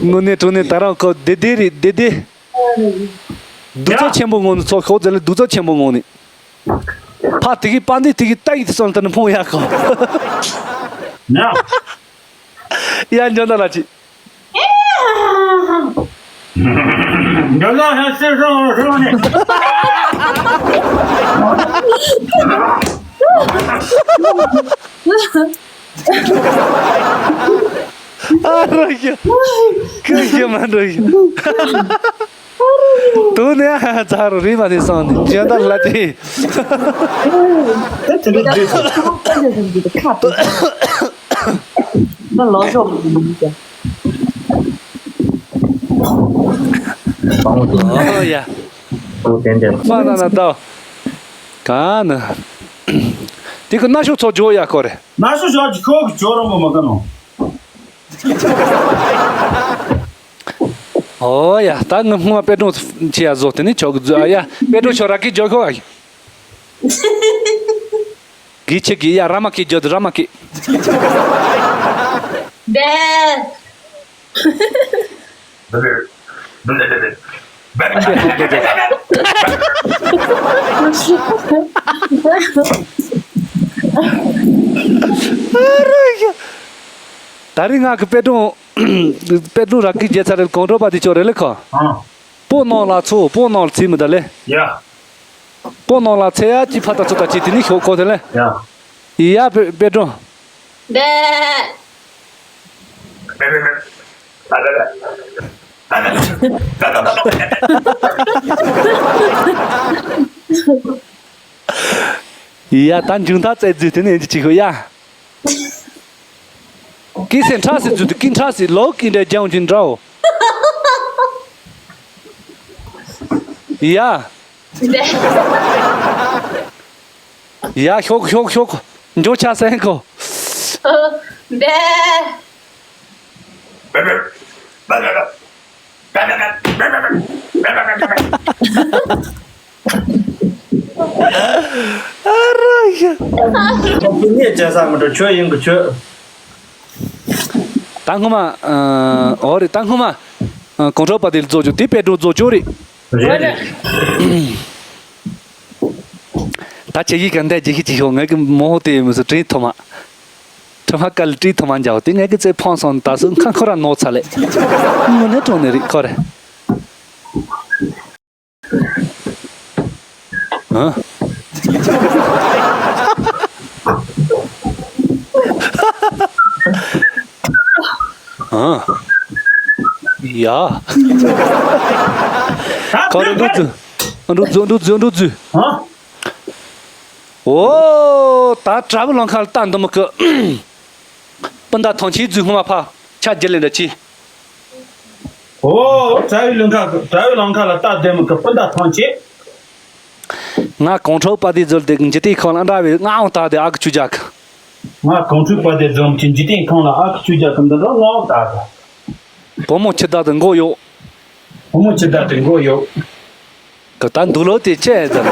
དངོས་གནས་དྲང་གནས་ད་རང་ཁོ་བདེ་བདེ་རེད་བདེ་བདེ། གདུག་རྩུབ་ཆེན་པོ་ངོ་ནས་ཚོགས་ཤོག་ཟེར་ལ་གདུག་རྩུབ་ཆེན་པོ་ངོ་ནས། ཕ་དེ་གི་པ་འདི་དེ་གི་ཏ་ཡི་དེ་སོང་ལ་ད་ནི་ཕོང་ཡག་གོ། ཡ་འཇོན་ད་ལ་ཅི། འཇོན་ད་ཧ་སེ་རོ་རོ་ནི། ཨ་རོ་ཡ། ཁུ་ཡ་མ་འགྲོ་ཡ། དུ་ནས་ཚ་རུ་རི་མ་དེ་སོང་ནས་འཇོན་ད་ལ་དེ། ད་ལོ་ཞོག་ཨོ་ཡ། ཨོ་ཏན་ཏན། མ་ན་ན་ད། ག་ན། དེ་གི་ན་ཤོག་ཚོ་ཇོ་ཡ་ཁོ་རེ། ན་ཤོག་ཞོག་གི་ཁོ་གི་ཇོ་རོ་མོ་མ་ག་ནོ། ཨོ་ཡ། ད་ངི་སྔོན་མ་དཔེ་སྒྲོན་ཆེ་ཡ་བཟོ་དེ་ནི་ཆོག་གི་བཟོ་ཨ་ཡ། དཔེ་སྒྲོན་ཆོག་ར་གི་ཇོ་ཁོ་ཨ་ཡ། གི་ཆེ་གི་ཡ་ར་མ་གི་ཇོ་དེ་ར་མ་གི། བེ། ད་རིང་ང་གི་དཔེ་སྒྲོན། དཔེ་སྒྲོན་རག་གི་རྒྱལ་ཚ་རེད་གོང་ཁྲོ་པ་དེ་ཆོག་རེད་ལེ་ཁོ། ཨང་། སྤོ་ནང་ལ་ཚོ་སྤོ་ནང་ལ་ཚིག་མི་ད་ལེ། ཡ། སྤོ་ནང་ལ་ཚེ་ཡ་ཅི་ཕ་ད་ཚོ་ད་ཅི་དེ་ནི་ཤོག་ཁོ་དེ་ལེ། ཡ། ཡ་དཔེ་དཔེ་སྒྲོན། བེ། ཡ་ད་འཇུང་ཐག་བཙལ་རྫུས་དེ་ནས་ཅི་ཤོག་ཡ། ཀི་སེ་ཁྲ་སི་རྫུས་དུ་ཀི་ཁྲ་སི་ལོ་ཀི་འདྲ་ལྗང་ཅིན་འདྲའོ། ཡ། ཡ་ཤོག་ཤོག་ཤོག་འཇོ་ཆ་སེང་ཁོ། བེ། ཨ་རོ་ཡ། ཁྱོད་ཀྱི་ངས་བྱ་ས་མི་འགྲོ་ཁྱོད་ཡིན་གི་ཁྱོད། ད་སྔོན་མ། ཨ། འོ་རེད་ད་སྔོན་མ། ཨ། གོང་ཁྲོ་པ་དེ་རྫོགས་ཆོག་དེ་དཔེ་སྒྲོན་རྫོགས་ཆོག་རེད། རེད་རེད། ད་ཁྱེད་ཀྱིས་ག་འདྲ་ཇི་ཤི་ཅི་ཤོག་ངས་ཀྱི་མོ་ཧོ་དེ་མི་སུ་དྲིན་ཐོ་མ། ཁྲི་མ་དཀར་ལ་དྲིན་ཐོ་མ་འཇའ་བོ་དེ་ངས་ཀྱི་རྩེ་ཕོང་སོང་ད་སུ་ཁ་ཁོ་ར་ནོར་ཚ་ལེ། དངོས་གནས་དྲང་གནས་རེད་ཁོ་རེ། ཨ། ཨ། ཡ། ཁོ་རེ་འདུག་ཙུ། འདུག་ཙུ་འདུག་ཙུ་འདུག་ཙུ། ཨ། ཨོ། ད་གྲྭ་བུ་ལང་ཁ་ལ་ལྟ་འདི་མི་ཀི། སྤུན་ཟླ་ཐང་ཆེན་རྫུས་སྔོན་མ་ཕ་ཆ་རྒྱུ་ལེན་འདྲ་ཆེ། ཨོ། གྲྭ་བུ་ལང་ཁ་གྲྭ་བུ་ལང་ཁ་ལ་ལྟ་འདི་མི་ཀི་སྤུན་ཟླ་ཐང་ཆེན། ང་གོང་ཁྲོ་པ་དེ་ཟོལ་དེ་འཇི་ལྟའི་ཁང་ལ་འདྲ་བའི་ང་འོང་ད་དེ་ཨ་ཀི་ཆུ་ཇག་ང་གོང་ཁྲོ་པ་དེ་ཟོལ་གྱི་འཇི་ལྟའི་ཁང་ལ་ཨ་ཀི་ཆུ་ཇག་གི་འདི་འདྲ་ང་འོང་ད་དེ། བུ་མོ་ཁྱི་བདག་དེ་མགོ་གཡོག་བུ་མོ་ཁྱི་བདག་དེ་མགོ་གཡོག་གི་ད་འདུག་ལོ་དེ་ཆེ་ཟེར།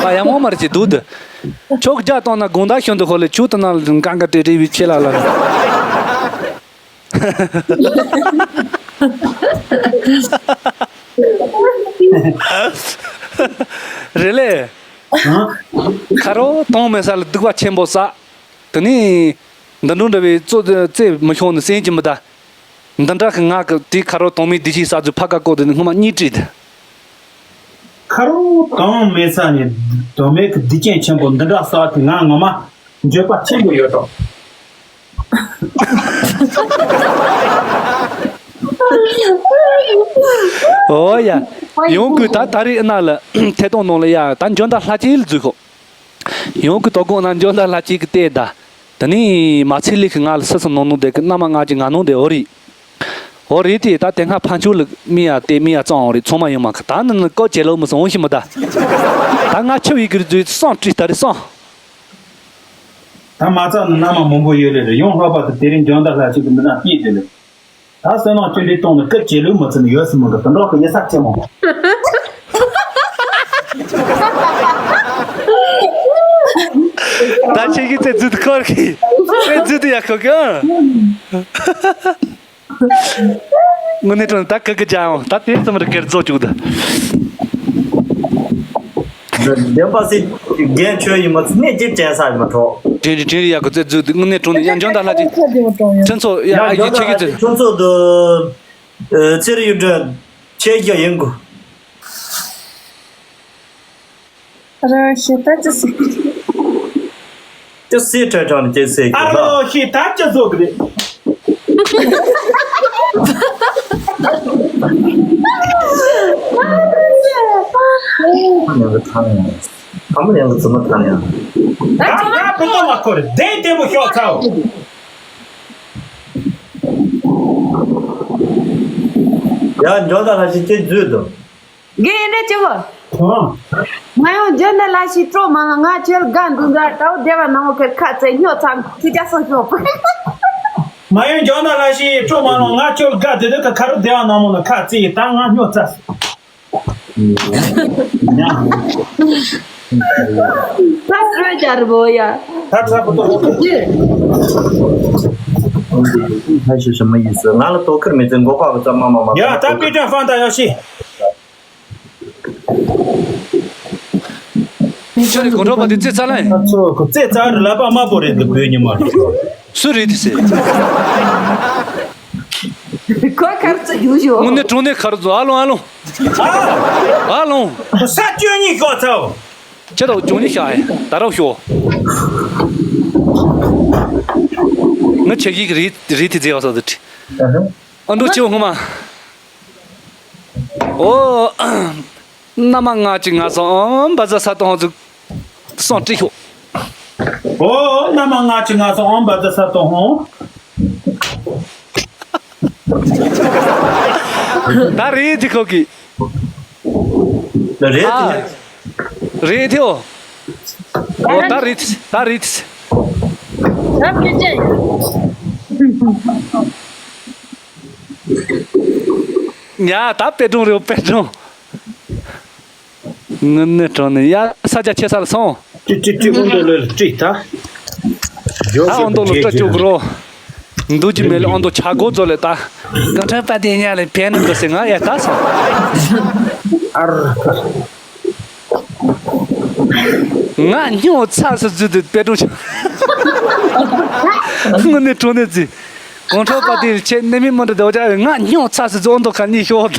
ད་ཡ་མོ་མར་ཅི་འདུག་དེ། ཆོག་རྒྱ་བཏང་ན་དགོང་དག་ཤོན་དུ་ཧོ་ལེ་ཆུ་དུ་ན་ལ་ཀང་ཀ་ཏྲེ་ཏྲེ་བི་ཆེ་ལ་ལ། རེད་ལེ། ཁ་རོ་གཏོང་མེད་ས་ལ་སྡུག་པ་ཆེན་པོ་ས། དེ་ནི། འདི་འདྲ་འདྲ་བའི་གཙོ་རྩེ་མི་ཤོང་ནི་སེམས་ཀྱི་མི་ད། འདི་འདྲ་གི་ང་གི་དེའི་ཁ་རོ་དོང་མའི་བདེ་སྐྱིད་ས་ཚུ་ཕ་ཀ་ཀོ་དེ་ནི་སྔོན་མ་གཉིས་བྲིས་ཏེ། ཁ་རོ་དོང་མེད་ས་ནས་དོང་མེད་ཀྱི་བདེ་སྐྱིད་ཆེན་པོ་འདི་འདྲ་ས་དེ་ང་ངོ་མ་འགྱོད་པ་ཆེན་པོ་ཡོད་དོ། ཨོ་ཡ། ཡོང་གི་ད་ད་རེས་ཨ་ན་ལ་ཐད་གཏོང་ནང་ལ་ཡ་ད་འཇོན་ད་ལྷ་ཆེན་ལ་འཛུལ་ཤོག་ཡང་ཁུ་དོ་དགོང་ན་འཇོ་ད་ལྷ་གཅིག་གི་བལྟས་ད། དེ་ནས་མ་ཚེ་ལི་གི་ང་ལ་སི་སི་ནོ་ནོ་དེ་གི་མནའ་མ་ང་གཅིག་ང་ནོ་དེ་འོ་རེད། འོ་རེད་དེ་ད་དེ་སྔ་ཕན་ཆོད་ལ་མི་ཡ་དེ་མི་ཡ་གཙང་འོ་རེད་ཚང་མ་ཡོང་མ་གི་ད་ནི་ནི་ཀོ་ཅེ་ལོ་མི་སོང་འོ་ཤི་མི་ད། ད་ང་ཆུ་བའི་གི་རི་རྫུས་སང་བྲིས་ད་རེད་སང་། ད་མ་ཚ་ནི་མནའ་མ་མང་པོ་ཡོད་ལེ་རེད་ཡང་ལྷག་པར་དུ་དེ་རིང་འཇོ་ད་ལྷ་གཅིག་གི་མི་ནག་སྐྱིད་དེ་ལེ། ད་བསོད་ནམས་ཅི་འདྲའི་གཏོང་ནས་སྐད་ཆ་ལུགས་མ་ཚུད་ནས་ཡོད་སྲིད་མོ་འདུག་དུད་འགྲོ་གི་ཡིན་ས་ཆེན་མོ། ད་ཁྱེད་ཀྱིས་རྩེ་རྫུན་དུ་ཁོར་གི། རྩེ་རྫུན་དུ་ཡ་ཁོ་གི། ཨ། དངོས་གནས་དྲང་ད་ག་གི་ཅང་ད་དེ་ཙམ་རེ་སྐད་རྫོགས་བཅུག་ད། བདེན་པ་སྲིད་རྒན་ཁྱོད་ཡིན་མ་ཚད་གནས་ཀྱི་དྲན་ས་ཡིན་མ་གྲོགས། དྲན་རེད་དྲན་རེད། ཡག་གི་རྩེ་རྫུན་དུ་དངོས་གནས་དྲང་ནས་ཡང་འཇོན་ད་ལྷ་ཅིག་ཁྲིན་ཚོ་ཡ་ཨ་ཡི་ཁྱེད་ཀྱི་རྩེ། ཁྲིན་ཚོ་དུ་ཚེ་རིང་ཡུལ་གྲུ་ཁྱེད་ཀྱི་ཡིན་གོ། ར་ཤེ་ད་ཅི་སི། ཅི་སི་ཁྲ་ཁྲ་ནི་ཅི་སི་ཨ་རོ་ཤེ་ད་ཅི་བཟོ་གི་རེད། ཨ་མ་ཡང་གི་ཐང་ཡང་། ཨ་མ་ཡང་གི་ཙི་མ་ཐང་ཡང་། ད་ད་བུ་ཏོ་མ་ཁོར་བདེ་བདེ་མོ་ཤོག་ཚའོ། ཡ་འཇོ་ད་ལ་ཞིག་ཅི་བཟོས་འདུག་རྒན་ཡིན་འདྲ་ཅི་གོ། ཨོ། ང་ཡང་འཇོན་ནི་ལ་ཞིག་སྤྲོ་མ་ལ་ང་ཁྱོད་དགའ་འདུག་འདྲ་ལྟ་བུ་བདེ་བ་ནང་མོ་ཁེར་ཁ་རྩེ་སྨྱོ་ཚང་ཁྱི་སྐྱ་སོ་ཤོག་མ་ཡང་འཇོན་ནི་ལ་ཞིག་སྤྲོ་མ་ལ་ང་ཁྱོད་དགའ་དེ་དུས་ཁ་ཁ་རུ་བདེ་བ་ནང་མོ་ལ་ཁ་རྩེ་ཡི་ད་ང་སྨྱོ་ཚ་སོང་། ད་སྤྲོ་རྒྱ་རི་བོ་ཡ། ད་ཁྲ་པོ་ཏོ། ཁ་ཤས་ཤ་མ་ཡིན་ཟེར་ང་ལ་དོ་ཁུར་མེད་ཚེ་མགོ་ཁ་གི་ཙམ་མ་མ་མ། ཡ་ད་པེ་ཀྲང་ཧྥང་ད་ཡ་ཤི། ཁྱོད་རེ་གོང་ཁྲོ་པ་དེ་རྩེ་ཚ་ལ་ཡིན། ང་ཚོ་གི་རྩེ་ཚ་རི་ལ་པ་དམར་པོ་རེད་འདུག་བོད་ཉི་མ་རེད། སུ་རེད་དེ་ཟེར། ཁོ་ཁར་ཚ་ཡུ་ཡོ། དངོས་གནས་དྲང་གནས་ཁར་ཚ་ཨ་ལོང་ཨ་ལོང་། ཨ་ལོང་། ས་བཅུ་གཉིས་ཤོག་ཚའོ། ཁྱེད་དང་བཅུ་གཉིས་ཤག་ཡིན་ད་རག་ཤོག་ང་ཆེ་གིས་རེད་རེད་དེ་རྩེ་བ་ས་དེ་ཁྲི། ཨ་འགྲོ་ཆེ་བ་ངོ་མ། ཨོ། མནའ་མ་ང་གཅིག་ང་སོང་ཨང་བ་ཛ་ས་དོང་ཙུག་སོང་ཀྲི་ཤོག་ཨོ་མནའ་མ་ང་གཅིག་ང་སོང་ཨང་བ་ཛ་ས་དོང་ཧོང་། ད་རེད་དེ་ཁོ་གི། རེད་དེ། རེད་དེ་ཨོ། ཨོ་ད་རེད་ད་རེད། ད་ཕལ་ཆེར། ཡ་ད་པད་སྒྲུང་རེད་པད་སྒྲུང་། དངོས་གནས་དྲང་གནས་ཡ་ས་ཆ་ཆེ་ས་ལ་སོང་། ཀྲི་ཀྲི་ཀྲི་ཨོ་འདོ་ལོས་ཀྲི་ད། ད་ཨོ་འདོ་ལོ་སྤྲ་བཅུག་རོ། འདུག་ཅི་མེད་ལ་ཨོ་འདོ་ཆ་གོ་ཛོ་ལེ་ད། གང་ཁྲ་པ་དེ་ཉ་ལེ་ཕན་ནི་གོ་སེ་ང་ཡ་ད་སོང་། ཨར། ང་སྨྱོ་ཚ་སུ་ཛུ་དུ་པེ་ཏྲུ་ཆ། དངོས་གནས་དྲང་གནས་ཛི། གོང་ཁྲོ་པ་དེ་ཆེ་ནེ་མི་མོ་འདྲ་དེ་བ་ཅག་ང་སྨྱོ་ཚ་སུ་ཛུ་ཨོ་འདོ་ཁ་ནི་ཤོག་ད།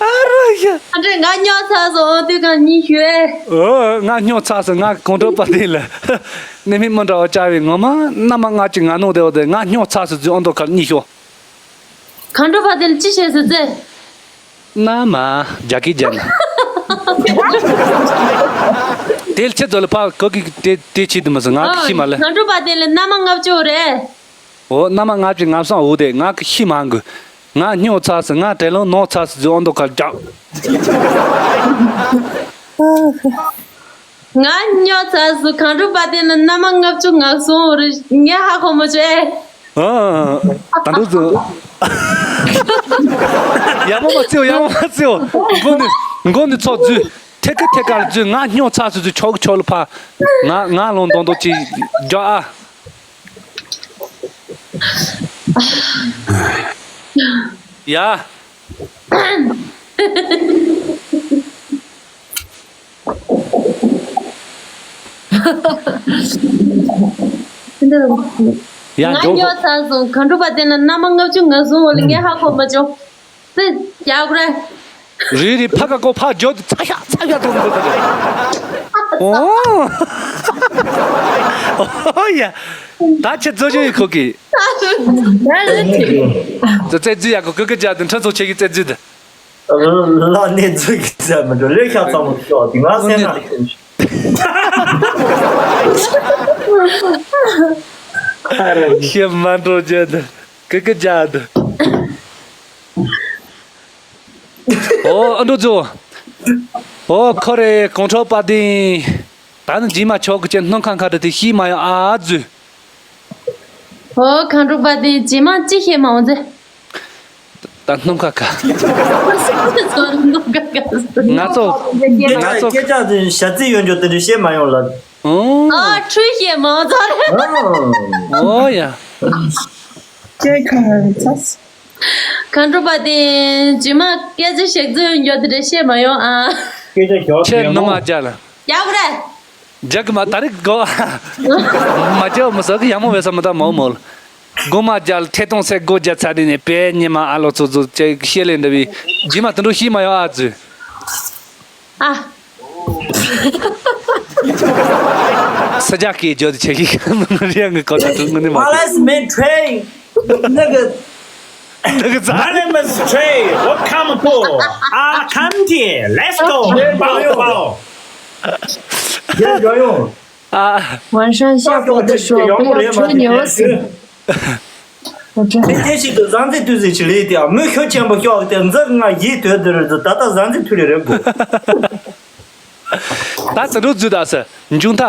ཨ་རོ་ཡ། ཨ་འདྲེ་ང་སྨྱོ་ཚ་སོང་ཨོ་དུས་གང་གཉིས་ཞུ་ཨེ། ཨོ་ང་སྨྱོ་ཚ་སོང་ང་གོང་ཁྲོ་པ་དེ་ལ། ནི་མི་མི་འདྲ་བ་བྱ་བའི་ངོ་མ་མནའ་མ་ང་གཅིག་ང་ནོ་དེ་བ་དེ་ང་སྨྱོ་ཚ་སོང་ཟིག་ཨོ་འདོ་ཁར་གཉིས་ཤོག་གོང་ཁྲོ་པ་དེ་ལ་ཅི་བྱས་སོང་ཙེ། མནའ་མ་རྒྱ་སྐད་རྒྱབ་ན། དེ་ལ་ཁྱེད་ཚོ་ལ་ཕ་གོ་གི་དེ་དེ་ཆེད་དུ་མ་སོང་ང་གི་ཤི་མ་ལེ། གོང་ཁྲོ་པ་དེ་ལ་མནའ་མ་ལྔ་བཅུ་རེད། འོ་མནའ་མ་ལྔ་བཅུ་ང་སང་འོ་དེ་ང་གི་ཤི་མ་འགུ། ང་སྨྱོ་ཚ་སི་ང་དྲེ་ལོང་ནོ་ཚ་སི་ཛི་ཨོ་འདོ་ཁར་རྒྱག་ང་སྨྱོ་ཚ་སི་གོང་ཁྲོ་པ་དེ་ནི་མནའ་མ་ལྔ་བཅུ་ང་སོང་རི་ངས་ཧ་གོ་མོ་ཆོ་ཨེ། ཨ་ད་འདུག་ཟི། ཡ་མོ་མ་ཚིའོ་ཡ་མོ་མ་ཚིའོ། མགོ་ནི་མགོ་ནི་ཚོགས་ཛུ། ཐེ་ཀ་ཐེ་ཀ་ལ་ཛུ་ང་སྨྱོ་ཚ་སི་ཛུ་ཆོག་ཆོག་ལ་ཕ། ང་ང་ལོང་དོང་དོ་ཅི་རྒྱག་ཨ། ཡ། ཡ་ང་འཇོག་སྨྱོ་ཚར་སོང་གོང་ཁྲོ་པ་དེ་ན་མནའ་མ་ལྔ་བཅུ་ང་སོང་བ་ལ་ངས་ཧ་གོ་མ་བྱུང་། ཙི་རྒྱག་རེད། རེད་རེད་ཕ་ག་གོ་ཕ་འཇོག་ཏུ་ཚ་ཤ་ཚ་ཤ་ཐོག་འགྲོ་གི་རེད། ཨོ། ཨོ་ཡ། ད་ཁྱེད་རྫོགས་ཆེན་ཡོད་ཁོ་གི། ད་རེད། ཙི་ཙི་ཡ་གོ་ཀི་ཀི་རྒྱག་དུ་ཁྲ་ཚོ་ཆེ་གི་ཙི་ཙི་དུ། ལ་ནས་འཛུལ་གི་ཟེར་མི་འགྲོ་ལེགས་ཤག་ཚང་མ་ཤོག་དེ་ང་སེམས་ནང་ལ་ཤི་མ་འགྲོ་རྒྱུ་དུ་ཀི་ཀི་རྒྱག་དུ། ཨོ་ཨ་འགྲོ་ཚོ། ཨོ་ཁོ་རེ་གོང་ཁྲོ་པ་དིན། ད་ནི་རྗེས་མ་ཆོག་གི་ཅན་སྣུམ་ཁ་ཁ་དེ་དེ་ཤི་མ་ཡོང་ཨ་ཟུ། ཨོ་ཁ་འགྲོ་པ་དེ་རྗེས་མ་ཅི་ཤེས་མ་འོང་ཟེ། ད་སྣུམ་ཁ་ཁ། ང་ཚོ་ང་ཚོ་སྐད་ཆ་དེ་ཞ་ཚི་ཡོད་འགྱོ་དེ་འདྲ་བཤད་མ་ཡོང་ལ། ཨོ། ཨ་ཁྲུས་བཤད་མ་འོང་ཟེ། ཨོ་ཡ། སྐད་ཁ་ཚ། ཁ་འགྲོ་པ་དེ་རྗེས་མ་སྐད་ཆ་ཞག་ཚོད་ཡོད་འགྱོ་དེ་འདྲ་བཤད་མ་ཡོང་ཨ། སྐད་ཆ་ཞོག་ཁྱེད་ནུ་མ་རྒྱལ། ཡག་པོ་རེད། རྒྱག་གི་མ་ད་རེས་གོ། མ་རྒྱག་མི་ཟ་གི་ཡག་མོ་བས་ས་མི་ད་མོ་མོ། སྒོ་མ་རྒྱལ་ཐེ་གཏོང་སེ་སྒོ་རྒྱག་ཚར་དེ་ནས་པའི་ཉི་མ་ཨ་ལོ་ཚོ་ཚོ་ཅེ་ཤེས་ལེ་འདྲ་བའི་རྗེས་མ་དུད་འགྲོ་ཤི་མ་ཡོང་ཨ་ཙུ། ཨ། ས་རྒྱ་སྐད་བརྗོད་དུ་ཆེ་གི་རིང་གི་གོ་ཐག་ཐུག་ངོ་ནི་མ། Alles mit Trey. 那个 那个咋？ My name is Trey. Welcome to Akanti. Let's go. 包包。 ཡོང་ཡོང་ཡོང་། 啊。 晚上下播的时候不要吹牛行。 དེ་དེ་ཞིག་ཏུ་བཟང་རྩེ་དུས་ཟིག་ཅི་ལས་དེ་མི་ཤོ་ཆེན་པོ་ཤོག་དེ་འཛག་ང་ཡིད་དོད་དེ་རེད་ད་ལྟ་བཟང་རྩེ་དུས་ལས་རེད་དགོས། ད་ད་འགྲོ་རྫུ་ད་ཟེར་འབྱུང་ཐ།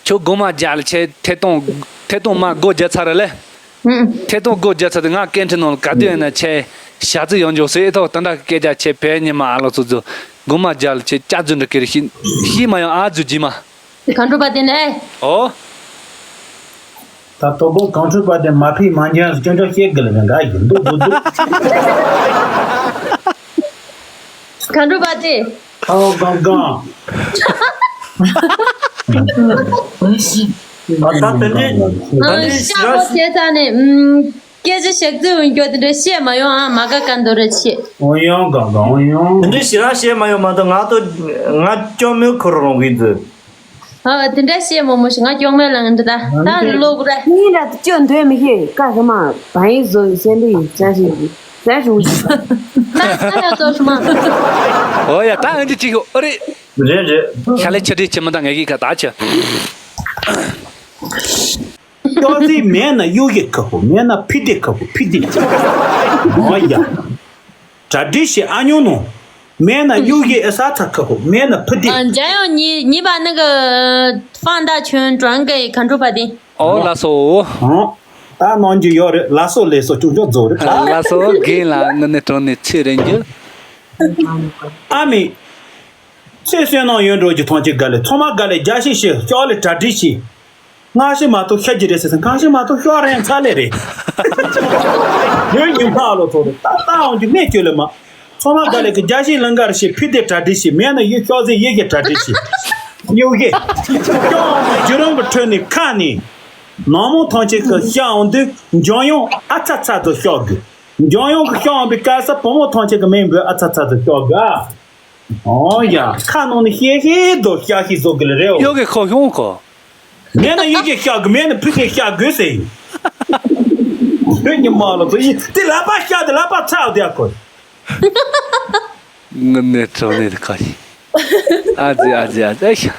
ཁྱོད་སྒོ་མ་རྒྱག་ལ་ཆེ་ཐེ་གཏོང་ཐེ་གཏོང་མ་སྒོ་རྒྱག་ཚར་ར་ལེ། ཐེ་གཏོང་སྒོ་རྒྱག་ཚར་དུས་ང་སྐད་འཕྲིན་ནང་ལ་ག་དུས་ཡིན་ན་ཆེ་ཞག་རྩི་ཡོང་འཇོག་སེ་ཨེ་ཐོག་ད་འདྲ་སྐད་རྒྱག་ཆེ་བས་ཉི་མ་ཨ་ལོ་ཚོ་ཚོ་སྒོ་མ་རྒྱག་ལ་ཆེ་ཅག་རྫུ་འདྲ་ཀེ་རེ་ཤི་ཤི་མ་ཡོང་ཨ་རྫུ་རྗེས་མ། གང་འགྲོ་པ་དེ་ནས། ཨོ། ད་དོ་དགོང་གང་འགྲོ་པ་དེ་མ་ཕིག་མ་འཇང་སྐྱོན་འགྲོ་བཤད་གི་ལ་རེ་འགའ་ཡིན་འདུག་འདུག་འདུག་གང་འགྲོ་པ་དེ། ཨོ་གང་གང་། ད་ད་དེ་འདྲའི་ད་འདྲའི་ཞི་ར་ཞེ་ས་ནས། སྐད་ཆ་ཞག་རྩི་འོན་སྐྱོ་དེ་འདྲ་བཤད་མ་ཡོང་ཨ་མ་ག་ག་འདོ་རེ་ཆེ། འོན་ཡོང་ག་ག་འོན་ཡོང་། དེ་འདྲའི་ཞེ་དྲག་བཤད་མ་ཡོང་མ་གཏོགས་ང་ཏོ་ང་སྐྱོ་མོའི་ཁུར་རོང་གི་འདུག་ཨ་དེ་འདྲ་བཤད་མོ་མོ་ཞིག་ང་སྐྱོ་མོའི་ལང་འདི་ད་ད་ལོ་གུ་ར། ངའི་ར་སྐྱོ་འདོད་མི་ཤེས་ཀ་ཧི་མ་བ་ཡིན་བཟོ་ཡི་སེན་འདི་ཡིན་ས་ཞིག་ཡིན་ས་ཞིག་འུ་ཅི། ད་ས་ཡ་ཚོ་ཤི་མ། ཨོ་ཡ་ད་ཨ་འདི་ཅིག་ཨོ་རེད། རེད་རེད། ཤ་ལེ་ཆ་འདྲི་ཆེ་མོ་ད་ངས་གི་ཁ་ད་ཆ། ཤོག་རྫི་མེད་ན་གཡུ་གི་ཁ་ཧོ་མེད་ན་ཕི་དེ་ཁ་ཧོ་ཕི་དེ། ཨོ་ཡ། གྲ་སྒྲིག་ཞེ་ཨ་ཉོ་ནོ། མེད་ན་གཡུ་གི་ཨེ་ས་ཚ་ཁ་ཧོ་མེད་ན་ཕི་དེ། ཨ་འཇའ་ཡང་ཉི་ཉི་པ་ནི་གི་ཧྥང་ཏ་ཆོན་ཀྲང་གི་ག་འགྲོ་པ་དེ། ཨོ་ལ་སོ། ཧོ། ད་ནང་གི་ཡོད་རེད་ལ་སོ་ལེ་སོ་ཅུང་ཅུང་རྫོགས་རེད་ད། ལ་སོ་རྒན་ལ་ངི་ནི་གྲོང་ནས་ཚེ་རིང་རྒྱུ། ཨ་མི། ཚེ་བསོད་ནམས་ཡོད་འགྲོ་གི་ཐོང་ཅིག་ག་ལེ་ཚོ་མ་ག་ལེ་རྒྱ་ཤི་ཤི་ཤོག་ལེ་གྲ་སྒྲིག་ཤི། སྔ་ཕྱི་མ་གཏོགས་ཤ་གི་རེད་ཟེར་ཟེར་སྔ་ཕྱི་མ་གཏོགས་ཤོག་རེན་ཚ་ལེ་རེད། ཡོད་ཉིན་ཕ་ལོ་ཚོ་རེད་ད་ལྟ་འོང་གི་གནས་སྐྱོ་ལེ་མ། ཚོ་མ་ག་ལེ་གི་རྒྱ་ཤི་ལང་གར་ཤི་ཕི་དེ་གྲ་སྒྲིག་ཤི་མེད་ན་ཡོད་ཤོག་ཟེར་ཡེ་གི་གྲ་སྒྲིག་ཤི། ཡོད་གི། ཤོག་ཇུ་རོང་གི་ཁྲོད་ནས་ཁ་ནས། ནང་མོ་ཐང་ཆེ་གི་ཤ་འོང་དུས་འཇོན་ཡོང་ཨ་ཚ་ཚ་དུ་ཤོག་གི། འཇོན་ཡོང་གི་ཤ་འོང་བའི་སྐལ་ས་བུ་མོ་ཐང་ཆེ་གི་མིང་འབོད་ཨ་ཚ་ཚ་དུ་ཤོག་གི་ཨ། ཨོ་ཡ། ཁ་ནང་ནས་ཤེས་ཤེས་དོ་ཤ་ཤེས་བཟོ་གི་ལ་རེད་འོ། གཡོ་གི་ཁོ་ཤོང་ཁོ། མེད་ན་གཡུ་གི་ཤ་དགོས་མེད་ན་ཕི་གི་ཤ་དགོས་ཟེར་ཡིན། བོད་ཉི་མ་ལ་བོད་ཡིན་དེ་ལག་པ་ཤ་དེ་ལག་པ་ཚ་བ་དེ་ཨ་ཁོ། ངི་ནས་གྲོ་ནས་དེ་ཁ་ཤི། ཨ་ཙི་ཨ་ཙི་ཨ་ཙི་ཨ་ཤ།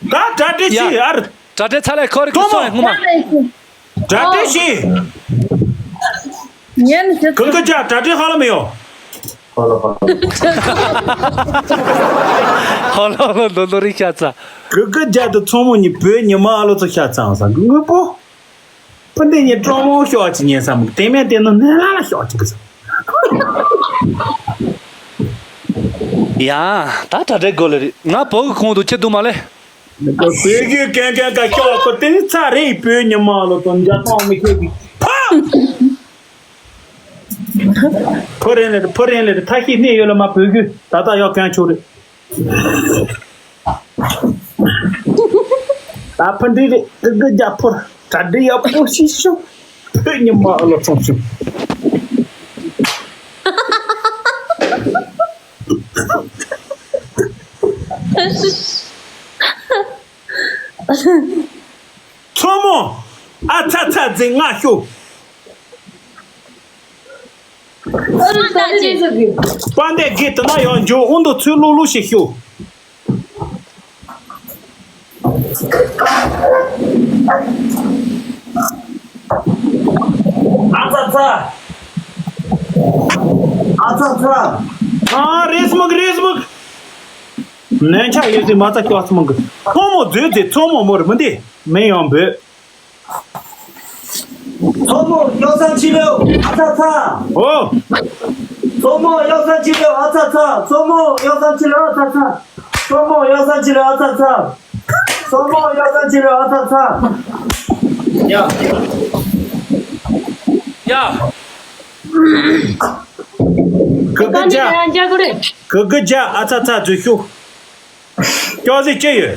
ད་གྲ་སྒྲིག་ཤི་ཨར། གྲ་སྒྲིག་ཚ་ལས་ཁོ་རི་ཁོ་སོང་ངུ་མ། གྲ་སྒྲིག་ཤི། ཉན་ཞིག་གང་ག་ཅག་གྲ་སྒྲིག་ཧ་ལ་མི་ཡོང་། ཧ་ལ་ཧ་ལ་ལོ་ལོ་རི་ཤ་ཚ། གང་ག་ཅག་ཏུ་ཚོང་མོ་ཉི་བོད་ཉི་མ་ཨ་ལོ་ཚོ་ཤ་ཚང་ས་དངོས་པོ། ཕུ་འདི་ཉི་ཀྲོང་མོ་ཤོག་ཅི་ཉན་ས་མུག་དེ་མེད་དེ་ནི་ནེ་ལ་ལ་ཤོག་ཅི་གི་ས། ཡ། ད་གྲ་སྒྲིག་དགོས་ལེ་རེད། ང་བོད་ཀྱི་ཁོང་དུ་ཁྱེད་འདུག་མ་ལེ། བོད་ཀྱི་གན་གན་ག་ཤོག་ཁོ་དེ་ཚ་རེད་བོད་ཉི་མ་ལོ་དང་འཇའ་ཐང་མི་ཁྱེད་ཀྱི་ཕ། ཕོ་རེན་ལེ་རེད་ཕོ་རེན་ལེ་རེད་ཐ་ཤི་གནས་ཡོད་ལ་མ་བོད་ཀྱི་ད་ལྟ་ཡག་གན་ཆོག་རེད། ད་ཕ་འདྲི་རེད་ཀི་ཀི་རྒྱ་ཕོར་གྲ་སྒྲིག་ཡག་པོ་ཞིག་ཤོག་བོད་ཉི་མ་ཨ་ལོ་ཚོང་ཞིག་མཚོ་མོ། ཨ་ཚ་ཚ་འཛིན་ང་ཤོག་པ་འདས་དགེ་དུ་ན་ཡང་འཇོག་ཨུ་འདུ་ཚུལ་ལུག་ལུག་ཞིག་ཤོག་ཨ་ཚ་ཚ། ཨ་ཚ་ཚ། ཨ་རེས་མུག་རེས་མུག་ནན་ཆགས་ཡོད་ཟེར་མ་རྩ་སྐྱོ་ཚོ་མང་གི། མཚོ་མོ་མཛོད་ཟེར་མཚོ་མོ་མོར་མི་འདི་མིན་ཡང་འབོད། མཚོ་མོ་ཡོ་ས་ཆི་ལེའོ་ཨ་ཚ་ཚ། ཨོ། མཚོ་མོ་ཡོ་ས་ཆི་ལེའོ་ཨ་ཚ་ཚ། མཚོ་མོ་ཡོ་ས་ཆི་ལེའོ་ཨ་ཚ་ཚ། མཚོ་མོ་ཡོ་ས་ཆི་ལེའོ་ཨ་ཚ་ཚ། མཚོ་མོ་ཡོ་ས་ཆི་ལེའོ་ཨ་ཚ་ཚ། ཡ། ཡ། གུ་གུ་ཇ། ག་ནས་ཡང་རྒྱག་གི་རེད། གུ་གུ་ཇ་ཨ་ཚ་ཚ་འཛུལ་ཤོག་སྐྱོ་ཟིག་ཅི་ཡོད།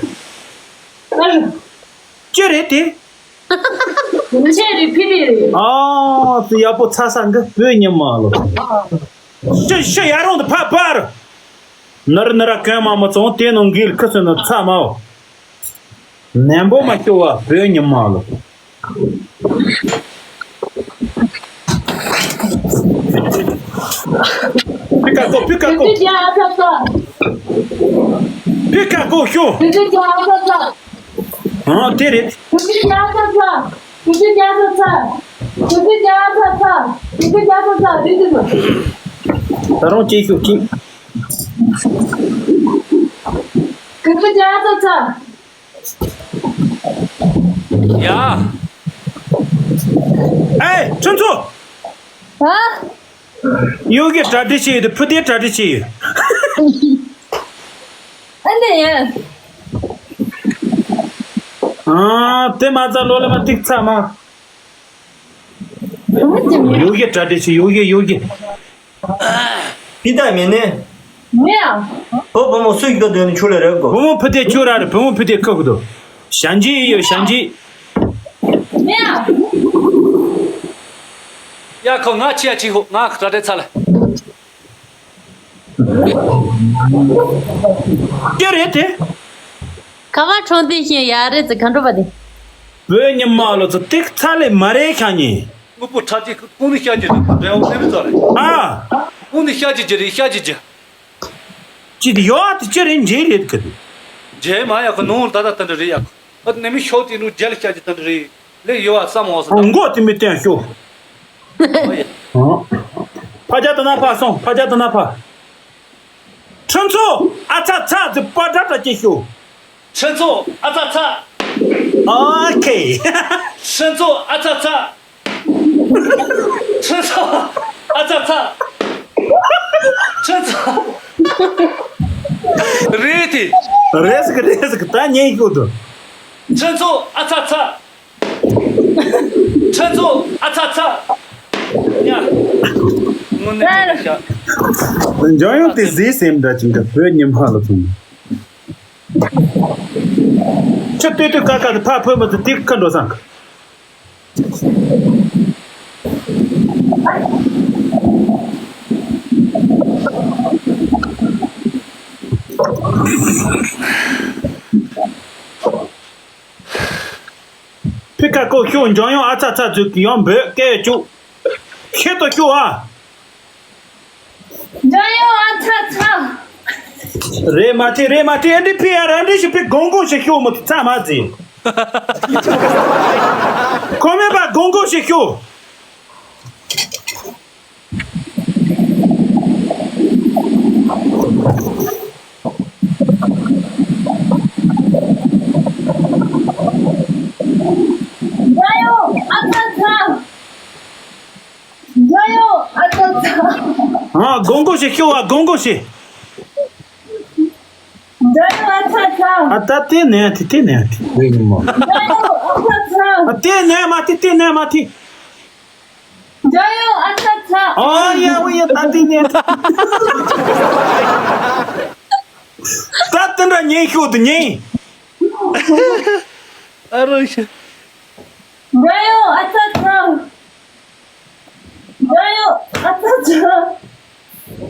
ཨ། ཅི་རེད་དེ། མི་ཆེ་རེད་ཕི་རེད་རེད། ཨ་ཙི་ཡག་པོ་ཚ་ས་འགི་བོད་ཉི་མ་ལོ། ཤི་ཤི་ཡ་རོང་དུ་ཕ་པར། ནར་ནར་གན་མ་མ་ཚོང་དེ་ནང་འགིལ་ཁུ་སུ་ནུ་ཚ་མའོ། ནན་པོ་མ་སྐྱོ་བ་བོད་ཉི་མ་ལོ། ཕི་ཀ་ཀོ་ཕི་ཀ་ཀོ། ཕི་ཀ་ཀོ་ཤོ། ཨ་དེ་རེད། ད་རུང་ཅིག་ཤོ་ཅིག་ཡ། ཨེ་ཁྲུན་ཚོ། ཨ། ཡོ་གི་གྲ་སྒྲིག་བྱས་ཡོད་དེ་ཕུ་དེ་གྲ་སྒྲིག་བྱས་ཡོད། ཨ་ནི་ཡ། ཨ་དེ་མ་ཚ་ལོ་ལ་མ་ཏིག་ཚ་མ། ཡོ་གི་གྲ་སྒྲིག་བྱས་ཡོ་གི་ཡོ་གི། ཕི་ཏ་མི་ནི། ངས་ཨ། བུ་བུ་མོ་སུ་ཡིག་ཏོ་དོན་ཆུ་ལ་རེ་གོ། བུ་མོ་ཕུ་དེ་ཆུ་ར་རེ་བུ་མོ་ཕུ་དེ་ཁུ་གུ་དོ། ཞན་ཇི་ཡོ་ཞན་ཇི། ངས་ཨ། ཡ་ཁོ་ང་ཆི་ཡ་ཆི་ཧོ་ང་གྲ་སྒྲིག་ཚ་ལ། ཀྱེ་རེད་དེ། ཁ་བ་ཁྲོང་ཏི་ཤེས་ཡ་རེད་ཙི་ག་འགྲོ་བ་དེ། བོད་ཉི་མ་ལོ་ཙི་ཏིག་ཚ་ལེ་མ་རེད་ཤ་ཉེ། དངོས་པོ་ཁྲ་ཅིག་ཁོང་ནི་ཤ་ཅིག་རེད་འབྲེལ་བ་ནེ་མི་ཚོ་རེད། ཨ། ཁོང་ནི་ཤ་ཅིག་ཅི་རེད་ཤ་ཅིག་ཅི། ཅི་དེ་ཡོད་དེ་ཅི་རེད་འཇེ་རེད་གི་དེ། འཇེ་མ་ཡ་ཁོ་ནོར་ད་ད་ད་འདྲ་རེད་ཡ་ཁོ། ཨ་ནེ་མི་ཤོག་དེ་ནུ་རྒྱལ་ཤ་ཅིག་ད་འདྲ་རེད། ལེགས་ཡོད་བ་བསམ་འོང་ས་ད། མགོ་དེ་མི་བསྟན་ཤོག་ཕ་རྒྱ་དུ་ན་ཕ་སོང་ཕ་རྒྱ་དུ་ན་ཕ། ཁྲུན་ཚོ་ཨ་ཚ་ཚ་ཟི་པ་དྲ་དྲ་ཅེ་ཤོ། ཁྲུན་ཚོ་ཨ་ཚ་ཚ། ཨོ་ཁེ། ཁྲུན་ཚོ་ཨ་ཚ་ཚ། ཁྲུན་ཚོ་ཨ་ཚ་ཚ། ཁྲུན་ཚོ། རེད་དེ། རེད་ཟིག་རེད་ཟིག་ད་ཉན་ཤོག་དུ། ཁྲུན་ཚོ་ཨ་ཚ་ཚ། ཁྲ་ཚོ་ཨ་ཚ་ཚ། ཡ། དངོས་གནས་ཁྲ་ཤ། འཇམ་དབྱངས་དེ་ཟས་སེམས་འདྲ་ཅིག་འདྲ་བོད་ཉི་མ་ལ་ཐུང་། ཁྱི་ལྟོས་ལྟོས་ཀ་ཀ་དེ་ཕ་ཕོད་མ་ཐུབ་དེ་ཁ་འགྲོ་སང་། ཕི་ཁ་ཀོ་ཤོ་འཇམ་དབྱངས་ཨ་ཚ་ཚ་ཚོས་ཀྱི་ཡང་འབོད་སྐད་བཅུག་ཁྱེད་དོ་ཤོ་ཨ། འཇམ་དབྱངས་ཨ་ཚ་ཚ། རེད་མ་ཐེ་རེད་མ་ཐེ་ཨ་འདྲི་ཕི་ཨ་ར་འདྲི་ཞིག་ཕི་གོང་གོང་ཞིག་ཤོ་མོ་ཚ་མ་ཟིན། ཁོ་མེད་པ་གོང་གོང་ཞིག་ཤོ། འཇམ་དབྱངས་ཨ་ཚ་ཚ། འཇམ་དབྱངས་ཨ་ཚ་ཚ། ཨ་གོང་གོང་ཞིག་ཤོ་ཨ་གོང་གོང་ཞིག་འཇམ་དབྱངས་ཨ་ཚ་ཚ། ཨ་ད་དེ་ནས་དེ་དེ་ནས་དེ་བས་ཉི་མ། འཇམ་དབྱངས་ཨ་ཚ་ཚ། ཨ་དེ་ནས་མ་དེ་དེ་ནས་མ་དེ། འཇམ་དབྱངས་ཨ་ཚ་ཚ། ཨོ་ཡ་ཨོ་ཡ་ད་དེ་ནས་དེ། ད་དེ་འདྲ་ཉན་ཤོག་དུ་ཉན། ཨ་རོ་ཤ། འཇམ་དབྱངས་ཨ་ཚ་ཚ། འཇམ་དབྱངས་ཨ་ཚ་ཚ། འཇམ་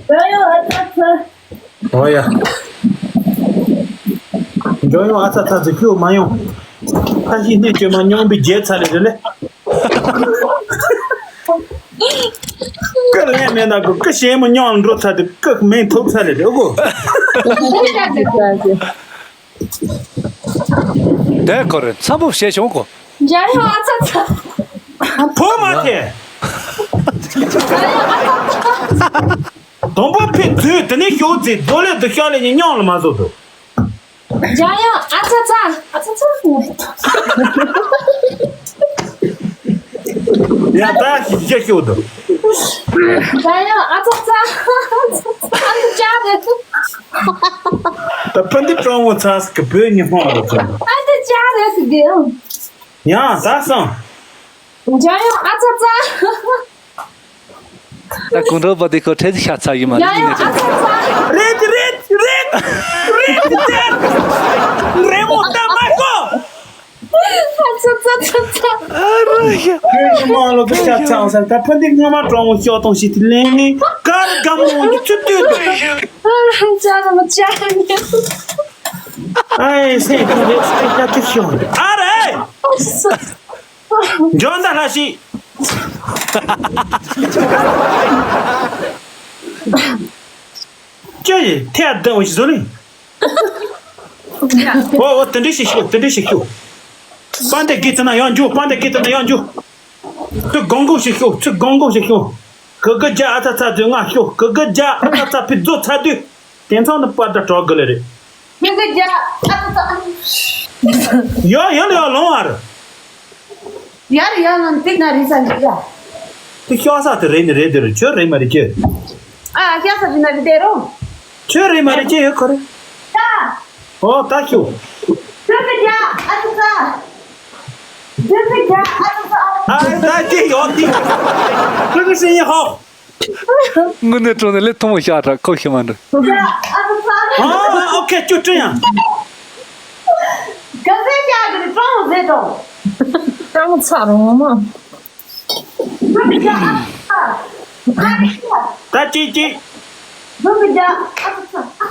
དབྱངས་ཨ་ཚ་ཚ། ཨོ་ཡ། འཇམ་དབྱངས་ཨ་ཚ་ཚ་ཟེར་ཁྱོད་མ་ཡོང་། ཁ་ཤས་ནས་བཅོས་མ་མྱོང་པའི་རྒྱལ་ཚ་ལེ་རེད་ལེ། ཀི་ལན་མེད་ན་གོ་ཀི་ཞེ་མོ་མྱོང་འགྲོ་ཚ་དེ་ཀི་མེད་ཐུབ་ཚ་ལེ་རེད་གོ། དེ་ཁོ་རེ་འཚམ་པོ་བཤད་བྱུང་གོ། འཇམ་དབྱངས་ཨ་ཚ་ཚ། ཕོ་མ་ཐེ། དང་པོ་ཕེ་དུས་དེ་ནས་ཤོག་ཚེ་རྡོ་ལེ་དུ་ཤོག་ལེ་ཉི་མྱོང་ལ་མ་བཟོ་དུ། འཇམ་དབྱངས་ཨ་ཚ་ཚ། ཨ་ཚ་ཚ། ཡ་ད་ཞིག་ཞིག་ཤོད་དོ། འཇམ་དབྱངས་ཨ་ཚ་ཚ། ཨ་ཚ་ཅག་རེད། ད་ཕ་འདི་སྤྲང་བོ་ཚ་ཟེར་གི་བོད་ཉི་ཧོང་ལ་ཚ། ཨ་ཚ་ཅག་རེད་ཟེར་གི། ཡང་ད་སོང་། འཇམ་དབྱངས་ཨ་ཚ་ཚ། ད་གོང་དྲོ་པ་དེ་ཁོ་ཁྲེལ་ཤ་ཚ་ཡིན་མ་རེད། ཡ་ཡ་ཨ་ཚ་ཚ། རེད་རེད་རེད་རེད། རེད་མོ་ད་མ་གོ། ཨ་ཚ་ཚ་ཚ་ཚ། ཨ་རོ་ཡ། ཁྱོད་ཀྱི་མ་ལོ་དུ་ཤ་ཚ་ཟེར། ད་ཕ་འདི་སྔོན་མ་གྲོང་མོ་ཤོག་གཏོང་ཞིག་དེ་ལེན་ནི་གར་གམ་མོ་འདི་ཚུད་དུས། ཨ་ཅག་མ་ཅག་ནི། ཨའི་སེ་ཁོ་རེ་སེ་ཀ་ཏི་ཤོག་ཨ་རེ། འཇོན་ད་ལྷ་ཤི། ཅི་ཡི་ཐེ་ཨ་ལྡང་བ་ཞིག་བཟོ་ལེ། འོ་འོ་དེ་འདྲ་ཞིག་ཤོག་དེ་འདྲ་ཞིག་ཤོག་པན་དེ་གི་ཙི་ན་ཡང་འཇུ། པན་དེ་གི་ཙི་ན་ཡང་འཇུ། ཚུར་གང་གོ་ཞིག་ཤོག་ཚུར་གང་གོ་ཞིག་ཤོག་གི་གི་རྒྱ་ཨ་ཚ་ཚ་དུས་ང་ཤོག་གི་གི་རྒྱ་ཨ་ཚ་ཚ་ཕི་རྫོ་ཚ་དུས། དེང་སང་ནི་པར་ད་གྲོགས་དགོས་ལེ་རེད། ཡ་ཡ་ལ་ཡ་ལོང་བར། ཡར་ཡར་ལ་ཏིག་ན་རི་ས་འདི་ཡ། དེ་ཤོག་ས་དེ་རེད་ནི་རེད་དེ་རེད། ཁྱོད་རེད་མ་རེད་ཀྱི། ཨ་ཤོག་ས་འདི་ན་རི་དེ་རོ། ཁྱོད་རེད་མ་རེད་ཀྱི་ཡོད་ཁོ་རེ། ད། ཨོ་ད་ཤོག་དེ་གི་རྒྱ་ཨ་ཚ་ཚ། དེ་གི་རྒྱ་ཨ་ཚ་ཚ། ཨ་ད་ཀྱི་ཡོད་དེ། དེ་གི་སེ་ཡི་ཧོ། དངོས་གནས་དྲང་གནས་ལས་ཐུང་བ་ཤག་ཁྲ་ཁོ་ཤི་མ་འདྲ། ཨ་ཨོ་ཁེ་ཅུ་ཀྲི་ཡང་། ག་ཟེ་ཤག་གི་ཀྲང་ཟེ་དང་། ཀྲང་ཚ་རོང་མ། ད་ཅི་ཅི།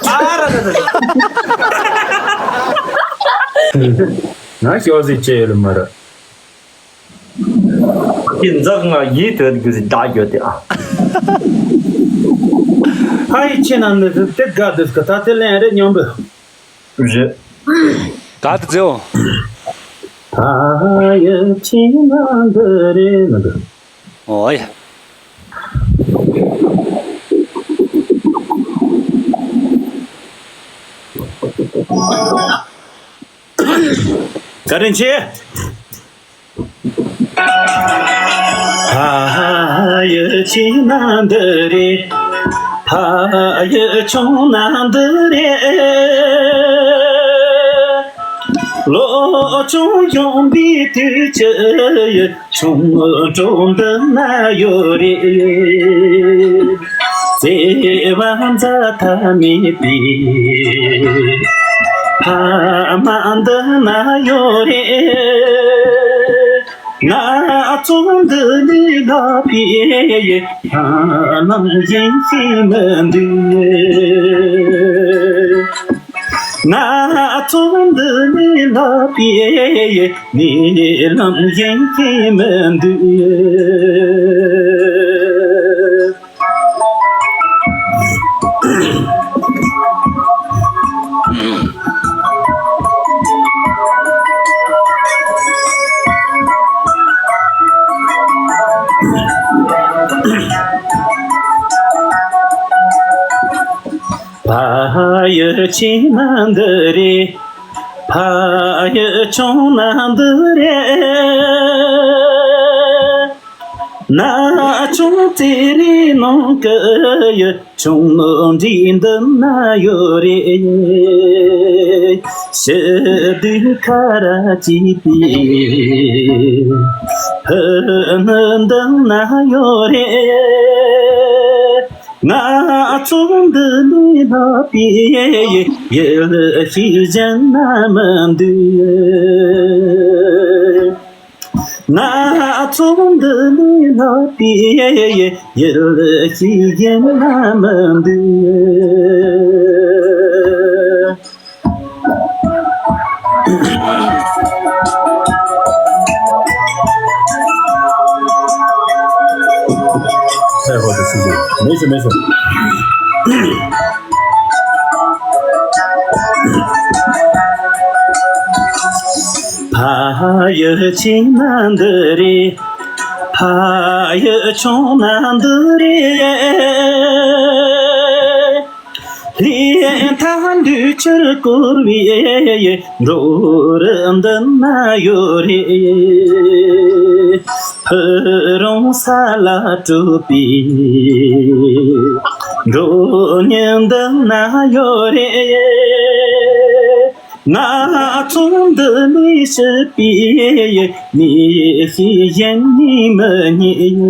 ཨ་ར་ར་ར། ང་ཤོག་ཟེ་ཅེ་ཡོད་མ་ར། ཁྱི་འཛག་ང་ཡིད་དོད་དགོས་ཟེར་བདག་ཡོད་དེ་ཨ། ཕ་ཡི་ཆེ་ན་ནི་དེ་དགའ་དུས་ཀ་ད་དེ་ལན་རེ་མཉམ་པོ། རེད། ག་དུ་ཛེའོ། ཕ་ཡི་ཆེ་ན་འདི་རེད་མི་འདུག་ཨོ་ཡ། ག་རེ་བྱེད། ཕ་ཡི་ཆེ་ན་འདི་རེད། ཕ་ཡི་ཆུང་ན་འདི་རེད། ལོ་ཆུང་ཡོང་པའི་དུས་ཀྱི་ཆུང་གྲོགས་འདི་ན་ཡོད་རེད། བརྩེ་བ་འཛའ་ཐག་མེད་པའི་ཕ་མ་འདི་ན་ཡོད་རེད། ང་ཚོ་འདི་ནས་ལྷག་པའི་ཕ་ནང་ཡིན་གྱི་མི་འདུག་ང་ཚོ་འདི་ནས་ལྷག་པའི་ཉེ་ལམ་ཡིན་གྱི་མི་འདུག་ཕ་ཡི་ཆེ་ན་འདི་རེད། ཕ་ཡི་ཆུང་ན་འདི་རེད། ན་ཆུང་རྩེད་རའི་ནང་གི་ཡུལ་ཆུང་ངུ་འདྲའི་འདི་ན་ཡོད་རེད། ཕྱི་དུས་ཁ་ར་གྱིས་པའི་ཕུ་ནུ་འདི་ན་ཡོད་རེད། ང་ཚོ་འདི་ནས་ལྷག་པའི་ཡུལ་ཞིག་གཞན་ན་མི་འདུག་ང་ཚོ་འདི་ནས་ལྷག་པའི་ཡུལ་ཞིག་གཞན་ན་མི་འདུག་ཧེ་ཧོ་དེ་སྲིད་དུ་མེད་སུ་མེད་སུ། ཕ་ཡུལ་ཆེ་ན་འདི་རེད། ཕ་ཡུལ་ཆུང་ན་འདི་རེད། ལྷའི་ མཐའ་འདུས་ཕྱིར་བསྐོར་བའི་འགྲོ་རུ་འདི་ན་ཡོད་རེད། ཕུ་རུང་ས་ལ་སྤྲུལ་པའི་འགྲོ་ཉིན་འདི་ན་ཡོད་རེད། ང་ཚོ་འདི་ནས་ཤི་བའི་མི་ཞིག་གཞན་ནས་མི་རྙེད།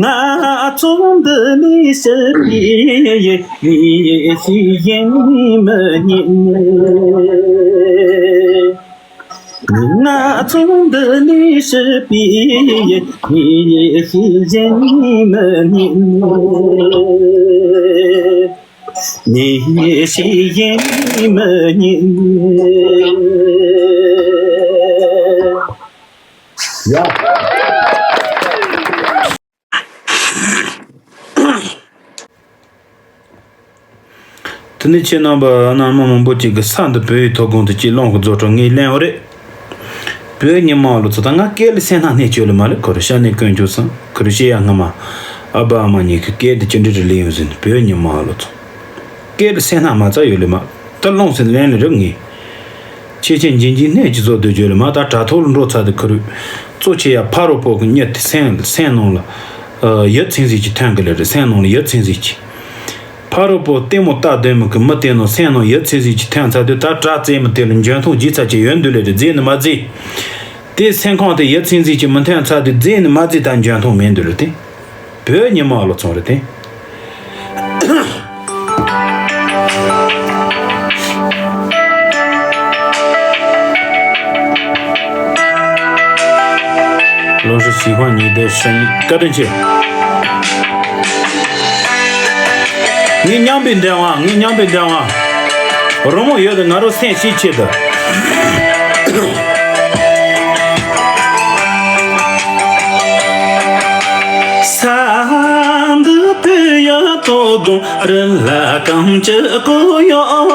ང་ཚོ་འདི་ནས་ཤི་བའི་མི་ཞིག་གཞན་ནས་མི་རྙེད། ང་ཚོ་འདི་ནས་ཤི་བའི་མི་ཞིག་གཞན་ནས་མི་རྙེད། མི་ཞིག་གཞན་ནས་མི་རྙེད། ཡ། དེ་ནས་ཁྱེད་རྣམ་པ་རྣམ་པ་མང་པོ་ཅིག་གིས་ས་འདི་བོད་ཡིག་ཐོག་གོང་དུ་ཅིག་ཀློང་གི་རྫོགས་གྲོགས་ངས་ལེན་འོ་རེད། བོད་ཉི་མ་ལོ་ཚོ་ད་ང་སྐད་ལ་སེམས་ནང་གནས་བཅོས་ལ་མ་ལེ་ཁོ་ར་ཤ་ནས་གོན་རྒྱུ་སང་ཁོ་ར་ཤེས་ཡ་སྔ་མ་ཨ་ཕ་ཨ་མ་གཉིས་ཀྱི་སྐད་དུ་ཅི་འདྲ་རེ་ལེན་ཡོད་ཟིན་བོད་ཉི་མ་ལོ་ཚོ། སྐད་ལ་སེམས་ནང་མ་རྩ་ཡོད་ལེ་མ་ད་ཀློང་སེམས་ལེན་ལེ་རིག་ངེས། ཆེ་ཆེ་འཇིན་འཇིན་གནས་ཀྱི་བཟོ་སྡོད་རྒྱུ་ལ་མ་ད་དྲ་ཐོག་ལ་འགྲོ་ཚར་དུས་ཁུར། གཙོ་ཆེ་ཡ་ཕ་རོལ་པོ་གི་གཉིད་དེ་སེམས་སེམས་ནང་ལ། ཡིད་ཚིམ་ཟིག་གི་ཐོན་གི་ལེ་རེད་སེམས་ནང་ལ་ཡིད་ཚིམ་ཟིག་གི་ཕ་རོལ་པོ་ལྟད་མོ་ལྟ་སྡོད་མི་གི་མི་དེ་ནང་སེམས་ནང་ཡིད་ཚིམ་ཟིག་གི་ཐོན་ཚར་དུས་ད་དྲ་རྩེད་མི་དེ་ལ་འཇོན་ཐང་རྒྱས་ཚར་གྱི་ཡོད་འདུག་ལེ་རེད་རྫིག་ནི་མ་རྫིག་དེ་སེམས་ཁོང་དེ་ཡིད་ཚིམ་ཟིག་གི་མི་ཐོན་ཚར་དུས་རྫིག་ནི་མ་རྫིག་ད་འཇོན་ཐང་མེད་འདུག་ལེ་དེ། བོད་ཉི་མ་ལོ་ཚོང་རེད་དེ། ལོ་རེ་ཞིག་ཁོང་ཉི་ཟླ་ཧྲིན་བཀའ་དྲིན་ཆེ། ངའི་མཉམ་པའི་འདྲ་བ་ངའི་མཉམ་པའི་འདྲ་བ། རི་མོ་ཡོད་དེ་ང་རོ་སེམས་ཤིག་ཆེད་དུ། ས་འདི་བོད་ཡུལ་དོ་དགོང་རི་ལ་གངས་ཀྱི་སྐོར་ཡོད།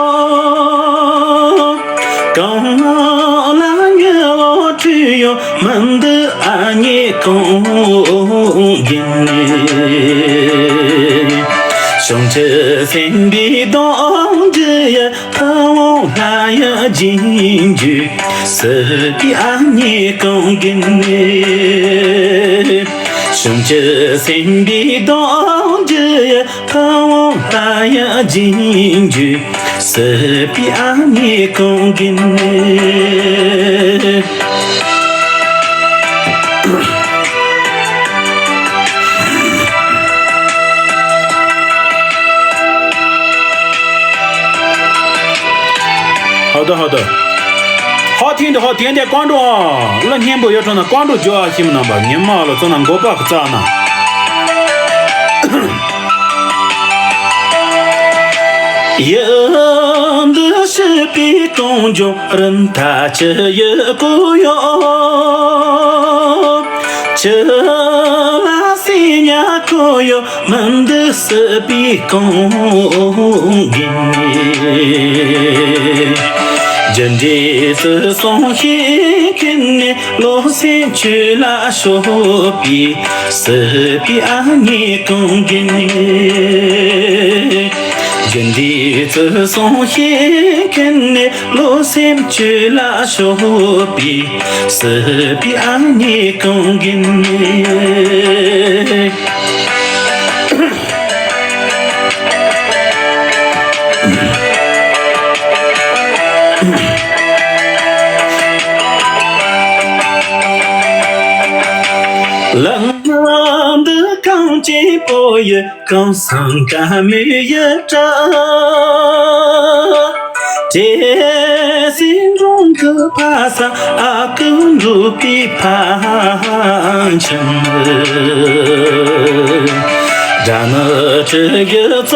གངས་ལ་ཉི་འོད་འཕྲོས་ཡོད་མི་འདུག་ཨ་མྱེས་གངས་རྒན། བྱང་ཆུབ་སེམས་དཔའི་གདུང་རྒྱུད་ཡི། ཕ་བོང་ལྷ་ཡི་རྗེས་འཇུག་སྲིད་པའི་ཨ་མྱེས་གངས་རྒན། བྱང་ཆུབ་སེམས་དཔའི་གདུང་རྒྱུད་ཡི། ཕ་བོང་ལྷ་ཡི་རྗེས་འཇུག་སྲིད་པའི་ཨ་མྱེས་གངས་རྒན།好的，好的。好听的好听的，关注啊！那念不要说呢，关注就要新闻吧，你妈了，做那个吧，咋呢？ ཡུལ་འདི་ཕྱི་པའི་གངས་ལྗོངས་རི་མཐའ་ཆུ་ཡི་སྒོ་ཡོད། ཆུ་ལ་སེར་ཉ་ཁོ་ཡོད་མི་འདུག་སྲིད་པའི་གངས་རྒན། རྒྱུ་འབྲས་བརྩི་སྲུང་ཤེས་མཁན་ནི། བློ་སེམས་ཆོས་ལ་ཕྱོགས་པའི་སྲིད་པའི་ཨ་མྱེས་གངས་རྒན། རྒྱུ་འབྲས་བརྩི་སྲུང་ཤེས་མཁན་ནི། བློ་སེམས་ཆོས་ལ་ཕྱོགས་པའི་སྲིད་པའི་ཨ་མྱེས་གངས་རྒན། ལམ་འདི་གངས་ཅན་པོ་ཡི། གངས་སེང་དཀར་མོའི་ཡུལ་གྲུ། བྲེ་སེང་འབྲོང་གི་ཕ་ས། ཨ་ཁུ་འབྲུག་པའི་ཕ་ཁྱིམ། སྦྲ་ནག་གྲུ་གི་རྩ་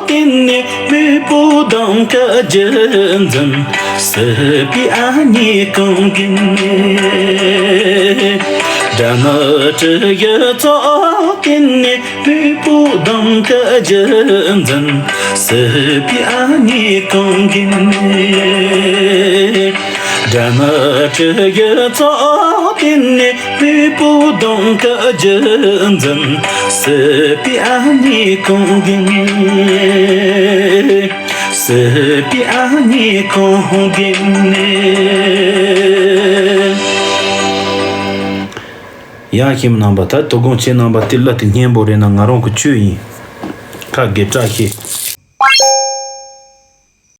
སྟེང་ནས། མེས་པོ་གདུང་གི་རྒྱུད་འཛིན་སྲིད་པའི་ཨ་མྱེས་གངས་རྒན། སྦྲ་ནག་གྲུ་གི་རྩ་སྟེང་ནས། མེས་པོ་གདུང་གི་རྒྱུད་འཛིན་སྲིད་པའི་ཨ་མྱེས་གངས་རྒན། སྦྲ་ནག་གྲུ་གི་རྩ་ ནས་ལུས་པོ་གདོང་དཀར་རྒྱུ་འཛིན། སྲིད་པའི་ཨ་ནི་གོང་གིན། སྲིད་པའི་ཨ་ནི་གོང་གིན། ཡ་ཁྱེད་རྣམ་པ། ད་དོ་དགོང་ཁྱེད་རྣམ་པ་དེ་གླུ་དེ་སྙན་པོ་རེད་ན། ང་རང་གི་ཆོས་ཡིན། ཁ་དགེ་བཀྲ་ཤིས།